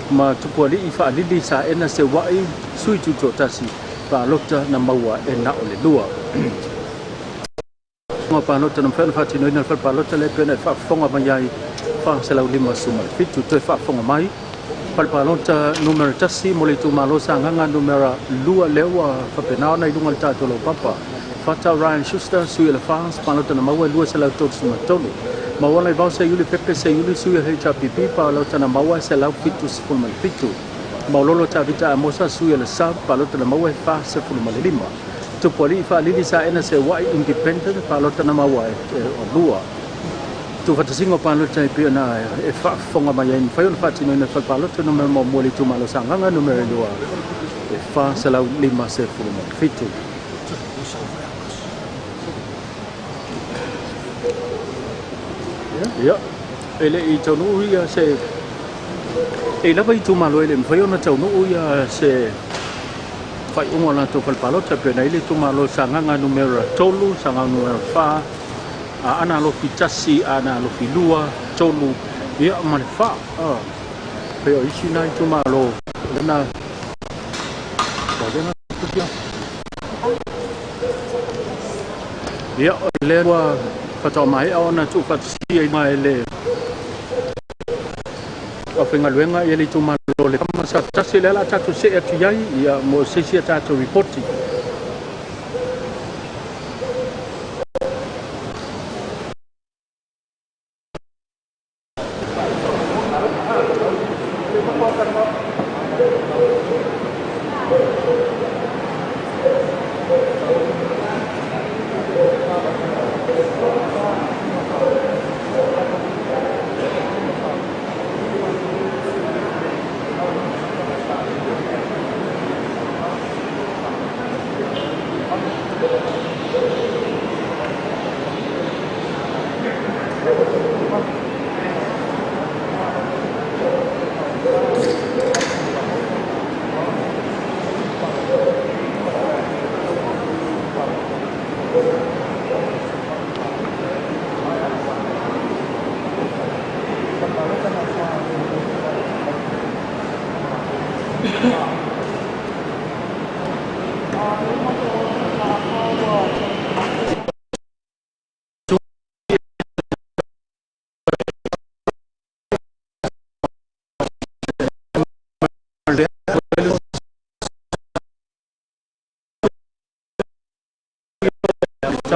Ma tupuali i fa alili sa ena se wai sui tuto tasi palota na maua e na o le lua. Nga palota na mwhena whatinoina whal palota le pena e whaafonga mai ai fa se lau 5 sumale fitu. Toe whaafonga mai. Palpalota numero 1 mo le itumalo sanganga numero 2 lewa whapenaona i lunga le tātou lau papa. Fata Ryan Schuster sui le fas palota na maua 233. Maua lai vau se iuli pepe se iuli sui le HRPP palota na maua 777. Maololo Tavita Amosa sui o le Sub palota na maua e 45. Tupuali'i Faalili Saena Seua'i Independent palota na maua e 2. Tuufatasiga o palota e pei ona e faafofoga mai ai mafai ona faatinoina le fale palota numera muamua i le itumalo Sagaga numera 2 e 457. Ia, e le i taunuu ia se e lava itumalo e le mafai ona taunuu ia se faaiuga o latou fale palota pe na i le itumalo Sagaga numera 3, Sagaga numera 4, Aana Alofi 1, Aana Alofi 2, 3, ia ma le 4. Pe o isi na itumalo lena ia o lea ua faatoa maea ona tuufaatasia i mai le aufaigaluega ia le itumalo le ma sa tasi lea la tatou see atu i ai ia mo se isi a tatou ripoti.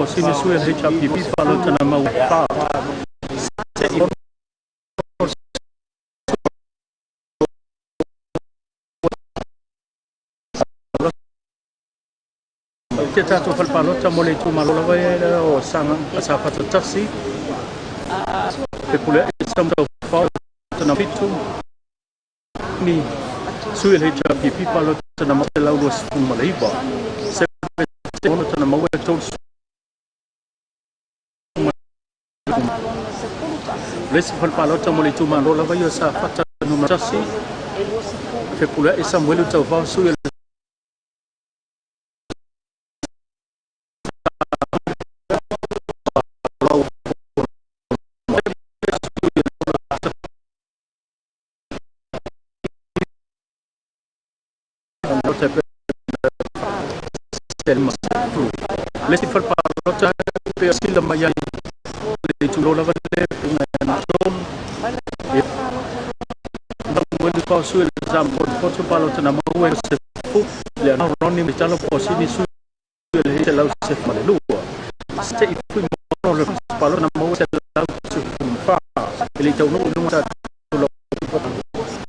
Sini sui le HRPP palota na mau fa. Se i te tātou fale palota mo le itumalo lava ia lea o Sagaga Safata tasi. Fepuleai Samuel Taufao tana fitu. Ni sui le HRPP palota na mau lau 29. Se ono tana mau e tolu. Le isi fale palota mo le itumalo lava ia o Safata numera tasi. Fepuleai Samuel Taufao sui le Le isi fale palota pe sila mai ai le itumalo lava le na tolu. Samuel Taufao sui le Sam palota na mau e se fu le ana Ronnie Mitalo Posini sui le he lau se ma le lua. Se i fui mono le palota na mau se lau se fu fa. Ele tau no lunga ta lo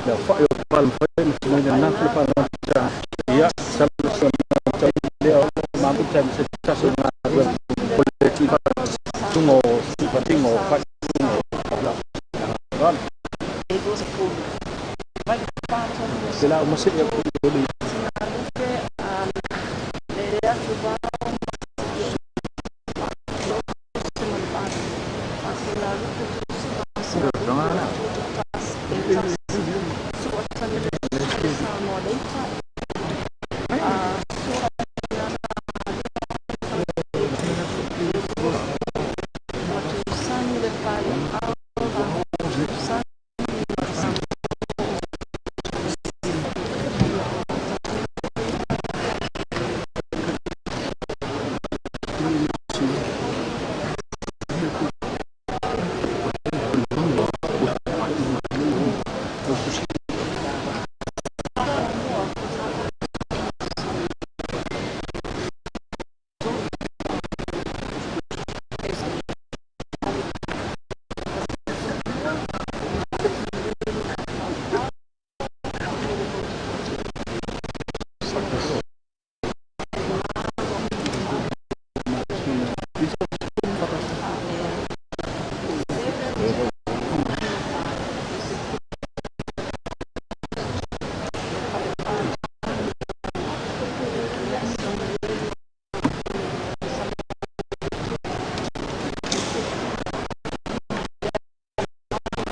le fa yo pal fa ni na na fle palota ia sa so na ta le o ma ku ta se ta so na o le ti fa tungo si fa tingo fa tungo la ran se la mo se ya ku le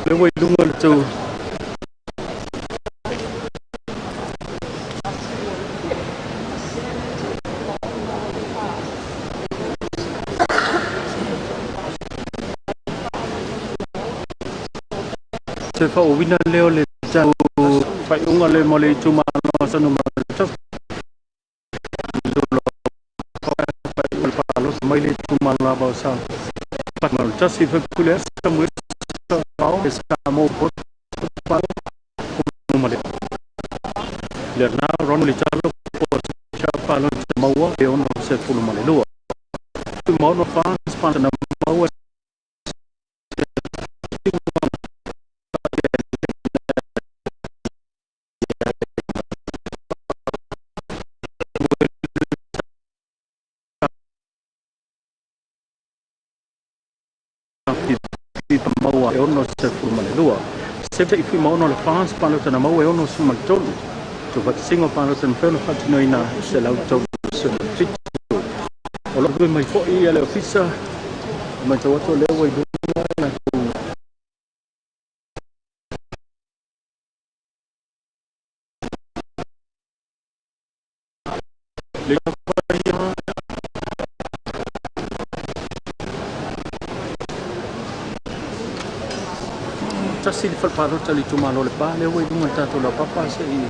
Le ua i luga le tou toe faaouina lea o le tatou faaiuga le mo le itumalo sa numera 1. Mai le itumalo lava o sa tasi faipule Samuel Sao e sa mo poto ma le le na ron le talo po cha palo maua e ono se fulu ma le lua mo no fa sponsor na maua. Maua e ono se fulu ma le lua se te ifi maono le France palota na maua e ono suma le tolu tu whatisinga palota na whena whatinoina se lau tolu se fitu o lo mai fo'i le ofisa mai tau atu lea ua i luga na tu le tasi le falepalota le itumalo le pa lea ua i luga le tatou laupapa se i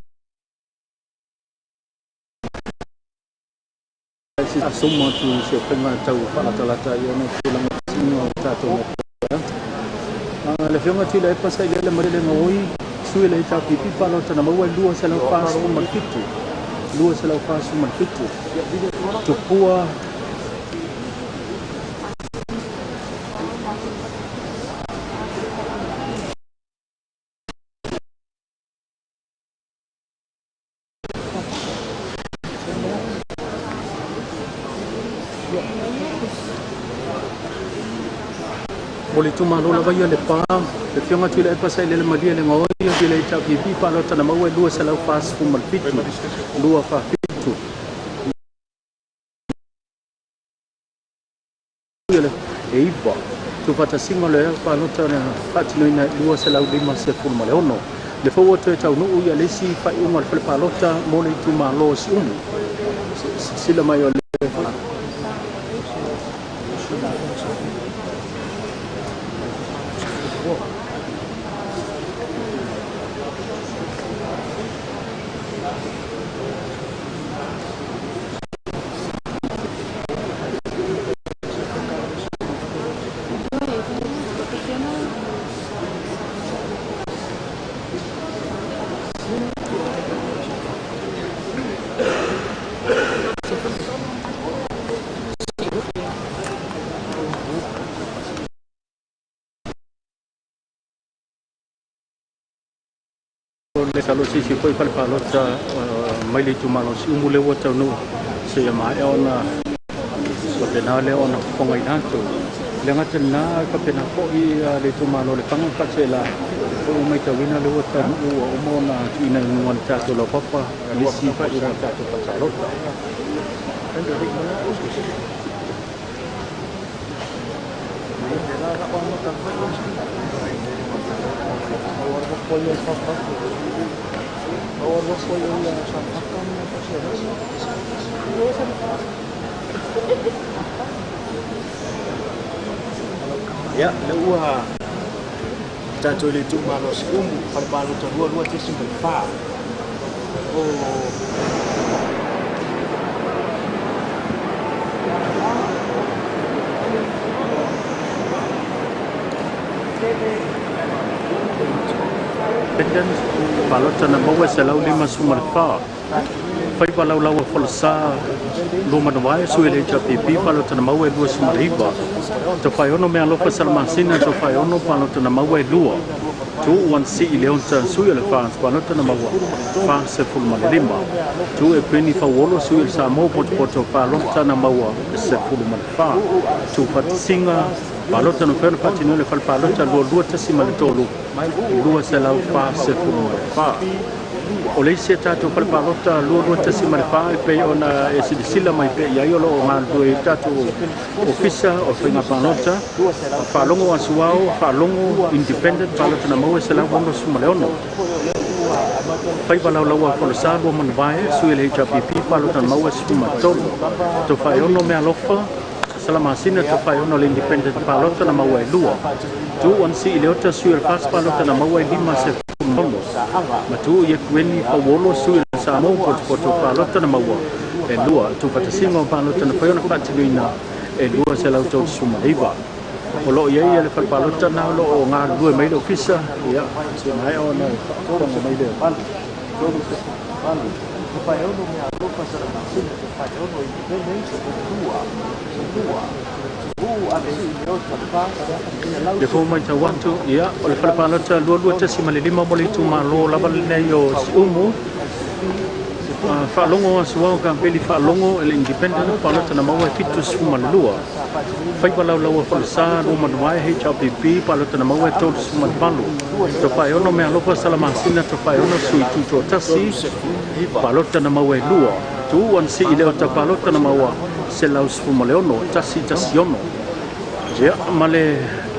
asoma atu se faiga tau faalatalata i ona tulaga sina o tatou le afioga tui le epa sa i lele ma le gaoi sui le HRPP palota na maua e 247 247 tupua. O le itumalo lava ia le pa le afioga tui le epa sa i lele malia le gaoi o le HRPP palota na maua e 247 247 le e iva tufatasiga le palota na faatinoina 256 le fou atu e taunuu ia le isi faaiuga o le fale palota mo le itumalo o Siumu sila mai o le le salo sisi foi fale palota mai le itumalo Siumu le ua taunuu se ia maea ona faapena lea ona fofogaina atu le gata lena faapena fo'i le itumalo le faga faatela foi ua maitauina le ua taunuu ua uma ona tuuina i luga o le tatou laupapa lisi faaiuga o le tatou faapalota. Ia, le ua tatou le itumalo Siumu fale palota 22.4 o Palota na maua se lau lima suma le wha. Faiva lau lau folasa luma na wae sui le HRPP palota na maua e lua suma le iwa. Tau whai ono mea alofa salamasina tau whai ono palota na maua e lua. Tu uan si i leonta sui o le wha palota na maua wha se fulu ma le lima. Tu e peni whauolo sui o le Samoa potopoto palota na maua se fulu ma le wha. Tu whatisinga palota na whena whatino le whale palota lua lua tasi ma le tolu. Lua se lau wha se fulu ma le wha. O le isi a tatou fale palota 22.4 e pei ona e silasila mai pea i ai o lo o galulue ai le tatou Ofisa o Faiga Palota, Faalogo Asuao, Faalogo Independent Palota na maua e 166. Faiva laulaua Folosa lua Manuvae, sui o le HRPP Palota na maua e 13. Tofaeono Mealofa, Salamasina Tofaeono le Independent Palota na maua e 2. Tu Ansi i Leota, sui o le FAST Palota na maua e 56. Ma tu i Ekueni Pauolo, sui o le Samoa Potopoto Palota na maua e 2. Tufatasiga o palota na fai ona faatinoina e 239. O lo o i ai le fale palota na o lo o galulue mai le ofisa, ia, se maea ona faafofoga mai lea. Lea foi ua matau atu, ia, o le fale palota 22.5 mo le itumalo lava lenei o Siumu. Faalogo Asuao Kapeli Faalogo e le Independent Palota na maua e 72. Faiva laulaua Falesa lua Manuae HRPP Palota na maua e 38. Tofaeono Mealofa Salamasina Tofaeono Sui Tutoatasi Palota na maua e 2. Tuuu Anasii Leota Palota na maua 116 116. Ia, ma le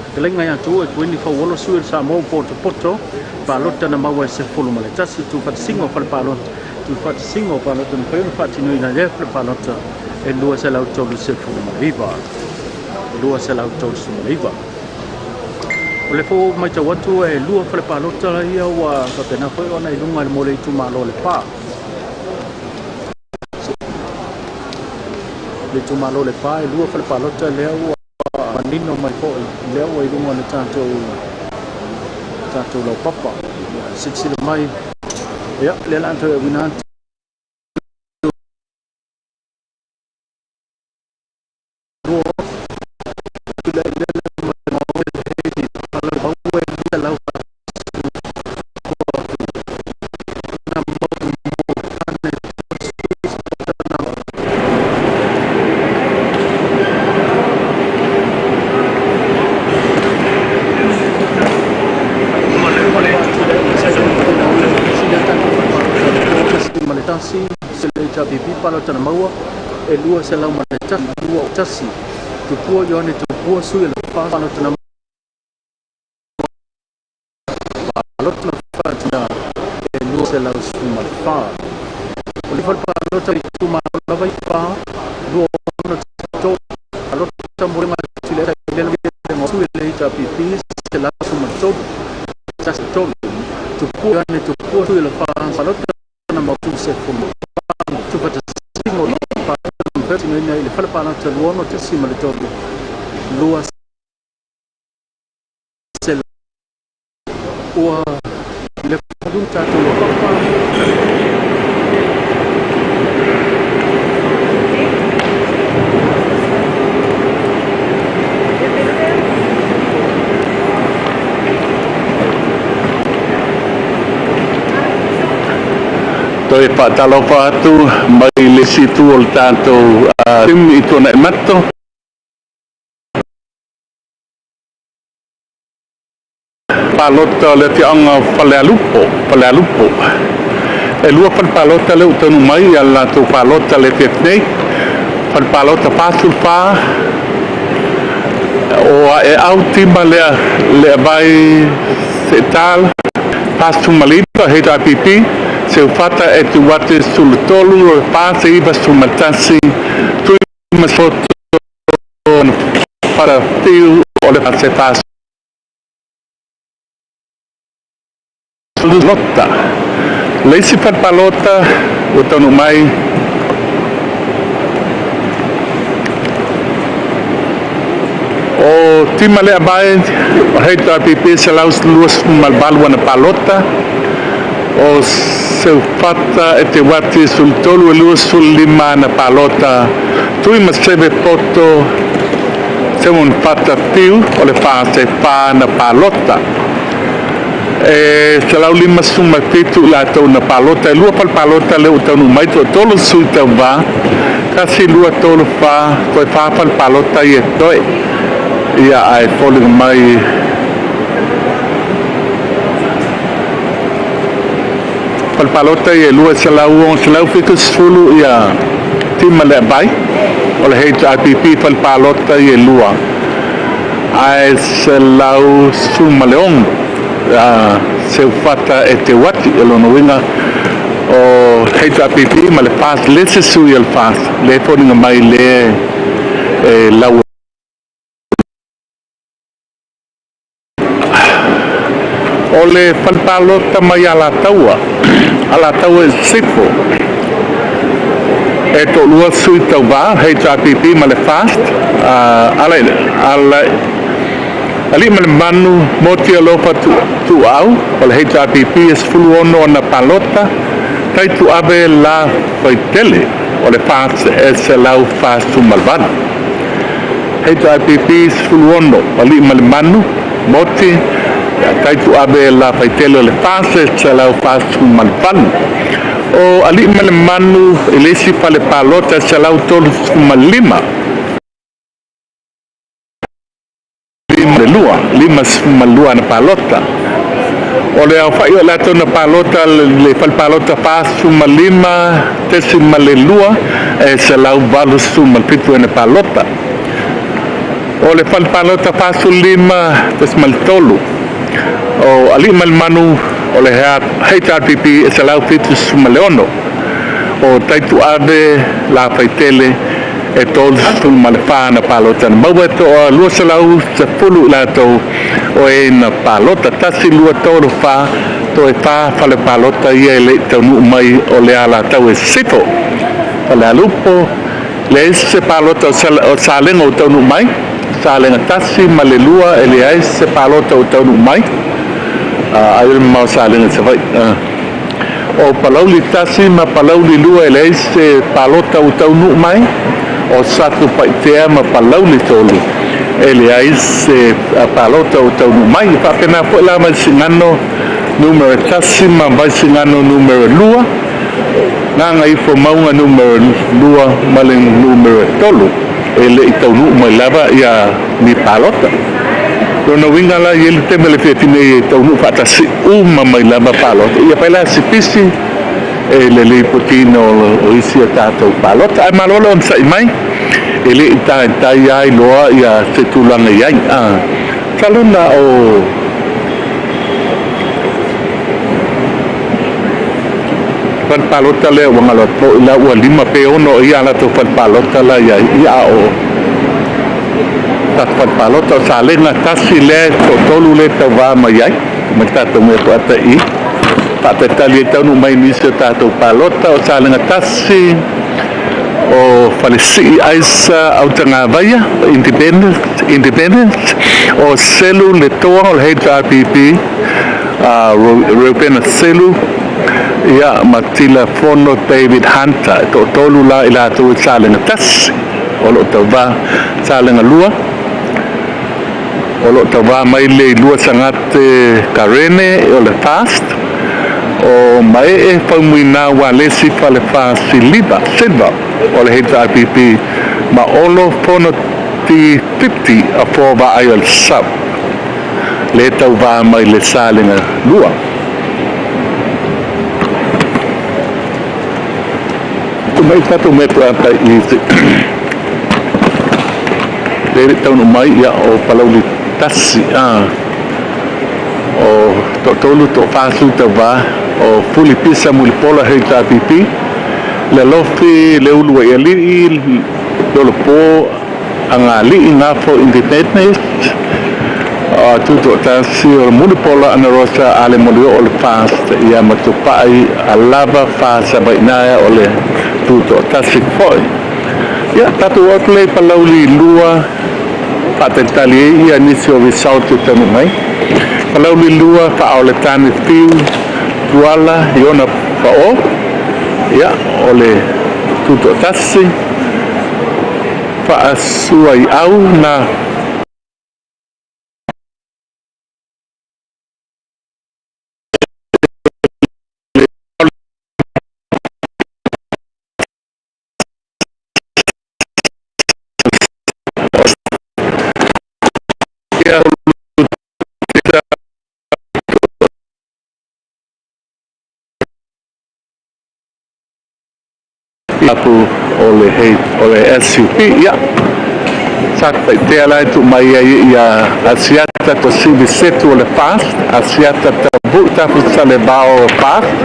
fetalaiga ia Tuuu e Kuini Fauolo Sui o le Samoa ua potopoto Palota na maua e 11. Tuufatasiga o fale palota Tuufatasiga o palota na fai ona faatinoina i lea fale palota e 239. 239. O lea foi ua ou matau atu e lua fale palota ia ua faapena foi ona i luga mo le itumalo o Lepa. Le itumalo o Lepa e lua fale palota lea ua manino mai foi lea ua i luga o le tatou tatou laupapa. Silasila mai, ia, lea la toe auina atu E 201 2 1 Tupua Ioane Tupua sui o le FAST palota na palota na faatina e 214. O le fale palota i itumalo lava i fa lua ono tolu palota mo le atu le le sui le HRPP 113 1 3 Tupua Ioane Tupua sui o le FAST palota na mautu se fono tufatasiga o faatinoina i le fale palota 26.3 2 ua le tatou laupapa. Toe faatalofa atu mai le isi itu o le tatou i Tuanaimato. Palota o le afioaga o Falealupo, Falealupo. E lua fale palota lea ua taunuu mai ia le latou palota le afiafi nei. Fale palota 44 o Aeau Tima lea le vai Setal 49 HRPP Seufata e Tuate 13 4 9 11 Tui Masoto Fara Fiu o le se fa lota. Le isi fale palota ua taunuu mai o Tima lea vai o HRPP 128 ana palota o Seufata e te wati sul tolu e 25 ana palota Tui ma seve poto se un fata fiu o le fa se fa na palota e 157 latou na palota e lua fale palota lea ua taunuu mai toatolu sui tauvā 1 2 3 4 toe fa fale palota ia toe ia ae foliga mai. Falepalota ia e 2 670 ia Tima Leavai o le HRPP falepalota ia e lua, ae 116 Seufata Eteuati. O lona uiga o HRPP ma le FAST le se sui o le FAST le foliga mai le e lau. O le falepalota mai Alataua, Alataua i Sisifo, e toalua sui tauvā, HRPP ma le FAST. Ala ala Aliimalemanu Moti Alofa Tuuau o le HRPP e 16 ona palota, Taituave La Faitele o le FAST e 148. HRPP 16, Aliimalemanu Moti, Taituave La Faitele o le FAST e 148. O Aliimalemanu i le isi fale palota e 135 le lua, 52 na palota. O le aofa'i o latou na palota le falepalota 45.2 e 187 na palota. O le falepalota 45.3 o Aliimalemanu o le HRPP e 176. O Taituave La Faitele e 34 na palota. Na maua e toa 210 latou o e na palota. Tasi, lua, tolu, fa, toe fa fale palota ia e le taunuu mai o le Alataua i Sisifo. Falealupo, leai se palota o Salega o taunuu mai. Salega 1 ma le 2 e leai se palota o taunuu mai. Ai o le mamao Salega i Savaii. O Palauli 1 ma Palauli 2 e leai se palota o taunuu mai. O Satupaitea ma Palauli 3 e leai se palota o taunuu mai. E faapena foi la Vaisigano 1 ma Vaisigano 2, Gagaifomauga 2 ma le 3 e le i taunuu mai lava ia ni palota. Lona uiga la i le taimi o le fiafi nei e taunuu faatasi uma mai lava palota. Ia fai la sipisi e le lipotiina o isi a tatou palota. Ae malo le onosai mai, e le i taitai ai loa ia se tulaga i ai. Salona o falepalota lea ua galo atu foi la ua 5 pe 6 ia latou falepalota la iai ia o tatou falepalota o Salega 1 lea toatolu le tauvā mai ai ma tatou mea fuata'i faatalitali ai taunuu mai nisi o tatou palota. O Salega 1, o Falesii Aisa Autagavaia, Independence. O Selu le Toa o le HRPP, Reupena Selu ia ma Tila Fono David Hunter, e toatolu la i latou i Salega 1 o loo tauvā. Salega 2 o loo tauvā mai le Lua Sagate Karene o le FAST. O Mae Faumuina Walesi Falefa Siliva Silva o le HRPP ma Olo Fono Ti 50 a fo vaai o le sau le tauvā mai le Salega 2. Mai tatou mea ata i le le taunuu mai ia o Palauli 1 a o toatolu toafasu tauvā. O Fuli Pisa Mulipola HRPP, le Alofi le Ulu ai alii Lolopo Agalii Gafo Independence o Tutoatasi. O le Mulipola Ana Rosa Ale Molio o le FAST ia Matupai Alava Fasavainaia o le Tutoatasi foi. Ia tatou atu le Palauli 2 faatalitali ai ia nisi o result e taunuu mai. Palauli 2, Faaoletane Fiu Tuala Iona Pao ia o le Tutoatasi, Faasua au na ia Apu o le hei o le SUP ia sa tea lai tu mai ai ia Asiata to sivi setu o le FAST Asiata tabu tapu sale bao FAST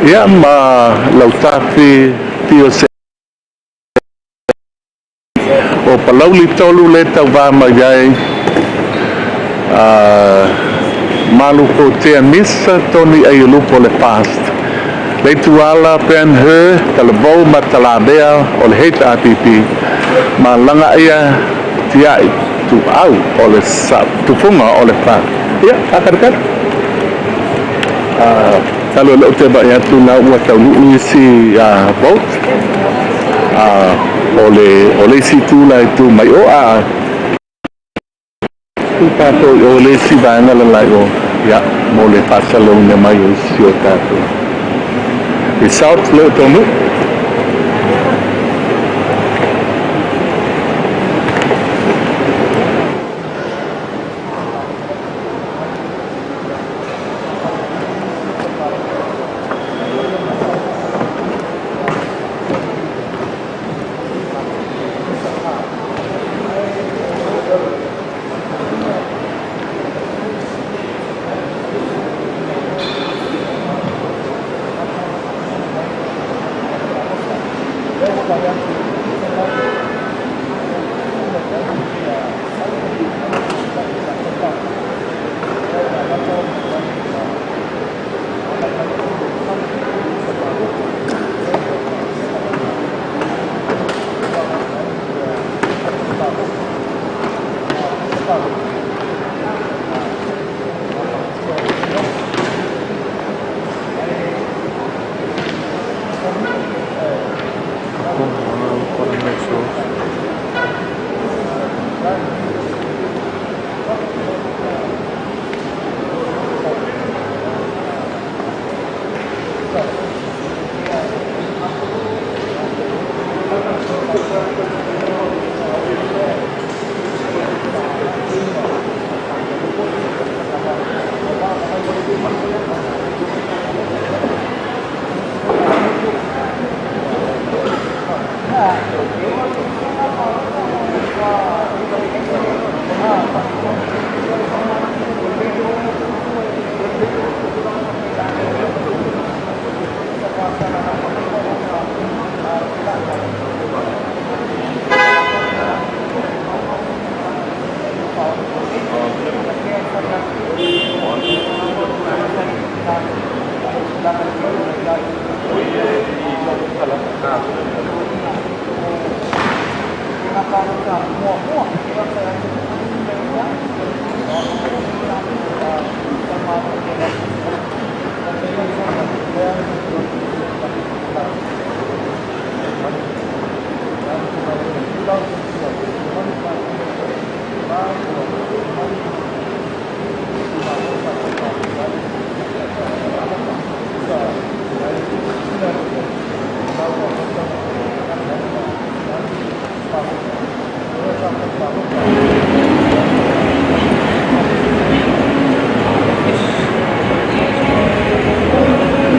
ia ma lautafi tio se o Palauli tolu le tauva mai ai malu ko tea misa Tony Aiolupo le FAST le tuala Ben Hur talavou ma talavea o le Hate APP ma langa ia tiai tu au o le sa tufunga o le FAST ia akarakara talo le te ba ia tu la ua taunu isi vote o le isi tu la tu mai o a tu tātou o le isi vaega la lai o ia mo le faasalauina mai o isi o tātou result le o taunuu.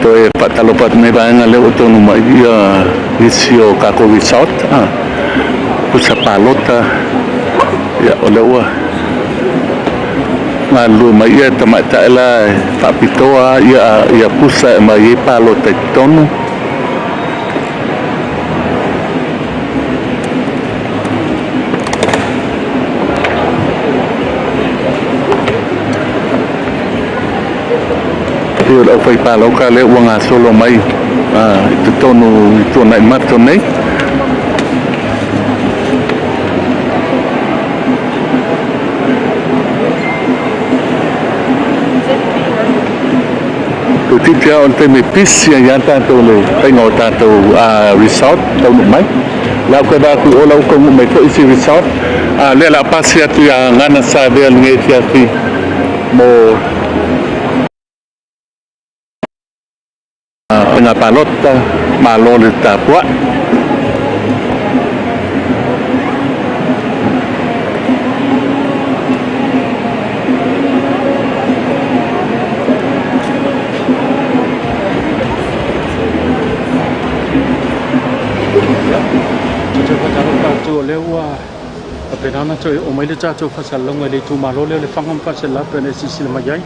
Toe patalopat me vaega lea ua taunu mai ia nisi o kako resort pusa palota ia o lea ua galulue mai ia tamaitae la e faapitoa ia pusa e mai ai palota i totonu. O le aufai palauka lea ua gasolo mai i totonu i tuanai mato nei. Titi o le taimi pisi ia tātou le faiga o tātou resort taunuu mai. Lau ka ku o lau ka mai foi si resort. Lea la pasi atu ia ngana sa vea lenei afiafi mo nga palota malo le tapua. Faapena ona toe oo mai le tatou faasalalauga i le itumalo lea o Lefaga ma Faasaleleaga pei ona e silasila mai ai,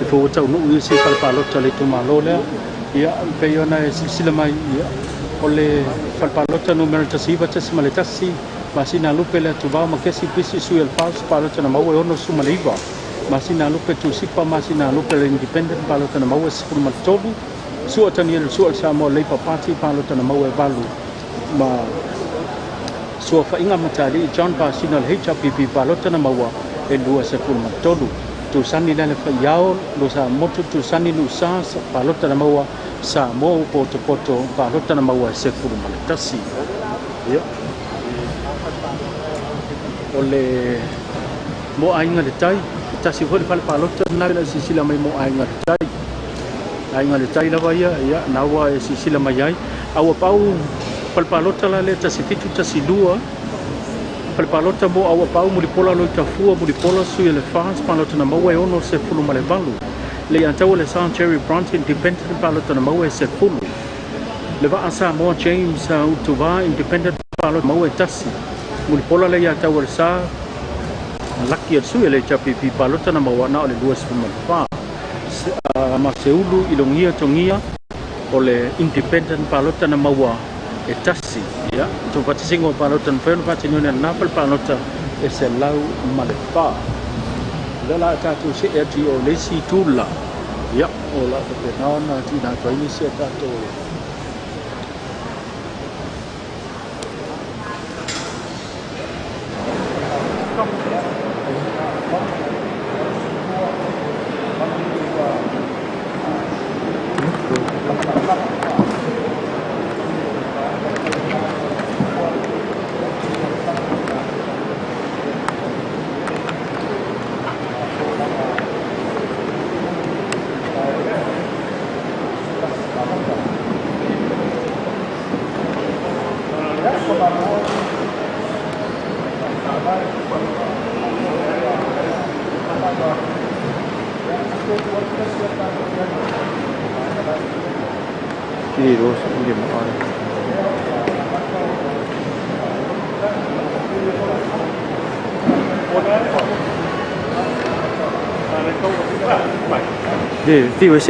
e fou ua taunuu isi fale palota o le itumalo lea. Ia, pei ona e silasila mai, ia, o le fale palota numera 19.1, masina lupe le atuvao ma kesi pisi sui o le FAST, palota na maua e 69. Masina lupe Tusipa, masina lupe le Independent, palota na maua e 13. Sua Tanielu, sua o le Samoa Labour Party, palota na maua e 8. Ma sua faiga matali'i John Basina o le HRPP, palota na maua e 23. Tusani lele faiao, lo sa motu Tusani Nusa, palota na maua Samoa ua potopoto, palota na maua e 11. Ia. O le mo aiga le tai, tasi foi le fale palota na le silasila mai mo aiga le tai. Aiga le tai lava ia, ia, na ua e silasila mai ai. A ua pau fale palota la le 1712, fale palota mo au pau Mulipola lo tafua Mulipola sui le FAST, palota na maua e 68. Le ia le San Jerry Brunt Independent, palota na maua e 10. Le vaa Samoa James Utuva Independent, palota maua e 1. Mulipola le ia tau le sa laki al sui le HRPP, palota na maua na o le 24. Ma seulu ilongia tongia o le Independent, palota na maua e 1. Ia, tu patisingo palota na whainu whatinu na napal palota e se lau ma le wha. Le la tātou se e atu o le isi tula. Ia, o la te pena ona tuina atu ai nisi a tātou.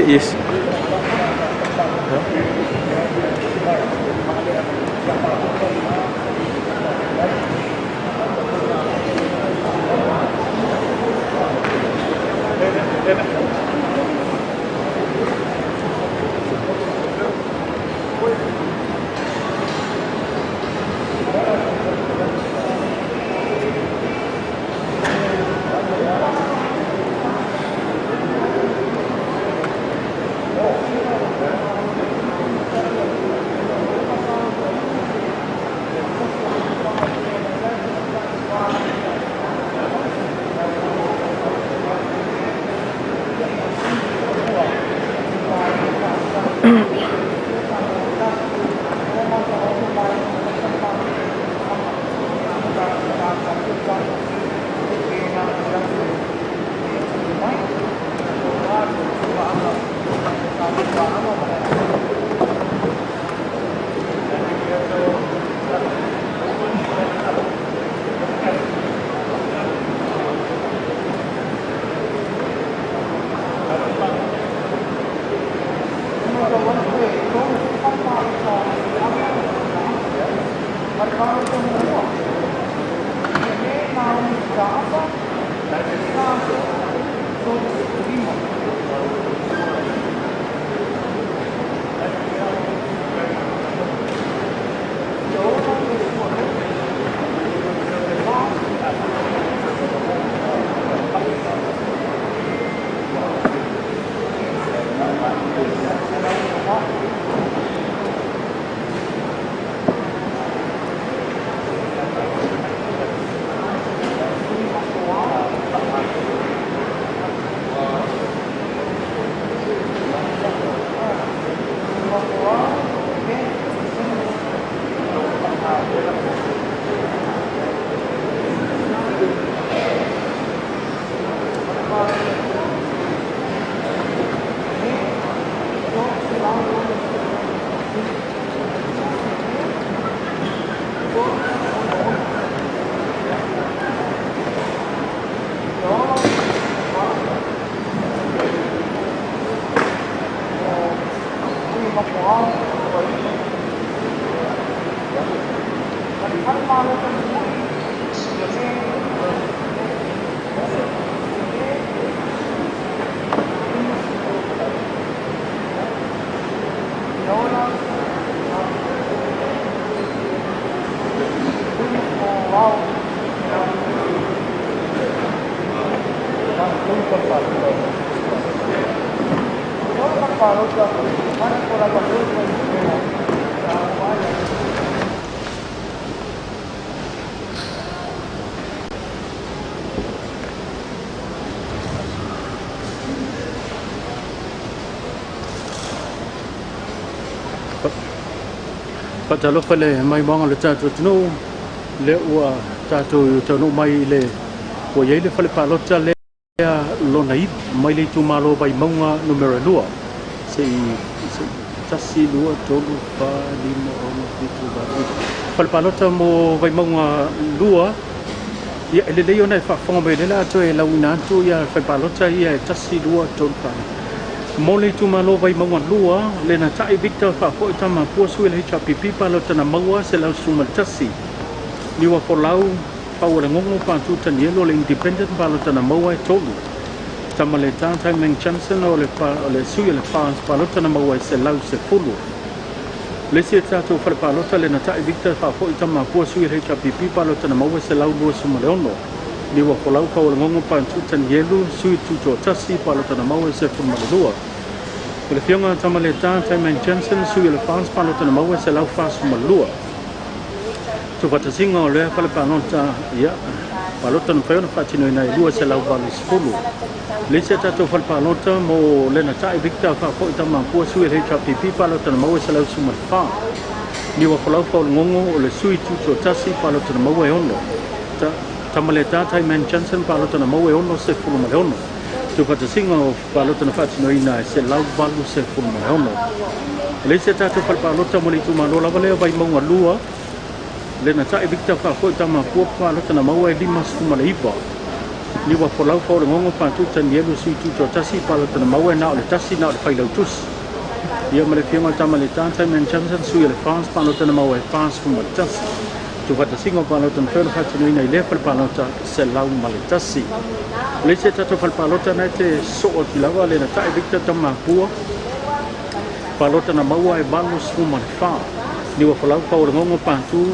Yes. Faatalofa le maimoaga o le tatou atunuu lea ua tatou taunuu mai i le ua i ai le fale palota lea lona iva mai le itumalo Vaimauga numera 2 se'i 1 2 3 4 5 6 7 8 9 fale palota mo Vaimauga 2. Ia e lelei ona e faafofoga mai o lea o le a toe lauina atu ia fale palota ia e 1 2 3 4 mo le itumalo Vaimauga 2 le Natai Victor Faafoi Tamapua sui le HRPP palota na maua 111. Niua Folau Paualegogo Patu Tanielo le Independent palota na maua e 3. Tamaleta Taimeng Johnson o le sui o le FAS palota na maua e 110. Le isi e tatou fale palota le Natai Victor Faafoi Tamapua sui le HRPP palota na maua e 126. Niua Folau Paualegogo Patu Tanielo sui tutoatasi palota na maua e 12. O le Afioga Tamaleta Taimeng Johnson sui o le FAS palota na maua e 142. Tufatasiga o lea fale palota ia palota na mafai ona faatinoina e 280. Le isi a tatou fale palota mo le Natai Victor Faafoi Tamapua sui o le HRPP palota na maua e 114. Niua Folau Paulegogo o le sui tutoatasi palota na maua e 6. Tamaleta Taimeng Johnson palota na maua e 66. Tufatasiga o palota na faatinoina e 186. Le isi a tatou fale palota mo le itumalo lava lea Vaimauga 2 le Natai Victor Faafoi Tamapua palota na maua e 59. Niua Folau Paulegogo Patu Tanielo sui tutoatasi palota na maua e na o le tasi na o le failautusi. Ia ma le Afioga Tamaleta Taimeng Johnson sui o le FAS palota na maua e 41. Tufatasiga o palota na mafai ona faatinoina i lea fale palota 101. Le isi a tatou fale palota na e te soo atu lava le Natai Victor Tamapua palota na maua e 84. Niua Folau Paulegogo Patu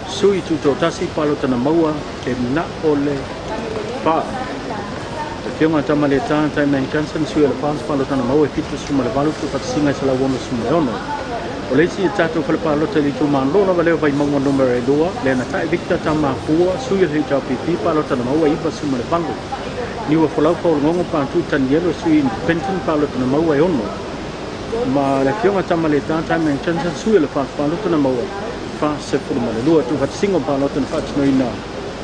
sui tutoatasi palota na maua e na o le 4. Afioga Tamaleta Taimeng Johnson sui o le FAS palota na maua e 78 tufatasiga e 166. O le isi tatou fale palota i le itumalo lava lea Vaimauga numera 2 le Natai Victor Tamapua sui o le HRPP palota na maua e 98. Niua Folau Paulegogo Patu Tanielo sui Independent palota na maua e 6. Ma le Afioga Tamaleta Taimeng Johnson sui o le FAS palota na maua 42. Tufatasiga o palota na faatinoina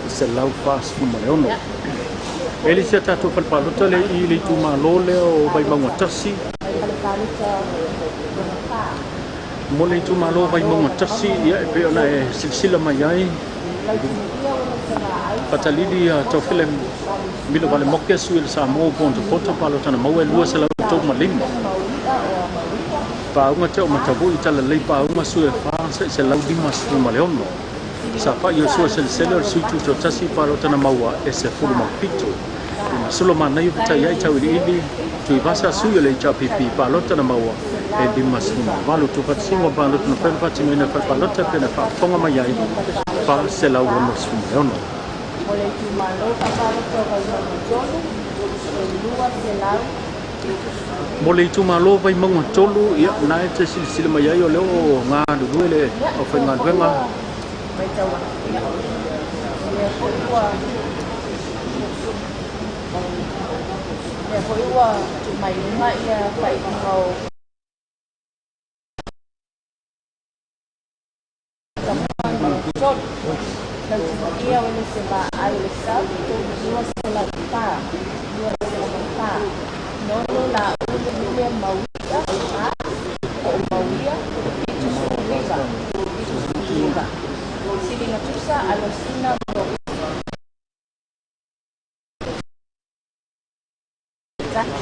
146. E le isi a tatou fale palota le i le itumalo lea o Vaimauga 1. Mo le itumalo Vaimauga 1 ia e pei ona e silasila mai ai fatalili taufele Milo Vale Moke sui o le Samoa Potopoto palota na maua e 235. Paauga te o Matavui talalei paauga sui e FAS 156. Sa fai o sua selesele o le sui tutoatasi palota na maua e 17. Masolo manai o fatai ai tauiliili Tuivasa sui o le HRPP palota na maua e 58. Tufatasiga o palota na mafai ona faatinoina e fale palota pe na faafofoga mai ai 466. Mo le itumalo faapalota o Vaimauga 3 e 200. Mo le itumalo Vaimauga 3 ia na e te silasila mai ai o lea o galulue le aufaigaluega Lea foi ua tuu mai luga ia faaiuga o tolu. Lautimuia o le se vaai o le sau, 204, 204. Nono la ulu William Mauia, a o Mauia, 79, 79. Silinga tusa alosina mo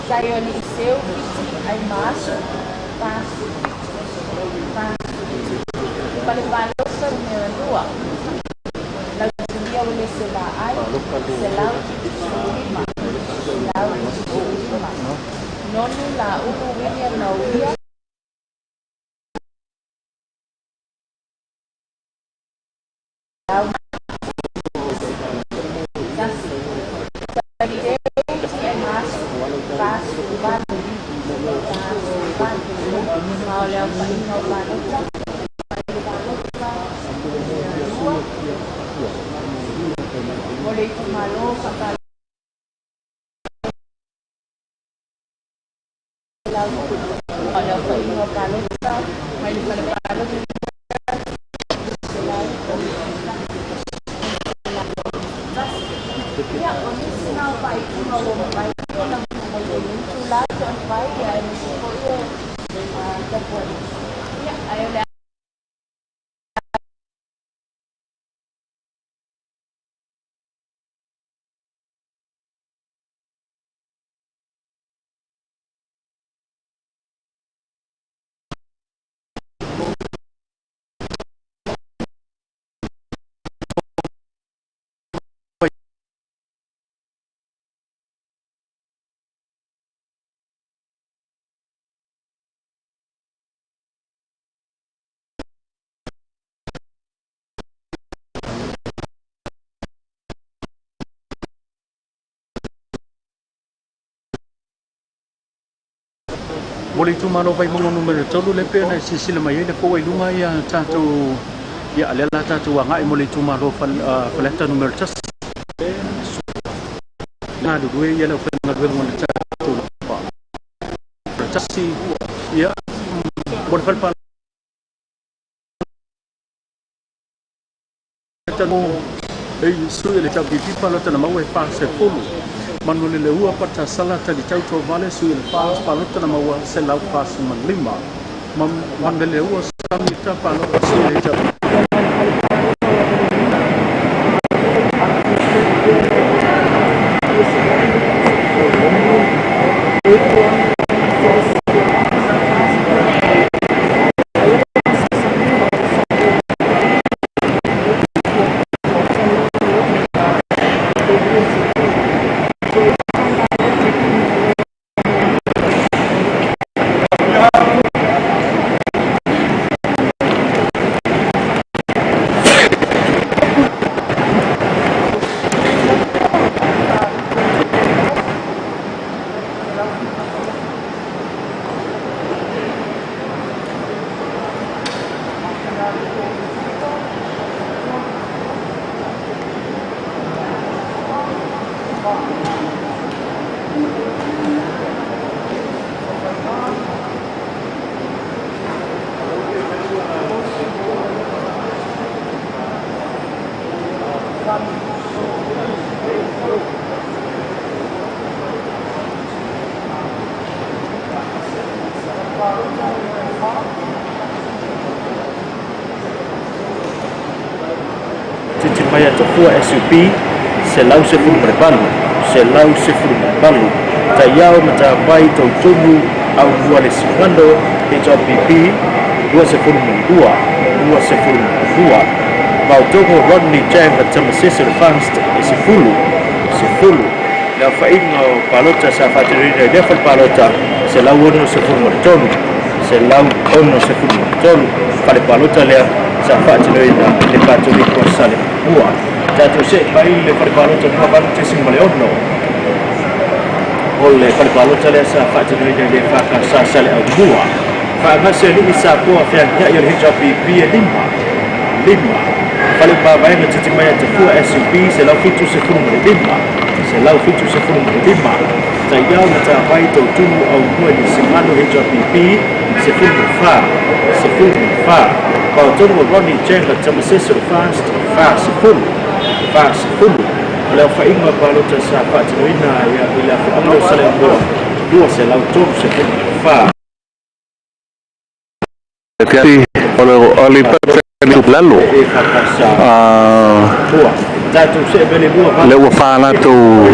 Saioni Iseu, fiti ai maaso, pasu. Fale Palota Numera 2, Lautilia Uelese Vaai, 175, 175. Nonu Laulu William Mauia, 101. Talileu TM Asu, 48, 48. Ma o le aofaiga o palota mai le palota numera 2 mo le itumalo faapalota Ma o le aofaiga o palota mai le fale palota numera 161. Ia, o nisi na o faaiuga ua mafai ona mai i lenei itulā to'anivai, aemaise foi e tapuaiga. Ia, ae o le Mo le itumalo o Vaimauga numera 3 lea pei ona e silasila mai ai le po i luga ia tatou ia lea la tatou agai mo le itumalo o Faleata numera 1. Galulue ia le aufaigaluega o le tatou lapa. Tasi ia mo le fale palota mo e sui o le WP palota na maua e 40. Manuel Leua Patasala Talitau Tovale sui o le FAS palota na maua 145. Manuel Leua Samita palota sui o le WP. Titi mai a Tafua SUP, 118, 118. Taiao Matavai Tautumu au mua le Sigano HRPP, 22, 22. Mautogo Rodney Chang a Tamasese le Fast e 10, 10. Le aofaiga o palota sa faatalauina i lea fale palota 163, 163. Fale palota lea sa faatinoina le Katoliko sa le ua. Tatou se'e mai le fale palota 28.6 o le fale palota lea sa faatinoina i le FKS sa le Aumua. Faagase alii sa poa feagia'i o le HRPP e 5, 5. Fale mavaega titi mai a Tafua SUP 175, 175. Taiao Matavai Tautumu Aumua i le Sigano HRPP 14, 14. Paotonu o Ronnie Chang a Tamasese o Fast 40, 40. O le aofaiga o palota sa faatinoina i le afoaga o Saleamoa 234. O le lalo E FKS ua. Tatou se'e mai le 2 le ua fa latou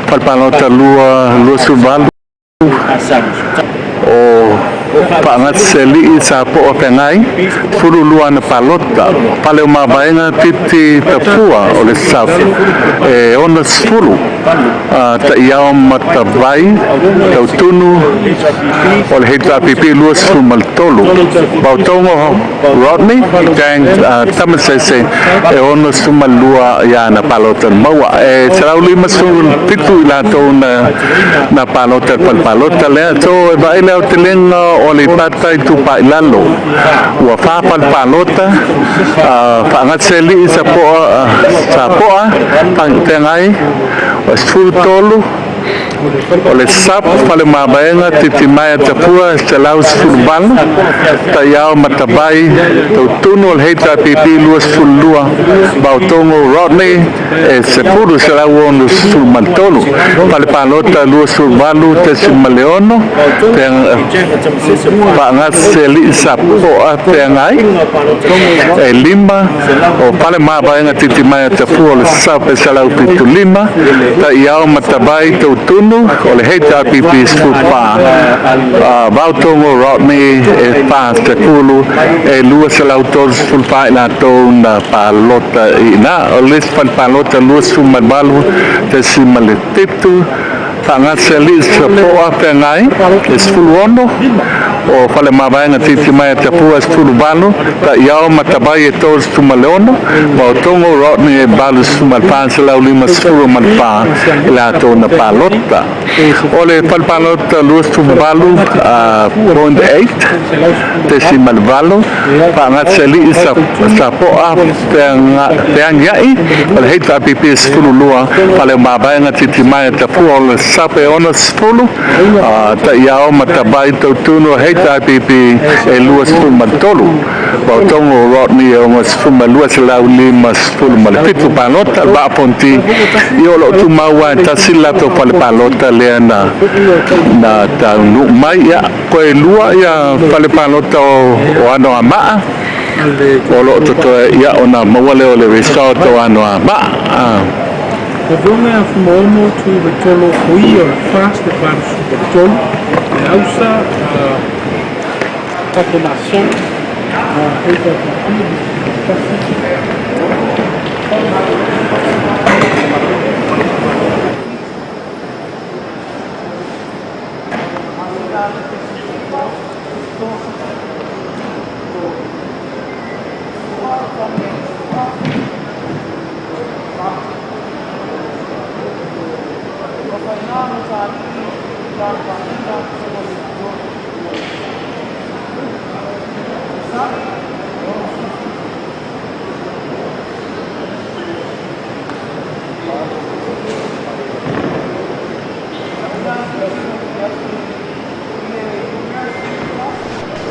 fale palota 2 28. O Faagasealii sa po'a feagai, 12 ana palota. Fale o Mavaega Titi Tafua o le SAF e 60, Ta'iao Matavai Tautunu o le HRPP 23, Vaotogo Rodney Gang Tamasese e 62 ia ana palota na maua. E 157 i latou na palota i le fale palota lea. So e vaai le aotelega o Aleipata Itupa i Lalo, ua fa fale palota. Faagasealii Sapo'a Feagai 13, o le SAP Falemavaega Titimaea Tafua 118, Taiao Matavai Tautunu o le HRPP 22, Vaotogo Rodney e 10 163, Fale Palota 28.6, Faagasealii Sapo'a Feagai e 5, o Falemavaega Titimaea Tafua o le SAP e 175, Ta'iao Matavai Tautunu o le HRPP 14, Vaotogo Rodney e 40, e 234 i latou na palota i ina. O le isi fale palota 28.7, Faagasealii Sapo'a Feagai e 16, o Falemavaega Titimaea Tafua 18, Ta'iao Matavai e 36, Vaotogo Rodney e 84, 154 i latou na palota. O le fale palota 28.8, Faagasealii Sapo'a Feagia'i o le HRPP 12, Falemavaega Titimaea Tafua o le SAP e 60, Ta'iao Matavai Tautunu HRPP e 23, Vaotogo Rodney e 62, 157 palota. Le Vaa Fonoti i o lo'o tumau a e tasi le latou fale palota lea na taunuu mai. Ia koe lua ia fale palota o Anoamaa o loo totoe, ia ona maua lea o le result o Anoamaa. Avioga Fuimaono Tuivaitolo Foia o le FAST e 83, le Ausa Tato Naso HRPP 21.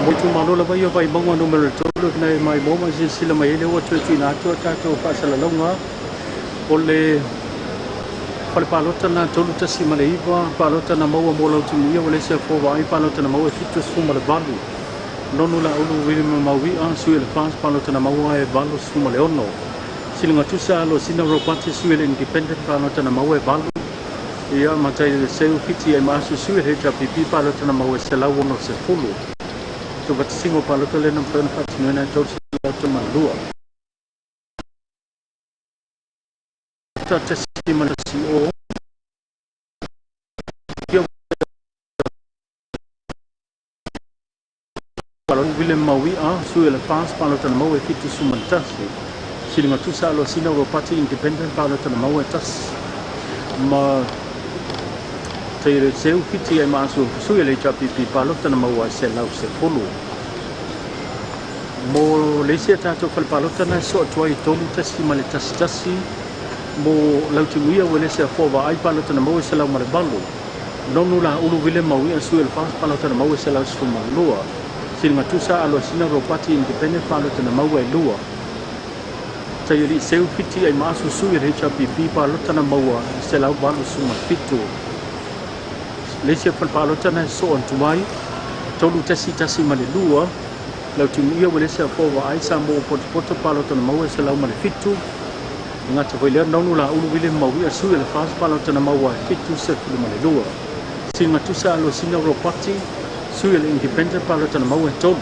Mo itumalo lava ia o Vaimauga Nu.3 na e maimoa ma silasila mai ai lea ua toe tuuina atu a tatou faasalalauga. O le fale palota na 3.9 palota na maua mo Lautimuia ua le se afoa vaai palota na maua e 78. Nonu Laulu William Maui'a sui o le FAST palota na maua e 86. Siliga Tusa Alosina Ropati sui o le Independent palota na maua e 8. Ia matai le seu fiti ai maasu sui o le HRPP palota na maua e 160. Tuvatisiga o palota lea na mafai ona faatinoina e 302. 1.10. Ia William Maui'a sui o le FAST palota na maua e 71. Siliga Tusa Alosina Ropati Independent palota na maua e 1. Ma Taire Seu fiti ai maasu sui o le HRPP palota na maua e 110. Mo le isi a tatou fale palota na e soa atu ai 3.11 mo Lautimuia ua le se afoa vaai palota na maua e 108. Nonu Laulu William Maui'a sui o le FAST palota na maua e 112. Siliga Tusa Alosina Ropati Independent palota na maua e 2. Taiali Seu fiti ai maasu sui o le HRPP palota na maua e 187. Le isi fale palota na e soa atu ai 3.12 Lautimuia ua le se afoa vaai sa mo Potopoto palota na maua e 107. Gata foi lea Nonu Laulu William Maui'a sui o le FAST palota na maua e 72. Siliga Tusa Alosina Ropati Sui o le Independent palota na maua e tolu.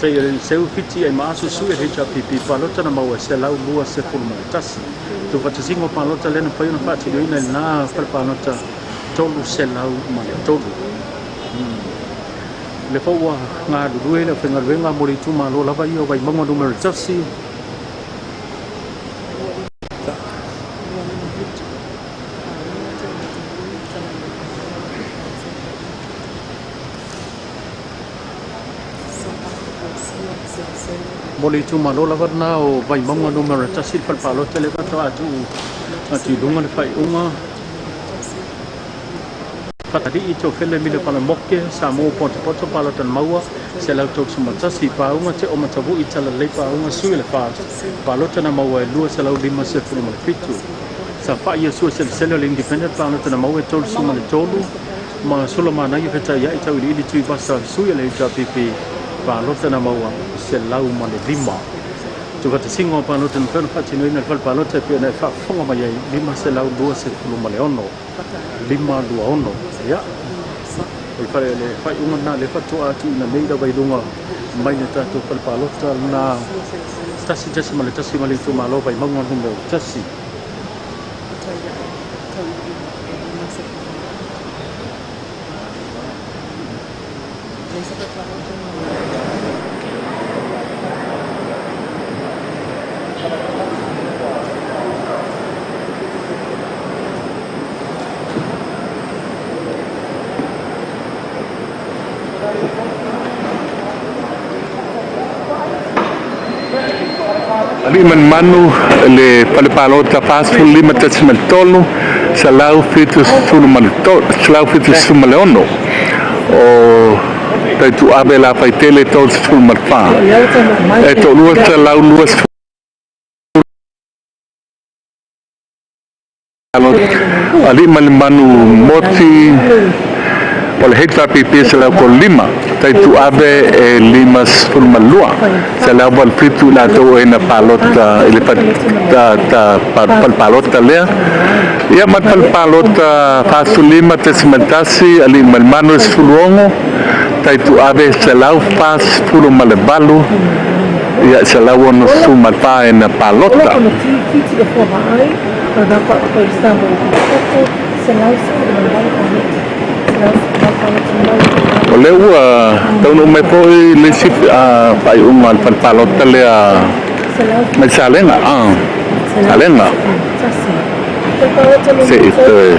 Tai o le Seu Fiti ai ma aso sui o le HRPP palota na maua e 121. Tuufaatasiga o palota lea na mafai ona faatinoina i lena fale palota 303. O lea foi ua galulue le aufaigaluega mo le itumalo lava ia o Vaimauga numera 1. Mo le itumalo lava lena o Vaimauga numera 1 le fale palota lea faatoa tuu atu i luga le faaiuga. Fatalii Tofele Mile Palamoke Samoa Potopoto Palota na maua 131 Pauga Te o Matavui Talalelei Pauga Sui o le FAST Palota na maua e 257. Safa'i Iosua Selesele o le Independent Palota na maua e 33 ma Sulamanaia Fetaia'i Tauiliili Tuivasa Sui o le HRPP Palota na maua 105. Tuufaatasiga o palota na mafai ona faatinoina i le fale palota e pei ona e faafofoga mai ai 526. 526. Ia, o le fale le faaiuga lena lea faatoa tuuina nei lava i luga mai le tatou fale palota lena 1.1 ma le itumalo Vaimauga numera 1. Alii Manumanu le fale palota 45.3 176 o Taituave Lafaitele 34 e toalua 120 Alii ma le Manu Moti o le HRPP 135 Taituave e 52 187 i latou e na palota i le fale palota lea. Ia ma le fale palota 45.1 Alii ma le Manu e 16 Taituave 148 ia 164 e na palota. O lea ua taunuu mai foi le isi faaiuga a le fale palota lea mai Salega, Salega. Se i toe.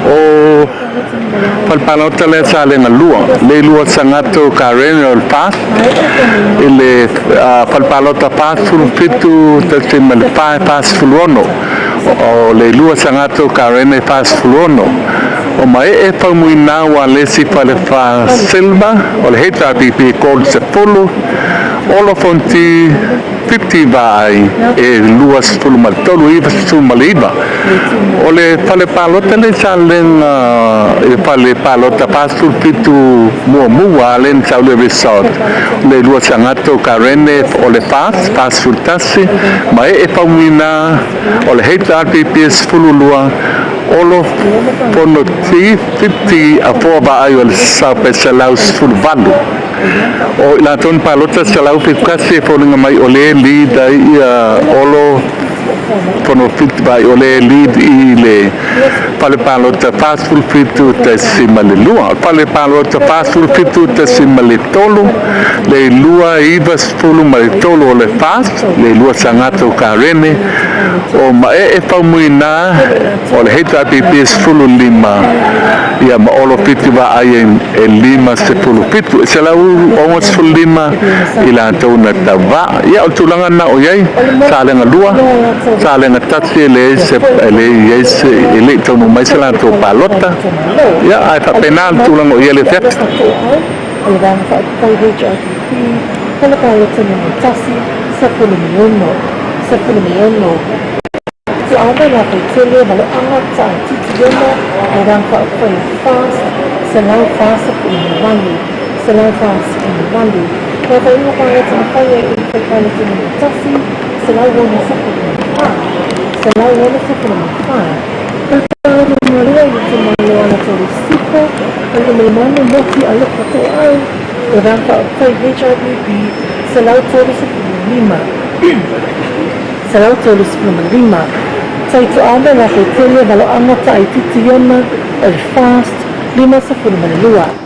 O fale palota lea Salega 2, le lua Sagato Karen o le FAST, i le fale palota 47.4 46. O le lua Sagato Karen e 46. O mae e faumuina ua lesi fale fa Silva, o le HRPP Gold 10, Olo Fonti 50 vai e 23 99. O le fale palota le Salega e fale palota 47 muamua le na resort le lua Sagato Karene o le FAST 41 ma e faumuina o le HRPP 12 Olo Fono Ti 50 a foa vaai o le sa pe 118. O i latou na palota 171 e foliga mai o le lead ai ia Olo Fono 50 vai o le lead i le fale palota 47.2. O le fale palota 47.3 le lua 93 o le FAST le lua Sagato Karene o mae e faumuina o le HRPP 15 ia ma Olo 50 vaai e 57 e 165 i latou na tauva'a. Ia o le tulaga na o iai Salega 2 Salega 1 e leai se e leai se e le'i taunuu mai se latou palota. Ia ae faapena le tulaga o ia le afiafi. Malamalama Moki Alofa To'au, o le Vaega Faaupufai HRPP, 135. 135. Taitoaga Lafaitele Valoaga Taaititi Iona, o le FAST, 52.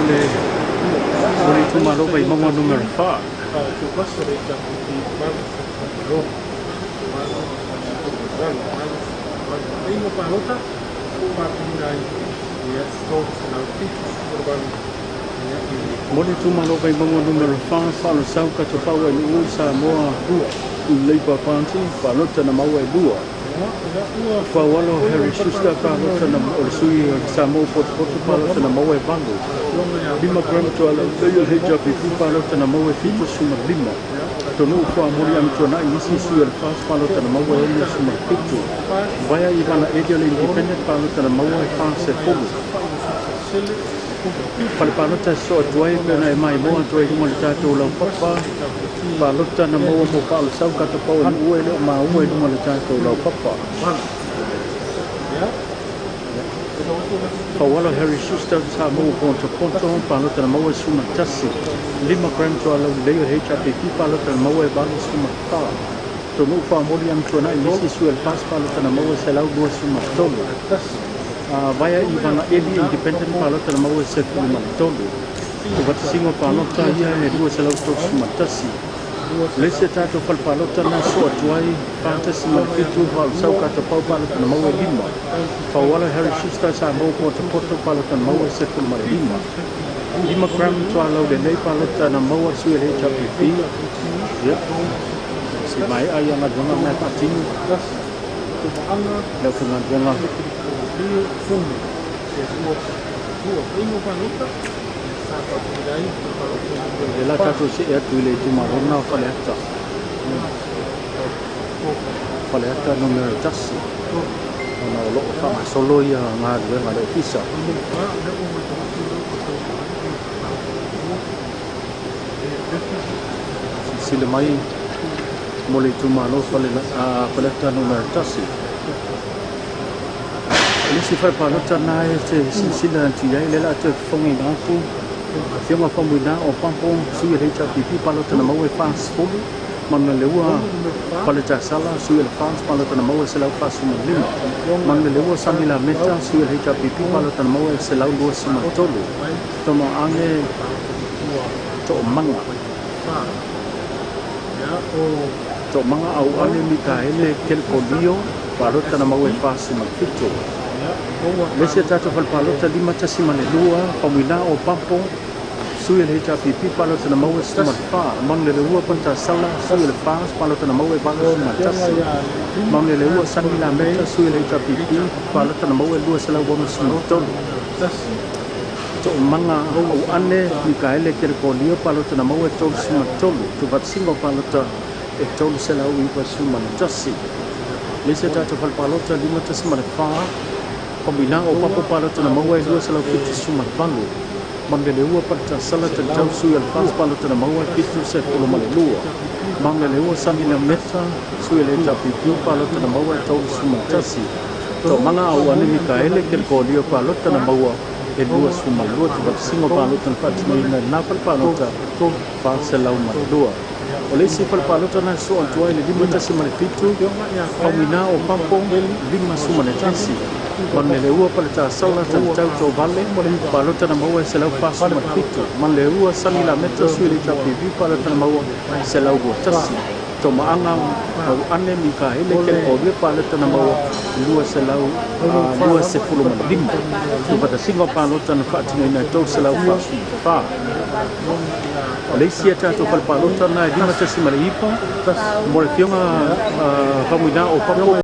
mo le itumalo Vaimauga 4. Mo le itumalo Vaimauga 4, faalosau katofau ai luu Samoa Labour Party, palota na maua e lua. Faualo Harry Schuster, palota na o le sui o Samoa Potopoto, palota na maua e 8. 5 gram tuala lei o le HRPP, palota na maua e 75. Tonu Fuamoli Amituanai Misi, sui o le FAS, palota na maua e 67. Vaea Ivana Eli o le Independent, palota na maua e 40. Fale palota so atu ai pe na e mai moa atu ai luga le tatou laupapa. Palota na maua mo faalosau katapau e nuu e le o maua i luga le tatou laupapa. Faualo Harry Schuster Samoa Potopoto, palota na maua e 11. 5 gram tuala lelei o le HRPP, palota na maua e 84. Tonu Fuamoli Amituanai Misi, sui o le FAS, palota na maua e 123. Vaea Ivana Eli Independent, palota na maua e 13. Tuvatasiga palota ia e 231. Le isi a tatou fale palota na so atu ai 4.7 faalosau katapau, palota na maua e 5. Faualo Harry Schuster Samoa Potopoto, palota na maua e 15. 5 gram tualau lelei, palota na maua sui le HRPP. Ia si mai ai galuega ma faatino le aufaigaluega. Le la tatou see atu i le itumalo o Faleata, Faleata 1, ona o loo faagasolo ia galuega a le ofisa. Silasila mai mo le itumalo Faleata 1. O le isi faipalota na e te silasila atu i ai le la toe fofogaina atu, Afioga Faumuina o Pampo, sui o le HRPP, palota na maua e 40. Manuleleua Paletasala, sui o le FAS, palota na maua e 145. Manuleleua Sami Lameta, sui o le HRPP, palota na maua e 123. Tomoage Toomaga Toomaga Auane Mikaele Kelekolio, palota na maua e 47. Le isi a tatou fale palota 5.2, Faumuina o Pampo, sui o le HRPP, palota na maua e 14. Manuleleua Paletasala, sui o le FAS, palota na maua e 81. Manuleleua Sami Lameta, sui o le HRPP, palota na maua e 263. Toomaga Auane Mikaele Kelekolio, palota na maua e 33. Tuvatasiga o palota e 391. Le isi a tatou fale palota 5.4, Famuina o Papo, palota na maua e 278. Manuleleua Paletasala Talitau, sui o le FAS, palota na maua e 72. Manuleleua Sami Lameta, sui o le HRPP, palota na maua e 31. Toomaga Auane Mikaele Kelekolio, palota na maua e 22. Tuvatasiga o palota na faatinoina i lena fale palota 402. O le isi fale palota na soo atu ai le 5.7, Faumuina o Pampo, 51. Manuleleua Paletasala Talitau Tovale, palota na maua e 147. Manuleleua Sani Lameta, sui o le HRPP, palota na maua 121. Tomaaga Auane Mikaele Kelekolia, palota na maua 225. Tuvatasiga o palota na faatinoina e 344. O le isi a tatou fale palota na e 5.9 mo le Afioga Faumuina o Papo.